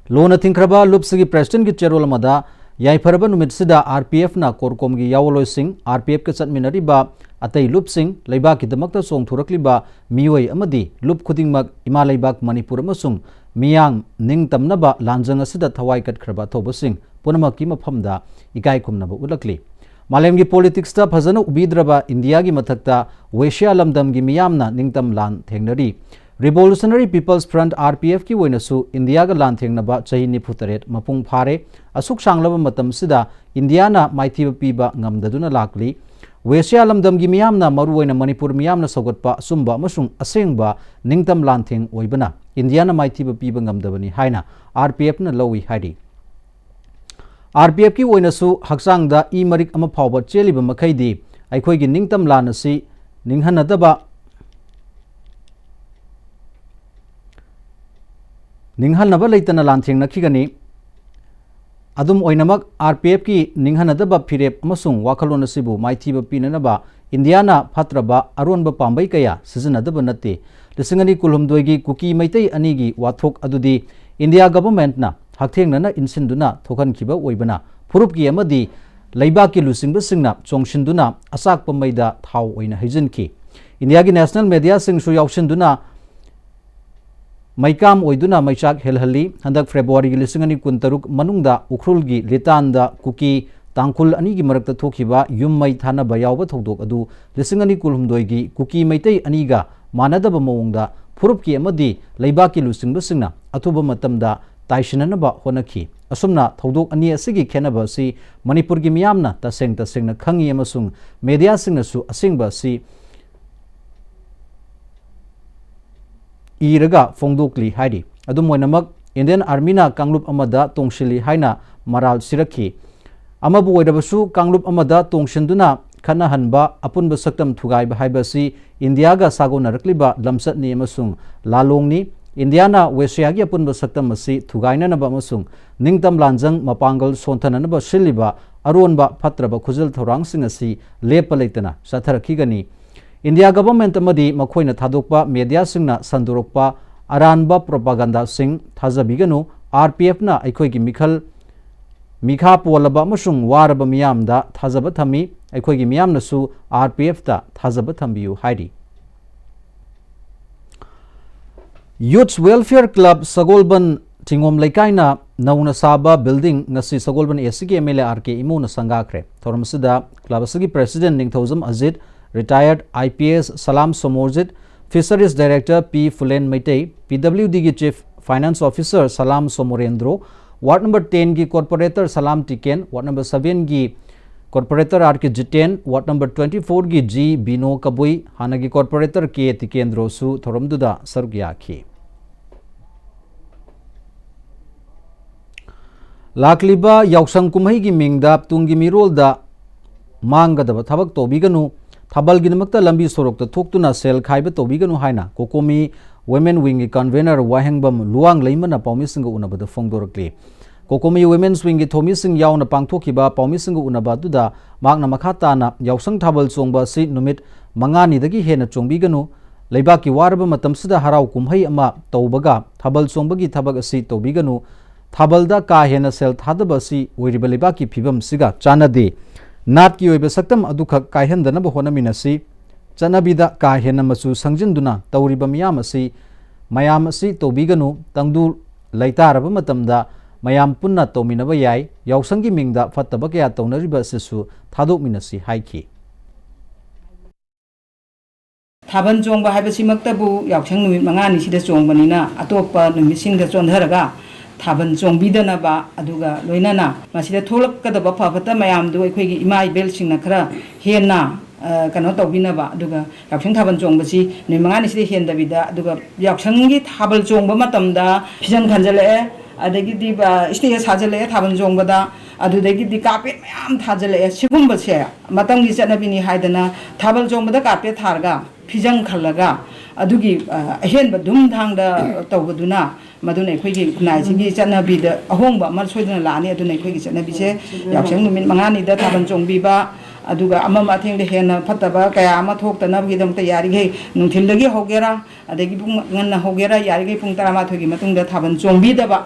ꯂꯣꯅ ꯊꯤꯡꯈ꯭ꯔꯕ ꯂꯨꯞꯁꯤꯒꯤ President-ꯀꯤ ꯆꯦꯔꯣꯜ ꯑꯃꯗ, ꯌꯥꯏꯐꯔꯕ ꯅꯨꯃꯤꯠꯁꯤꯗ R P F-ꯅ CORCOM-ꯒꯤ ꯌꯥꯑꯣꯟꯂꯣꯏꯁꯤꯡ, R P F-ꯀ ꯆꯠꯃꯤꯟꯅꯔꯤꯕ ꯑꯇꯩ ꯂꯨꯞꯁꯤꯡ, ꯂꯩꯕꯥꯛꯀꯤꯗꯃꯛꯇ ꯆꯣꯡꯊꯣꯔꯛꯂꯤꯕ ꯃꯤꯑꯣꯏ ꯑꯃꯗꯤ ꯂꯨꯞ ꯈꯨꯗꯤꯡꯃꯛ ꯏꯃꯥ ꯂꯩꯕꯥꯛ ꯃꯅꯤꯄꯨꯔ ꯑꯃꯁꯨꯡ ꯃꯤꯌꯥꯝ ꯅꯤꯡꯇꯝꯅꯕ ꯂꯥꯟꯖꯪ ꯑꯁꯤꯗ ꯊꯋꯥꯏ ꯀꯠꯈ꯭ꯔꯕ ꯑꯊꯧꯕꯁꯤꯡ ꯄꯨꯝꯅꯃꯛꯀꯤ ꯃꯐꯝꯗ ꯏꯀꯥꯏ ꯈꯨꯝꯅꯕ ꯎꯠꯂꯛꯂꯤ꯫ ꯃꯥꯂꯦꯝꯒꯤ politics-ꯇ ꯐꯖꯅ ꯎꯕꯤꯗ꯭ꯔꯕ ꯏꯟꯗꯤꯌꯥꯒꯤ ꯃꯊꯛꯇ ꯋꯦꯁꯤꯌꯥ ꯂꯝꯗꯝꯒꯤ ꯃꯤꯌꯥꯝꯅ ꯅꯤꯡꯇꯝ ꯂꯥꯟ ꯊꯦꯡꯅꯔꯤ꯫ Revolutionary People's Front, R P F-ꯀꯤ ꯑꯣꯏꯅꯁꯨ ꯏꯟꯗꯤꯌꯥꯒ ꯂꯥꯟ ꯊꯦꯡꯅꯕ ꯆꯍꯤ ꯅꯤꯐꯨꯇꯔꯦꯠ ꯃꯄꯨꯡ ꯐꯥꯔꯦ꯫ ꯑꯁꯨꯛ ꯁꯥꯡꯂꯕ ꯃꯇꯝꯁꯤꯗ ꯏꯟꯗꯤꯌꯥꯅ ꯃꯥꯏꯊꯤꯕ ꯄꯤꯕ ꯉꯝꯗꯗꯨꯅ ꯂꯥꯛꯂꯤ꯫ ꯋꯦꯁꯤꯌꯥ ꯂꯝꯗꯝꯒꯤ ꯃꯤꯌꯥꯝꯅ, ꯃꯔꯨꯑꯣꯏꯅ ꯃꯅꯤꯄꯨꯔ ꯃꯤꯌꯥꯝꯅ ꯁꯧꯒꯠꯄ ꯑꯆꯨꯝꯕ ꯑꯃꯁꯨꯡ ꯑꯁꯦꯡꯕ ꯅꯤꯡꯇꯝ ꯂꯥꯟꯊꯦꯡ ꯑꯣꯏꯕꯅ ꯏꯟꯗꯤꯌꯥꯅ ꯃꯥꯏꯊꯤꯕ ꯄꯤꯕ ꯉꯝꯗꯕꯅꯤ ꯍꯥꯏꯅ R P F-ꯅ ꯂꯧꯏ ꯍꯥꯏꯔꯤ꯫ R P F-ꯀꯤ ꯑꯣꯏꯅꯁꯨ ꯍꯛꯆꯥꯡꯗ ꯏ ꯃꯔꯤꯛ ꯑꯃ ꯐꯥꯎꯕ ꯆꯦꯜꯂꯤꯕ ꯃꯈꯩꯗꯤ ꯑꯩꯈꯣꯏꯒꯤ ꯅꯤꯡꯇꯝ ꯂꯥꯟ ꯑꯁꯤ ꯅꯤꯡꯍꯟꯅꯗꯕ, ꯅꯤꯡꯍꯟꯅꯕ ꯂꯩꯇꯅ ꯂꯥꯟꯊꯦꯡꯅꯈꯤꯒꯅꯤ꯫ ꯑꯗꯨꯝ ꯑꯣꯏꯅꯃꯛ, R P F-ꯀꯤ ꯅꯤꯡꯍꯟꯅꯗꯕ ꯐꯤꯔꯦꯞ ꯑꯃꯁꯨꯡ ꯋꯥꯈꯜꯂꯣꯟ ꯑꯁꯤꯕꯨ ꯃꯥꯏꯊꯤꯕ ꯄꯤꯅꯅꯕ ꯏꯟꯗꯤꯌꯥꯅ ꯐꯠꯇ꯭ꯔꯕ ꯑꯔꯣꯟꯕ ꯄꯥꯝꯕꯩ ꯀꯌꯥ ꯁꯤꯖꯤꯟꯅꯗꯕ ꯅꯠꯇꯦ꯫ ꯂꯤꯁꯤꯡ ꯑꯅꯤ ꯀꯨꯟꯍꯨꯝꯗꯣꯏꯒꯤ ꯀꯨꯀꯤ ꯃꯩꯇꯩ ꯑꯅꯤꯒꯤ ꯋꯥꯊꯣꯛ ꯑꯗꯨꯗꯤ ꯏꯟꯗꯤꯌꯥ government-ꯅ ꯍꯛꯊꯦꯡꯅꯅ ꯏꯟꯁꯤꯟꯗꯨꯅ ꯊꯣꯛꯍꯟꯈꯤꯕ ꯑꯣꯏꯕꯅ, ꯐꯨꯔꯨꯞꯀꯤ ꯑꯃꯗꯤ ꯂꯩꯕꯥꯛꯀꯤ ꯂꯨꯆꯤꯡꯕꯁꯤꯡꯅ ꯆꯣꯡꯁꯤꯟꯗꯨꯅ ꯑꯆꯥꯛꯄ ꯃꯩꯗ ꯊꯥꯎ ꯑꯣꯏꯅ ꯍꯩꯖꯤꯟꯈꯤ꯫ ꯏꯟꯗꯤꯌꯥꯒꯤ national media-ꯁꯤꯡꯁꯨ ꯌꯥꯎꯁꯤꯟꯗꯨꯅ ꯃꯩꯀꯥꯝ ꯑꯣꯏꯗꯨꯅ ꯃꯩꯆꯥꯛ ꯍꯦꯜꯍꯜꯂꯤ꯫ ꯍꯟꯗꯛ February-ꯒꯤ ꯂꯤꯁꯤꯡ ꯑꯅꯤ ꯀꯨꯟꯇꯔꯨꯛ ꯃꯅꯨꯡꯗ ꯎꯈ꯭ꯔꯨꯜꯒꯤ ꯂꯤꯇꯥꯟꯗ ꯀꯨꯀꯤ ꯇꯥꯡꯈꯨꯜ ꯑꯅꯤꯒꯤ ꯃꯔꯛꯇ ꯊꯣꯛꯈꯤꯕ ꯌꯨꯝ ꯃꯩ ꯊꯥꯅꯕ ꯌꯥꯎꯕ ꯊꯧꯗꯣꯛ ꯑꯗꯨ ꯂꯤꯁꯤꯡ ꯑꯅꯤ ꯀꯨꯟꯍꯨꯝꯗꯣꯏꯒꯤ ꯀꯨꯀꯤ ꯃꯩꯇꯩ ꯑꯅꯤꯒ ꯃꯥꯟꯅꯗꯕ ꯃꯑꯣꯡꯗ ꯐꯨꯔꯨꯞꯀꯤ ꯑꯃꯗꯤ ꯂꯩꯕꯥꯛꯀꯤ ꯂꯨꯆꯤꯡꯕꯁꯤꯡꯅ ꯑꯊꯨꯕ ꯃꯇꯝꯗ ꯇꯥꯏꯁꯤꯟꯅꯅꯕ ꯍꯣꯠꯅꯈꯤ꯫ ꯑꯁꯨꯝꯅ ꯊꯧꯗꯣꯛ ꯑꯅꯤ ꯑꯁꯤꯒꯤ ꯈꯦꯠꯅꯕ ꯑꯁꯤ ꯃꯅꯤꯄꯨꯔꯒꯤ ꯃꯤꯌꯥꯝꯅ ꯇꯁꯦꯡ ꯇꯁꯦꯡꯅ ꯈꯪꯉꯤ ꯑꯃꯁꯨꯡ media-ꯁꯤꯡꯅꯁꯨ ꯑꯁꯦꯡꯕ ꯑꯁꯤ ꯏꯔꯒ ꯐꯣꯡꯗꯣꯛꯂꯤ ꯍꯥꯏꯔꯤ꯫ ꯑꯗꯨꯝ ꯑꯣꯏꯅꯃꯛ, Indian Army-ꯅ ꯀꯥꯡꯂꯨꯞ ꯑꯃꯗ ꯇꯣꯡꯁꯤꯜꯂꯤ ꯍꯥꯏꯅ ꯃꯔꯥꯜ ꯁꯤꯔꯛꯈꯤ꯫ ꯑꯃꯕꯨ ꯑꯣꯏꯔꯕꯁꯨ, ꯀꯥꯡꯂꯨꯞ ꯑꯃꯗ ꯇꯣꯡꯁꯤꯟꯗꯨꯅ ꯈꯠꯅꯍꯟꯕ, ꯑꯄꯨꯟꯕ ꯁꯛꯇꯝ ꯊꯨꯒꯥꯏꯕ ꯍꯥꯏꯕ ꯑꯁꯤ ꯏꯟꯗꯤꯌꯥꯒ ꯁꯥꯒꯣꯟꯅꯔꯛꯂꯤꯕ ꯂꯝꯆꯠꯅꯤ ꯑꯃꯁꯨꯡ ꯂꯥꯂꯣꯡꯅꯤ꯫ ꯏꯟꯗꯤꯌꯥꯅ ꯋꯦꯁꯤꯌꯥꯒꯤ ꯑꯄꯨꯟꯕ ꯁꯛꯇꯝ ꯑꯁꯤ ꯊꯨꯒꯥꯏꯅꯅꯕ ꯑꯃꯁꯨꯡ ꯅꯤꯡꯇꯝ ꯂꯥꯟꯖꯪ ꯃꯄꯥꯡꯒꯜ ꯁꯣꯟꯊꯅꯅꯕ ꯁꯤꯜꯂꯤꯕ ꯑꯔꯣꯟꯕ ꯐꯠꯇ꯭ꯔꯕ ꯈꯨꯖꯤꯜ ꯊꯧꯔꯥꯡꯁꯤꯡ ꯑꯁꯤ ꯂꯦꯞꯄ ꯂꯩꯇꯅ ꯆꯠꯊꯔꯛꯈꯤꯒꯅꯤ꯫ ꯏꯟꯗꯤꯌꯥ ꯒꯚꯔꯟꯃꯦꯟꯠ ꯑꯃꯗꯤ ꯃꯈꯣꯏꯅ ꯊꯥꯗꯣꯛꯄ ꯃꯦꯗꯤꯌꯥꯁꯤꯡꯅ ꯁꯟꯗꯣꯔꯛꯄ ꯑꯔꯥꯟꯕ ꯄ꯭ꯔꯣꯄꯥꯒꯥꯟꯗꯥꯁꯤꯡ ꯊꯥꯖꯕꯤꯒꯅꯨ꯫ ꯑꯥꯔ ꯄꯤ ꯑꯦꯐꯅ ꯑꯩꯈꯣꯏꯒꯤ ꯃꯤꯈꯜ ꯃꯤꯈꯥ ꯄꯣꯜꯂꯕ ꯑꯃꯁꯨꯡ ꯋꯥꯔꯕ ꯃꯤꯌꯥꯝꯗ ꯊꯥꯖꯕ ꯊꯝꯃꯤ꯫ ꯑꯩꯈꯣꯏꯒꯤ ꯃꯤꯌꯥꯝꯅꯁꯨ ꯑꯥꯔ ꯄꯤ ꯑꯦꯐꯇ ꯊꯥꯖꯕ ꯊꯝꯕꯤꯌꯨ ꯍꯥꯏꯔꯤ꯫ Youths welfare club Sagolband Thingom ꯂꯩꯀꯥꯏꯅ ꯅꯧꯅ ꯁꯥꯕ ꯕꯤꯜꯗꯤꯡ ꯉꯁꯤ ꯁꯒꯣꯜꯕꯟ ꯑꯦ ꯁꯤꯒꯤ M L A R K ꯏꯃꯣꯅ ꯁꯪꯒꯥꯈ꯭ꯔꯦ꯫ ꯊꯧꯔꯝ ꯑꯁꯤꯗ ꯀ꯭ꯂꯕ ꯑꯁꯤꯒꯤ ꯄ꯭ꯔꯦꯁꯤꯗꯦꯟꯠ ꯅꯤꯡꯊꯧꯖꯝ ꯑꯖꯤꯠ, ꯔꯤꯇꯥꯌꯔꯗ I P S Salam Somorjit, fisheries director P Phulen Meitei, P W ꯗꯤꯒꯤ chief finance officer Salam Somorendro, ward number ꯇꯦꯟꯒꯤ corporator Salam Tiken, ward number ꯁꯚꯦꯟꯒꯤ corporator R K Jiten, ward number twenty ꯐꯣꯔꯒꯤ ꯖꯤ ꯕꯤꯅꯣ ꯀꯕꯨꯏ, ꯍꯥꯟꯅꯒꯤ ꯀꯣꯔꯄꯣꯔꯦꯇꯔ ꯀꯦ ꯇꯤꯀꯦꯟꯗ꯭ꯔꯣꯁꯨ ꯊꯧꯔꯝꯗꯨꯗ ꯁꯔꯨꯛ ꯌꯥꯈꯤ꯫ ꯂꯥꯛꯂꯤꯕ ꯌꯥꯎꯁꯪ ꯀꯨꯝꯍꯩꯒꯤ ꯃꯤꯡꯗ ꯇꯨꯡꯒꯤ ꯃꯤꯔꯣꯜꯗ ꯃꯥꯡꯒꯗꯕ ꯊꯕꯛ ꯇꯧꯕꯤꯒꯅꯨ, ꯊꯥꯕꯜꯒꯤꯗꯃꯛꯇ ꯂꯝꯕꯤ ꯁꯣꯔꯣꯛꯇ ꯊꯣꯛꯇꯨꯅ ꯁꯦꯜ ꯈꯥꯏꯕ ꯇꯧꯕꯤꯒꯅꯨ ꯍꯥꯏꯅ ꯀꯣꯀꯣꯃꯤ ꯋꯨꯃꯦꯟ ꯋꯤꯡꯒꯤ ꯀꯟꯚꯦꯅꯔ ꯋꯥꯍꯦꯡꯕꯝ ꯂꯨꯋꯥꯡꯂꯩꯃꯅ ꯄꯥꯎꯃꯤꯁꯤꯡꯒ ꯎꯅꯕꯗ ꯐꯣꯡꯗꯣꯔꯛꯂꯤ꯫ ꯀꯣꯀꯣꯃꯤ ꯋꯨꯃꯦꯟꯁ ꯋꯤꯡꯒꯤ ꯊꯧꯃꯤꯁꯤꯡ ꯌꯥꯎꯅ ꯄꯥꯡꯊꯣꯛꯈꯤꯕ ꯄꯥꯎꯃꯤꯁꯤꯡꯒ ꯎꯅꯕ ꯑꯗꯨꯗ ꯃꯍꯥꯛꯅ ꯃꯈꯥ ꯇꯥꯅ ꯌꯥꯎꯁꯪ ꯊꯥꯕꯜ ꯆꯣꯡꯕ ꯑꯁꯤ ꯅꯨꯃꯤꯠ ꯃꯉꯥꯅꯤꯗꯒꯤ ꯍꯦꯟꯅ ꯆꯣꯡꯕꯤꯒꯅꯨ, ꯂꯩꯕꯥꯛꯀꯤ ꯋꯥꯔꯕ ꯃꯇꯝꯁꯤꯗ ꯍꯔꯥꯎ ꯀꯨꯝꯍꯩ ꯑꯃ ꯇꯧꯕꯒ ꯊꯥꯕꯜ ꯆꯣꯡꯕꯒꯤ ꯊꯕꯛ ꯑꯁꯤ ꯇꯧꯕꯤꯒꯅꯨ, ꯊꯥꯕꯜꯗ ꯀꯥ ꯍꯦꯟꯅ ꯁꯦꯜ ꯊꯥꯗꯕ ꯑꯁꯤ ꯑꯣꯏꯔꯤꯕ ꯂꯩꯕꯥꯛꯀꯤ ꯐꯤꯕꯝꯁꯤꯒ ꯆꯥꯟꯅꯗꯦ, ꯅꯥꯠꯀꯤ ꯑꯣꯏꯕ ꯁꯛꯇꯝ ꯑꯗꯨꯈꯛ ꯀꯥꯏꯍꯟꯗꯅꯕ ꯍꯣꯠꯅꯃꯤꯟꯅꯁꯤ꯫ ꯆꯠꯅꯕꯤꯗ ꯀꯥ ꯍꯦꯟꯅ ꯃꯆꯨ ꯁꯪꯖꯤꯟꯗꯨꯅ ꯇꯧꯔꯤꯕ ꯃꯤꯌꯥꯝ ꯑꯁꯤ, ꯃꯌꯥꯝ ꯑꯁꯤ ꯇꯧꯕꯤꯒꯅꯨ꯫ ꯇꯪꯗꯨ ꯂꯩꯇꯥꯔꯕ ꯃꯇꯝꯗ ꯃꯌꯥꯝ ꯄꯨꯟꯅ ꯇꯧꯃꯤꯟꯅꯕ ꯌꯥꯏ꯫ ꯌꯥꯎꯁꯪꯒꯤ ꯃꯤꯡꯗ ꯐꯠꯇꯕ ꯀꯌꯥ ꯇꯧꯅꯔꯤꯕ ꯑꯁꯤꯁꯨ ꯊꯥꯗꯣꯛꯃꯤꯟꯅꯁꯤ ꯍꯥꯏꯈꯤ꯫ ꯊꯥꯕꯜ ꯆꯣꯡꯕ ꯍꯥꯏꯕꯁꯤꯃꯛꯇꯕꯨ ꯌꯥꯎꯁꯪ ꯅꯨꯃꯤꯠ ꯃꯉꯥꯅꯤꯁꯤꯗ ꯆꯣꯡꯕꯅꯤꯅ, ꯑꯇꯣꯞꯄ ꯅꯨꯃꯤꯠꯁꯤꯡꯗ ꯆꯣꯟꯊꯔꯒ ꯊꯥꯕꯜ ꯆꯣꯡꯕꯤꯗꯅꯕ, ꯑꯗꯨꯒ ꯂꯣꯏꯅꯅ ꯃꯁꯤꯗ ꯊꯣꯛꯂꯛꯀꯗꯕ ꯐ ꯐꯠꯇ ꯃꯌꯥꯝꯗꯨ ꯑꯩꯈꯣꯏꯒꯤ ꯏꯃꯥ ꯏꯕꯦꯜꯁꯤꯡꯅ ꯈꯔ ꯍꯦꯟꯅ, ꯑ, ꯀꯩꯅꯣ ꯇꯧꯕꯤꯅꯕ, ꯑꯗꯨꯒ ꯌꯥꯎꯁꯪ ꯊꯥꯕꯜ ꯆꯣꯡꯕꯁꯤ ꯅꯨꯃꯤꯠ ꯃꯉꯥꯅꯤꯁꯤꯗ ꯍꯦꯟꯗꯕꯤꯗ, ꯑꯗꯨꯒ ꯌꯥꯎꯁꯪꯒꯤ ꯊꯥꯕꯜ ꯆꯣꯡꯕ ꯃꯇꯝꯗ ꯐꯤꯖꯪ ꯈꯟꯖꯜꯂꯛꯑꯦ, ꯑꯗꯒꯤꯗꯤ, ꯑ, ꯏꯁꯇꯦꯖ ꯁꯥꯖꯜꯂꯛꯑꯦ ꯊꯥꯕꯜ ꯆꯣꯡꯕꯗ, ꯑꯗꯨꯗꯒꯤꯗꯤ ꯀꯥꯔꯄꯦꯠ ꯃꯌꯥꯝ ꯊꯥꯖꯜꯂꯛꯑꯦ꯫ ꯁꯤꯒꯨꯝꯕꯁꯦ ꯃꯇꯝꯒꯤ ꯆꯠꯅꯕꯤꯅꯤ ꯍꯥꯏꯗꯅ ꯊꯥꯕꯜ ꯆꯣꯡꯕꯗ ꯀꯥꯔꯄꯦꯠ ꯊꯥꯔꯒ, ꯐꯤꯖꯪ ꯈꯜꯂꯒ, ꯑꯗꯨꯒꯤ ꯑ, ꯑꯍꯦꯟꯕ ꯙꯨꯝ ꯊꯥꯡꯗ ꯇꯧꯕꯗꯨꯅ, ꯃꯗꯨꯅ ꯑꯩꯈꯣꯏꯒꯤ ꯈꯨꯟꯅꯥꯏꯁꯤꯒꯤ ꯆꯠꯅꯕꯤꯗ ꯑꯍꯣꯡꯕ ꯑꯃ ꯁꯣꯏꯗꯅ ꯂꯥꯛꯑꯅꯤ꯫ ꯑꯗꯨꯅ ꯑꯩꯈꯣꯏꯒꯤ ꯆꯠꯅꯕꯤꯁꯦ ꯌꯥꯎꯁꯪ ꯅꯨꯃꯤꯠ ꯃꯉꯥꯅꯤꯗ ꯊꯥꯕꯜ ꯆꯣꯡꯕꯤꯕ, ꯑꯗꯨꯒ ꯑꯃꯝ ꯑꯊꯦꯡꯗ ꯍꯦꯟꯅ ꯐꯠꯇꯕ ꯀꯌꯥ ꯑꯃ ꯊꯣꯛꯇꯅꯕꯒꯤꯗꯃꯛꯇ ꯌꯥꯔꯤꯈꯩ ꯅꯨꯡꯊꯤꯜꯗꯒꯤ ꯍꯧꯒꯦꯔꯥ, ꯑꯗꯒꯤ ꯄꯨꯡ ꯉꯟꯅ ꯍꯧꯒꯦꯔꯥ, ꯌꯥꯔꯤꯈꯩ ꯄꯨꯡ ꯇꯔꯥꯃꯥꯊꯣꯏꯒꯤ ꯃꯇꯨꯡꯗ ꯊꯥꯕꯜ ꯆꯣꯡꯕꯤꯗꯕ꯫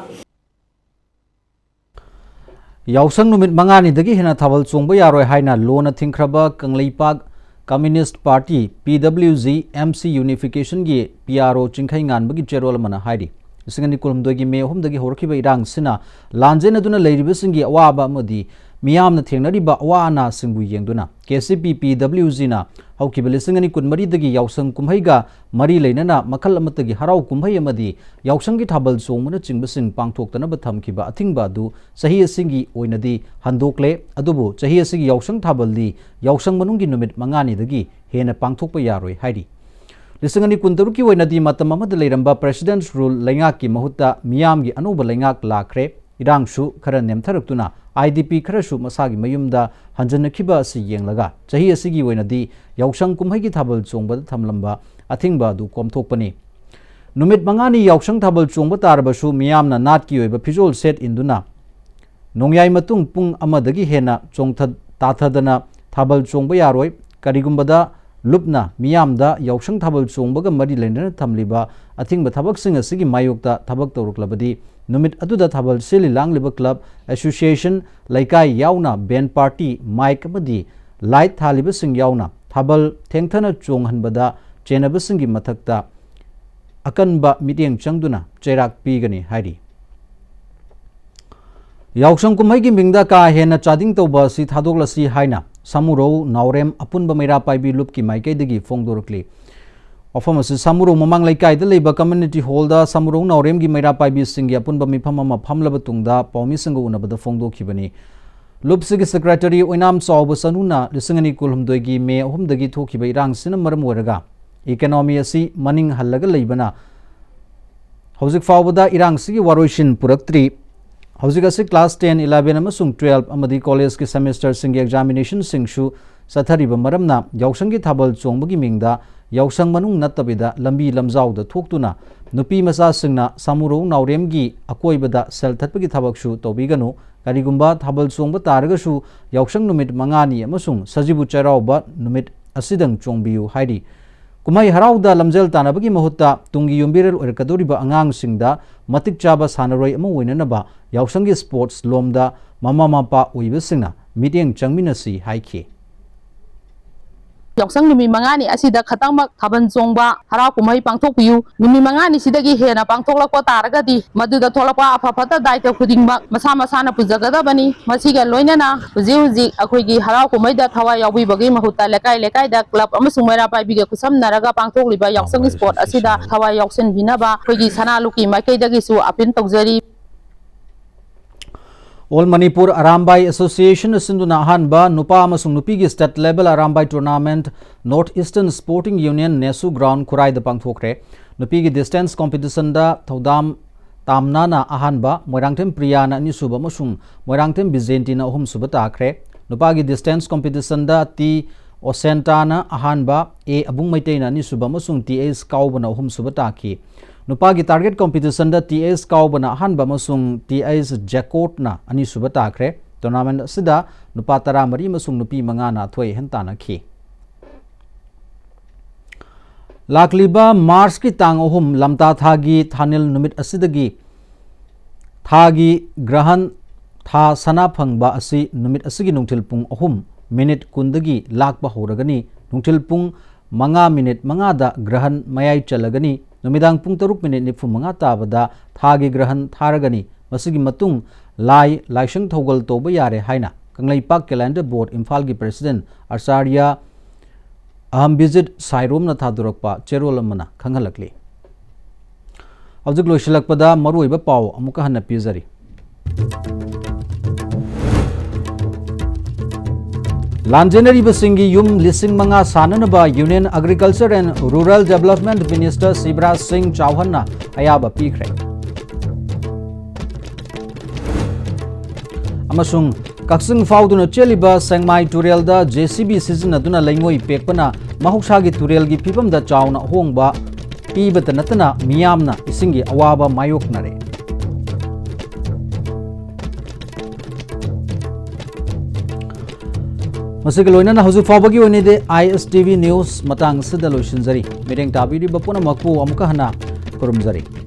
ꯌꯥꯎꯁꯪ ꯅꯨꯃꯤꯠ ꯃꯉꯥꯅꯤꯗꯒꯤ ꯍꯦꯟꯅ ꯊꯥꯕꯜ ꯆꯣꯡꯕ ꯌꯥꯔꯣꯏ ꯍꯥꯏꯅ ꯂꯣꯅ ꯊꯤꯡꯈ꯭ꯔꯕ ꯀꯪꯂꯩꯄꯥꯛ ꯀꯝꯃ꯭ꯌꯨꯅꯤꯁ꯭ꯠ ꯄꯥꯔꯇꯤ, ꯄꯤ ꯗꯕ꯭ꯂꯤꯌꯨ G, M C ꯌꯨꯅꯤꯐꯤꯀꯦꯁꯟꯒꯤ P R ꯑꯣ ꯆꯤꯡꯈꯩ ꯉꯥꯟꯕꯒꯤ ꯆꯦꯔꯣꯜ ꯑꯃꯅ ꯍꯥꯏꯔꯤ, ꯂꯤꯁꯤꯡ ꯑꯅꯤ ꯀꯨꯟꯍꯨꯝꯗꯣꯏꯒꯤ ꯃꯦ ꯑꯍꯨꯝꯗꯒꯤ ꯍꯧꯔꯛꯈꯤꯕ ꯏꯔꯥꯡꯁꯤꯅ ꯂꯥꯟꯖꯦꯟꯅꯗꯨꯅ ꯂꯩꯔꯤꯕꯁꯤꯡꯒꯤ ꯑꯋꯥꯕ ꯑꯃꯗꯤ ꯃꯤꯌꯥꯝꯅ ꯊꯦꯡꯅꯔꯤꯕ ꯑꯋꯥ ꯑꯅꯥꯁꯤꯡꯕꯨ ꯌꯦꯡꯗꯨꯅ ꯀꯦ ꯁꯤ ꯄꯤ, ꯄꯤ ꯗꯕ꯭ꯂꯤꯌꯨ ꯖꯤꯅ ꯍꯧꯈꯤꯕ ꯂꯤꯁꯤꯡ ꯑꯅꯤ ꯀꯨꯟꯃꯔꯤꯗꯒꯤ ꯌꯥꯎꯁꯪ ꯀꯨꯝꯍꯩꯒ ꯃꯔꯤ ꯂꯩꯅꯅ ꯃꯈꯜ ꯑꯃꯠꯇꯒꯤ ꯍꯔꯥꯎ ꯀꯨꯝꯍꯩ ꯑꯃꯗꯤ ꯌꯥꯎꯁꯪꯒꯤ ꯊꯥꯕꯜ ꯆꯣꯡꯕꯅꯆꯤꯡꯕꯁꯤꯡ ꯄꯥꯡꯊꯣꯛꯇꯅꯕ ꯊꯝꯈꯤꯕ ꯑꯊꯤꯡꯕ ꯑꯗꯨ ꯆꯍꯤ ꯑꯁꯤꯒꯤ ꯑꯣꯏꯅꯗꯤ ꯍꯟꯗꯣꯛꯂꯦ꯫ ꯑꯗꯨꯕꯨ ꯆꯍꯤ ꯑꯁꯤꯒꯤ ꯌꯥꯎꯁꯪ ꯊꯥꯕꯜꯗꯤ ꯌꯥꯎꯁꯪ ꯃꯅꯨꯡꯒꯤ ꯅꯨꯃꯤꯠ ꯃꯉꯥꯅꯤꯗꯒꯤ ꯍꯦꯟꯅ ꯄꯥꯡꯊꯣꯛꯄ ꯌꯥꯔꯣꯏ ꯍꯥꯏꯔꯤ꯫ ꯂꯤꯁꯤꯡ ꯑꯅꯤ ꯀꯨꯟꯇꯔꯨꯛꯀꯤ ꯑꯣꯏꯅꯗꯤ ꯃꯇꯝ ꯑꯃꯗ ꯂꯩꯔꯝꯕ President's Rule ꯂꯩꯉꯥꯛꯀꯤ ꯃꯍꯨꯠꯇ ꯃꯤꯌꯥꯝꯒꯤ ꯑꯅꯧꯕ ꯂꯩꯉꯥꯛ ꯂꯥꯛꯈ꯭ꯔꯦ꯫ ꯏꯔꯥꯡꯁꯨ ꯈꯔ ꯅꯦꯝꯊꯔꯛꯇꯨꯅ ꯑꯥꯏ ꯗꯤ ꯄꯤ ꯈꯔꯁꯨ ꯃꯁꯥꯒꯤ ꯃꯌꯨꯝꯗ ꯍꯟꯖꯤꯟꯅꯈꯤꯕ ꯑꯁꯤ ꯌꯦꯡꯂꯒ ꯆꯍꯤ ꯑꯁꯤꯒꯤ ꯑꯣꯏꯅꯗꯤ ꯌꯥꯎꯁꯪ ꯀꯨꯝꯍꯩꯒꯤ ꯊꯥꯕꯜ ꯆꯣꯡꯕꯗ ꯊꯝꯂꯝꯕ ꯑꯊꯤꯡꯕ ꯑꯗꯨ ꯀꯣꯝꯊꯣꯛꯄꯅꯤ꯫ ꯅꯨꯃꯤꯠ ꯃꯉꯥꯅꯤ ꯌꯥꯎꯁꯪ ꯊꯥꯕꯜ ꯆꯣꯡꯕ ꯇꯥꯔꯕꯁꯨ ꯃꯤꯌꯥꯝꯅ ꯅꯥꯠꯀꯤ ꯑꯣꯏꯕ ꯐꯤꯖꯣꯜ ꯁꯦꯠ ꯏꯟꯗꯨꯅ ꯅꯣꯡꯌꯥꯏ ꯃꯇꯨꯡ ꯄꯨꯡ ꯑꯃꯗꯒꯤ ꯍꯦꯟꯅ ꯆꯣꯡꯊ-, ꯇꯥꯊꯗꯅ ꯊꯥꯕꯜ ꯆꯣꯡꯕ ꯌꯥꯔꯣꯏ꯫ ꯀꯔꯤꯒꯨꯝꯕꯗ ꯂꯨꯞꯅ ꯃꯤꯌꯥꯝꯗ ꯌꯥꯎꯁꯪ ꯊꯥꯕꯜ ꯆꯣꯡꯕꯒ ꯃꯔꯤ ꯂꯩꯅꯅ ꯊꯝꯂꯤꯕ ꯑꯊꯤꯡꯕ ꯊꯕꯛꯁꯤꯡ ꯑꯁꯤꯒꯤ ꯃꯥꯌꯣꯛꯇ ꯊꯕꯛ ꯇꯧꯔꯛꯂꯕꯗꯤ ꯅꯨꯃꯤꯠ ꯑꯗꯨꯗ ꯊꯥꯕꯜ ꯁꯤꯜꯂꯤ ꯂꯥꯡꯂꯤꯕ club, association, ꯂꯩꯀꯥꯏ ꯌꯥꯎꯅ band party, mic ꯑꯃꯗꯤ light ꯊꯥꯜꯂꯤꯕꯁꯤꯡ ꯌꯥꯎꯅ ꯊꯥꯕꯜ ꯊꯦꯡꯊꯅ ꯆꯣꯡꯍꯟꯕꯗ ꯆꯦꯟꯅꯕꯁꯤꯡꯒꯤ ꯃꯊꯛꯇ ꯑꯀꯟꯕ ꯃꯤꯠꯌꯦꯡ ꯆꯪꯗꯨꯅ ꯆꯩꯔꯥꯛ ꯄꯤꯒꯅꯤ ꯍꯥꯏꯔꯤ꯫ ꯌꯥꯎꯁꯪ ꯀꯨꯝꯍꯩꯒꯤ ꯃꯤꯡꯗ ꯀꯥ ꯍꯦꯟꯅ ꯆꯥꯗꯤꯡ ꯇꯧꯕ ꯑꯁꯤ ꯊꯥꯗꯣꯛꯂꯁꯤ ꯍꯥꯏꯅ ꯁꯥꯃꯨꯔꯧ ꯅꯥꯎꯔꯦꯝ ꯑꯄꯨꯟꯕ ꯃꯩꯔꯥ ꯄꯥꯏꯕꯤ ꯂꯨꯞꯀꯤ ꯃꯥꯏꯀꯩꯗꯒꯤ ꯐꯣꯡꯗꯣꯔꯛꯂꯤ꯫ ꯋꯥꯐꯝ ꯑꯁꯤ ꯁꯥꯃꯨꯔꯧ ꯃꯃꯥꯡ ꯂꯩꯀꯥꯏꯗ ꯂꯩꯕ community hall ꯗ ꯁꯥꯃꯨꯔꯧ ꯅꯥꯎꯔꯦꯝꯒꯤ ꯃꯩꯔꯥ ꯄꯥꯏꯕꯤꯁꯤꯡꯒꯤ ꯑꯄꯨꯟꯕ ꯃꯤꯐꯝ ꯑꯃ ꯐꯝꯂꯕ ꯇꯨꯡꯗ ꯄꯥꯎꯃꯤꯁꯤꯡꯒ ꯎꯅꯕꯗ ꯐꯣꯡꯗꯣꯛꯈꯤꯕꯅꯤ꯫ ꯂꯨꯞꯁꯤꯒꯤ secretary ꯑꯣꯏꯅꯥꯝ ꯆꯥꯎꯕ ꯆꯅꯨꯅ ꯂꯤꯁꯤꯡ ꯑꯅꯤ ꯀꯨꯟꯍꯨꯝꯗꯣꯏꯒꯤ ꯃꯦ ꯑꯍꯨꯝꯗꯒꯤ ꯊꯣꯛꯈꯤꯕ ꯏꯔꯥꯡꯁꯤꯅ ꯃꯔꯝ ꯑꯣꯏꯔꯒ economy ꯑꯁꯤ ꯃꯅꯤꯡ ꯍꯜꯂꯒ ꯂꯩꯕꯅ ꯍꯧꯖꯤꯛ ꯐꯥꯎꯕꯗ ꯏꯔꯥꯡꯁꯤꯒꯤ ꯋꯥꯔꯣꯏꯁꯤꯟ ꯄꯨꯔꯛꯇ꯭ꯔꯤ꯫ ꯍꯧꯖꯤꯛ ꯑꯁꯤ class ten, eleven ꯑꯃꯁꯨꯡ twelve ꯑꯃꯗꯤ college ꯀꯤ semester ꯁꯤꯡꯒꯤ examination ꯁꯤꯡꯁꯨ ꯆꯠꯊꯔꯤꯕ ꯃꯔꯝꯅ ꯌꯥꯎꯁꯪꯒꯤ ꯊꯥꯕꯜ ꯆꯣꯡꯕꯒꯤ ꯃꯤꯡꯗ ꯌꯥꯎꯁꯪ ꯃꯅꯨꯡ ꯅꯠꯇꯕꯤꯗ ꯂꯝꯕꯤ ꯂꯝꯖꯥꯎꯗ ꯊꯣꯛꯇꯨꯅ ꯅꯨꯄꯤ ꯃꯆꯥꯁꯤꯡꯅ ꯁꯥꯃꯨꯔꯧ ꯅꯥꯎꯔꯦꯝꯒꯤ ꯑꯀꯣꯏꯕꯗ ꯁꯦꯜ ꯊꯠꯄꯒꯤ ꯊꯕꯛꯁꯨ ꯇꯧꯕꯤꯒꯅꯨ꯫ ꯀꯔꯤꯒꯨꯝꯕ ꯊꯥꯕꯜ ꯆꯣꯡꯕ ꯇꯥꯔꯒꯁꯨ ꯌꯥꯎꯁꯪ ꯅꯨꯃꯤꯠ ꯃꯉꯥꯅꯤ ꯑꯃꯁꯨꯡ ꯁꯖꯤꯕꯨ ꯆꯩꯔꯥꯎꯕ ꯅꯨꯃꯤꯠ ꯑꯁꯤꯗꯪ ꯆꯣꯡꯕꯤꯌꯨ ꯍꯥꯏꯔꯤ꯫ ꯀꯨꯝꯍꯩ ꯍꯔꯥꯎꯗ ꯂꯝꯖꯦꯜ ꯇꯥꯟꯅꯕꯒꯤ ꯃꯍꯨꯠꯇ ꯇꯨꯡꯒꯤ ꯌꯨꯝꯕꯤꯔꯦꯜ ꯑꯣꯏꯔꯛꯀꯗꯧꯔꯤꯕ ꯑꯉꯥꯡꯁꯤꯡꯗ ꯃꯇꯤꯛ ꯆꯥꯕ ꯁꯥꯟꯅꯔꯣꯏ ꯑꯃ ꯑꯣꯏꯅꯅꯕ ꯌꯥꯎꯁꯪꯒꯤ ꯁ꯭ꯄꯣꯔꯠꯁ ꯂꯣꯝꯗ ꯃꯃꯥ ꯃꯄꯥ ꯑꯣꯏꯕꯁꯤꯡꯅ ꯃꯤꯠꯌꯦꯡ ꯆꯪꯃꯤꯟꯅꯁꯤ ꯍꯥꯏꯈꯤ꯫ ꯌꯥꯎꯁꯪ ꯅꯨꯃꯤꯠ ꯃꯉꯥꯅꯤ ꯑꯁꯤꯗ ꯈꯇꯪꯃꯛ ꯊꯥꯕꯜ ꯆꯣꯡꯕ, ꯍꯔꯥꯎ ꯀꯨꯝꯍꯩ ꯄꯥꯡꯊꯣꯛꯄꯤꯌꯨ꯫ ꯅꯨꯃꯤꯠ ꯃꯉꯥꯅꯤꯁꯤꯗꯒꯤ ꯍꯦꯟꯅ ꯄꯥꯡꯊꯣꯛꯂꯛꯄ ꯇꯥꯔꯒꯗꯤ ꯃꯗꯨꯗ ꯊꯣꯛꯂꯛꯄ ꯑꯐ ꯐꯠꯇ ꯗꯥꯏꯇ ꯈꯨꯗꯤꯡꯃꯛ ꯃꯁꯥ ꯃꯁꯥꯅ ꯄꯨꯖꯒꯗꯕꯅꯤ꯫ ꯃꯁꯤꯒ ꯂꯣꯏꯅꯅ ꯍꯧꯖꯤꯛ ꯍꯧꯖꯤꯛ ꯑꯩꯈꯣꯏꯒꯤ ꯍꯔꯥꯎ ꯀꯨꯝꯍꯩꯗ ꯊꯋꯥꯏ ꯌꯥꯎꯕꯤꯕꯒꯤ ꯃꯍꯨꯠꯇ ꯂꯩꯀꯥꯏ ꯂꯩꯀꯥꯏꯗ ꯀ꯭ꯂꯕ ꯑꯃꯁꯨꯡ ꯃꯩꯔꯥ ꯄꯥꯏꯕꯤꯒ ꯈꯨꯠꯁꯝꯅꯔꯒ ꯄꯥꯡꯊꯣꯛꯂꯤꯕ ꯌꯥꯎꯁꯪꯒꯤ ꯁ꯭ꯄꯣꯔꯠ ꯑꯁꯤꯗ ꯊꯋꯥꯏ ꯌꯥꯎꯁꯤꯟꯕꯤꯅꯕ ꯑꯩꯈꯣꯏꯒꯤ ꯁꯅꯥ ꯂꯨꯀꯤ ꯃꯥꯏꯀꯩꯗꯒꯤꯁꯨ ꯑꯄꯤꯜ ꯇꯧꯖꯔꯤ꯫ All Manipur Arambai Association ꯁꯤꯟꯗꯨꯅ ꯑꯍꯥꯟꯕ ꯅꯨꯄꯥ ꯑꯃꯁꯨꯡ ꯅꯨꯄꯤꯒꯤ state level Arambai tournament North Eastern Sporting Union NESU ground ꯈꯨꯔꯥꯏꯗ ꯄꯥꯡꯊꯣꯛꯈ꯭ꯔꯦ꯫ ꯅꯨꯄꯤꯒꯤ distance competitionꯗ ꯊꯧꯗꯥꯝ ꯇꯥꯝꯅꯥꯅ ꯑꯍꯥꯟꯕ, ꯃꯣꯏꯔꯥꯡꯊꯦꯝ ꯄ꯭ꯔꯤꯌꯥꯅ ꯑꯅꯤꯁꯨꯕ ꯑꯃꯁꯨꯡ ꯃꯣꯏꯔꯥꯡꯊꯦꯝ ꯕꯤꯖꯦꯟꯇꯤꯅ ꯑꯍꯨꯝꯁꯨꯕ ꯇꯥꯈ꯭ꯔꯦ꯫ ꯅꯨꯄꯥꯒꯤ distance competitionꯗ ꯇꯤ ꯑꯣꯁꯦꯟꯇꯥꯅ ꯑꯍꯥꯟꯕ, ꯑꯦ ꯑꯕꯨꯡ ꯃꯩꯇꯩꯅ ꯑꯅꯤꯁꯨꯕ ꯑꯃꯁꯨꯡ ꯇꯤ ꯑꯩꯆ ꯀꯥꯎꯕꯅ ꯑꯍꯨꯝꯁꯨꯕ ꯇꯥꯈꯤ꯫ ꯅꯨꯄꯥꯒꯤ target competitionꯗ ꯇꯤ ꯑꯩꯆ ꯀꯥꯎꯕꯅ ꯑꯍꯥꯟꯕ ꯑꯃꯁꯨꯡ ꯇꯤ ꯑꯩꯆ ꯖꯦꯀꯣꯠꯅ ꯑꯅꯤꯁꯨꯕ ꯇꯥꯈ꯭ꯔꯦ꯫ Tournament ꯑꯁꯤꯗ ꯅꯨꯄꯥ ꯇꯔꯥꯃꯔꯤ ꯑꯃꯁꯨꯡ ꯅꯨꯄꯤ ꯃꯉꯥꯅ ꯑꯊꯣꯏ ꯑꯍꯦꯟ ꯇꯥꯟꯅꯈꯤ꯫ ꯂꯥꯛꯂꯤꯕ ꯃꯥꯔꯆꯀꯤ ꯇꯥꯡ ꯑꯍꯨꯝ, ꯂꯝꯇꯥ ꯊꯥꯒꯤ ꯊꯥꯅꯤꯜ ꯅꯨꯃꯤꯠ ꯑꯁꯤꯗꯒꯤ ꯊꯥꯒꯤ ꯒ꯭ꯔꯍꯟ, ꯊꯥ ꯁꯅꯥ ꯐꯪꯕ ꯑꯁꯤ ꯅꯨꯃꯤꯠ ꯑꯁꯤꯒꯤ ꯅꯨꯡꯊꯤꯜ ꯄꯨꯡ ꯑꯍꯨꯝ ꯃꯤꯅꯤꯠ ꯀꯨꯟꯗꯒꯤ ꯂꯥꯛꯄ ꯍꯧꯔꯒꯅꯤ꯫ ꯅꯨꯡꯊꯤꯜ ꯄꯨꯡ ꯃꯉꯥ ꯃꯤꯅꯤꯠ ꯃꯉꯥꯗ ꯒ꯭ꯔꯍꯟ ꯃꯌꯥꯏ ꯆꯜꯂꯒꯅꯤ꯫ ꯅꯨꯃꯤꯗꯥꯡ ꯄꯨꯡ ꯇꯔꯨꯛ ꯃꯤꯅꯤꯠ ꯅꯤꯐꯨ ꯃꯉꯥ ꯇꯥꯕꯗ ꯊꯥꯒꯤ ꯒ꯭ꯔꯍꯟ ꯊꯥꯔꯒꯅꯤ꯫ ꯃꯁꯤꯒꯤ ꯃꯇꯨꯡ ꯂꯥꯏ ꯂꯥꯏꯁꯪ ꯊꯧꯒꯜ ꯇꯧꯕ ꯌꯥꯔꯦ ꯍꯥꯏꯅ ꯀꯪꯂꯩꯄꯥꯛ Calendar Board ꯏꯝꯐꯥꯜꯒꯤ president ꯑꯆꯥꯔꯌ ꯑꯍꯝꯕꯤꯖꯤꯠ ꯁꯥꯏꯔꯣꯝꯅ ꯊꯥꯗꯣꯔꯛꯄ ꯆꯦꯔꯣꯜ ꯑꯃꯅ ꯈꯪꯍꯜꯂꯛꯂꯤ꯫ ꯍꯧꯖꯤꯛ ꯂꯣꯏꯁꯤꯜꯂꯛꯄꯗ ꯃꯔꯨꯑꯣꯏꯕ ꯄꯥꯎ ꯑꯃꯨꯛꯀ ꯍꯟꯅ ꯄꯤꯖꯔꯤ꯫ ꯂꯥꯟꯖꯦꯟꯅꯔꯤꯕꯁꯤꯡꯒꯤ ꯌꯨꯝ ꯂꯤꯁꯤꯡ ꯃꯉꯥ ꯁꯥꯅꯅꯕ Union Agriculture and Rural Development Minister Shivraj ꯁꯤꯡ ꯆꯧꯍꯥꯟꯅ ꯑꯌꯥꯕ ꯄꯤꯈ꯭ꯔꯦ꯫ ꯑꯃꯁꯨꯡ ꯀꯛꯆꯤꯡ ꯐꯥꯎꯗꯨꯅ ꯆꯦꯜꯂꯤꯕ ꯁꯦꯡꯃꯥꯏ ꯇꯨꯔꯦꯜꯗ JCB ꯁꯤꯖꯤꯟꯅꯗꯨꯅ ꯂꯩꯉꯣꯏ ꯄꯦꯛꯄꯅ ꯃꯍꯧꯁꯥꯒꯤ ꯇꯨꯔꯦꯜꯒꯤ ꯐꯤꯕꯝꯗ ꯆꯥꯎꯅ ꯑꯍꯣꯡꯕ ꯄꯤꯕꯇ ꯅꯠꯇꯅ ꯃꯤꯌꯥꯝꯅ ꯏꯁꯤꯡꯒꯤ ꯑꯋꯥꯕ ꯃꯥꯌꯣꯛꯅꯔꯦ꯫ ꯃꯁꯤꯒ ꯂꯣꯏꯅꯅ ꯍꯧꯖꯤꯛ ꯐꯥꯎꯕꯒꯤ ꯑꯣꯏꯅꯗꯤ ISTV News ꯃꯇꯥꯡ ꯑꯁꯤꯗ ꯂꯣꯏꯁꯤꯟꯖꯔꯤ꯫ ꯃꯤꯠꯌꯦꯡ ꯇꯥꯕꯤꯔꯤꯕ ꯄꯨꯝꯅꯃꯛꯄꯨ ꯑꯃꯨꯛꯀ ꯍꯟꯅ ꯈꯨꯔꯨꯝꯖꯔꯤ꯫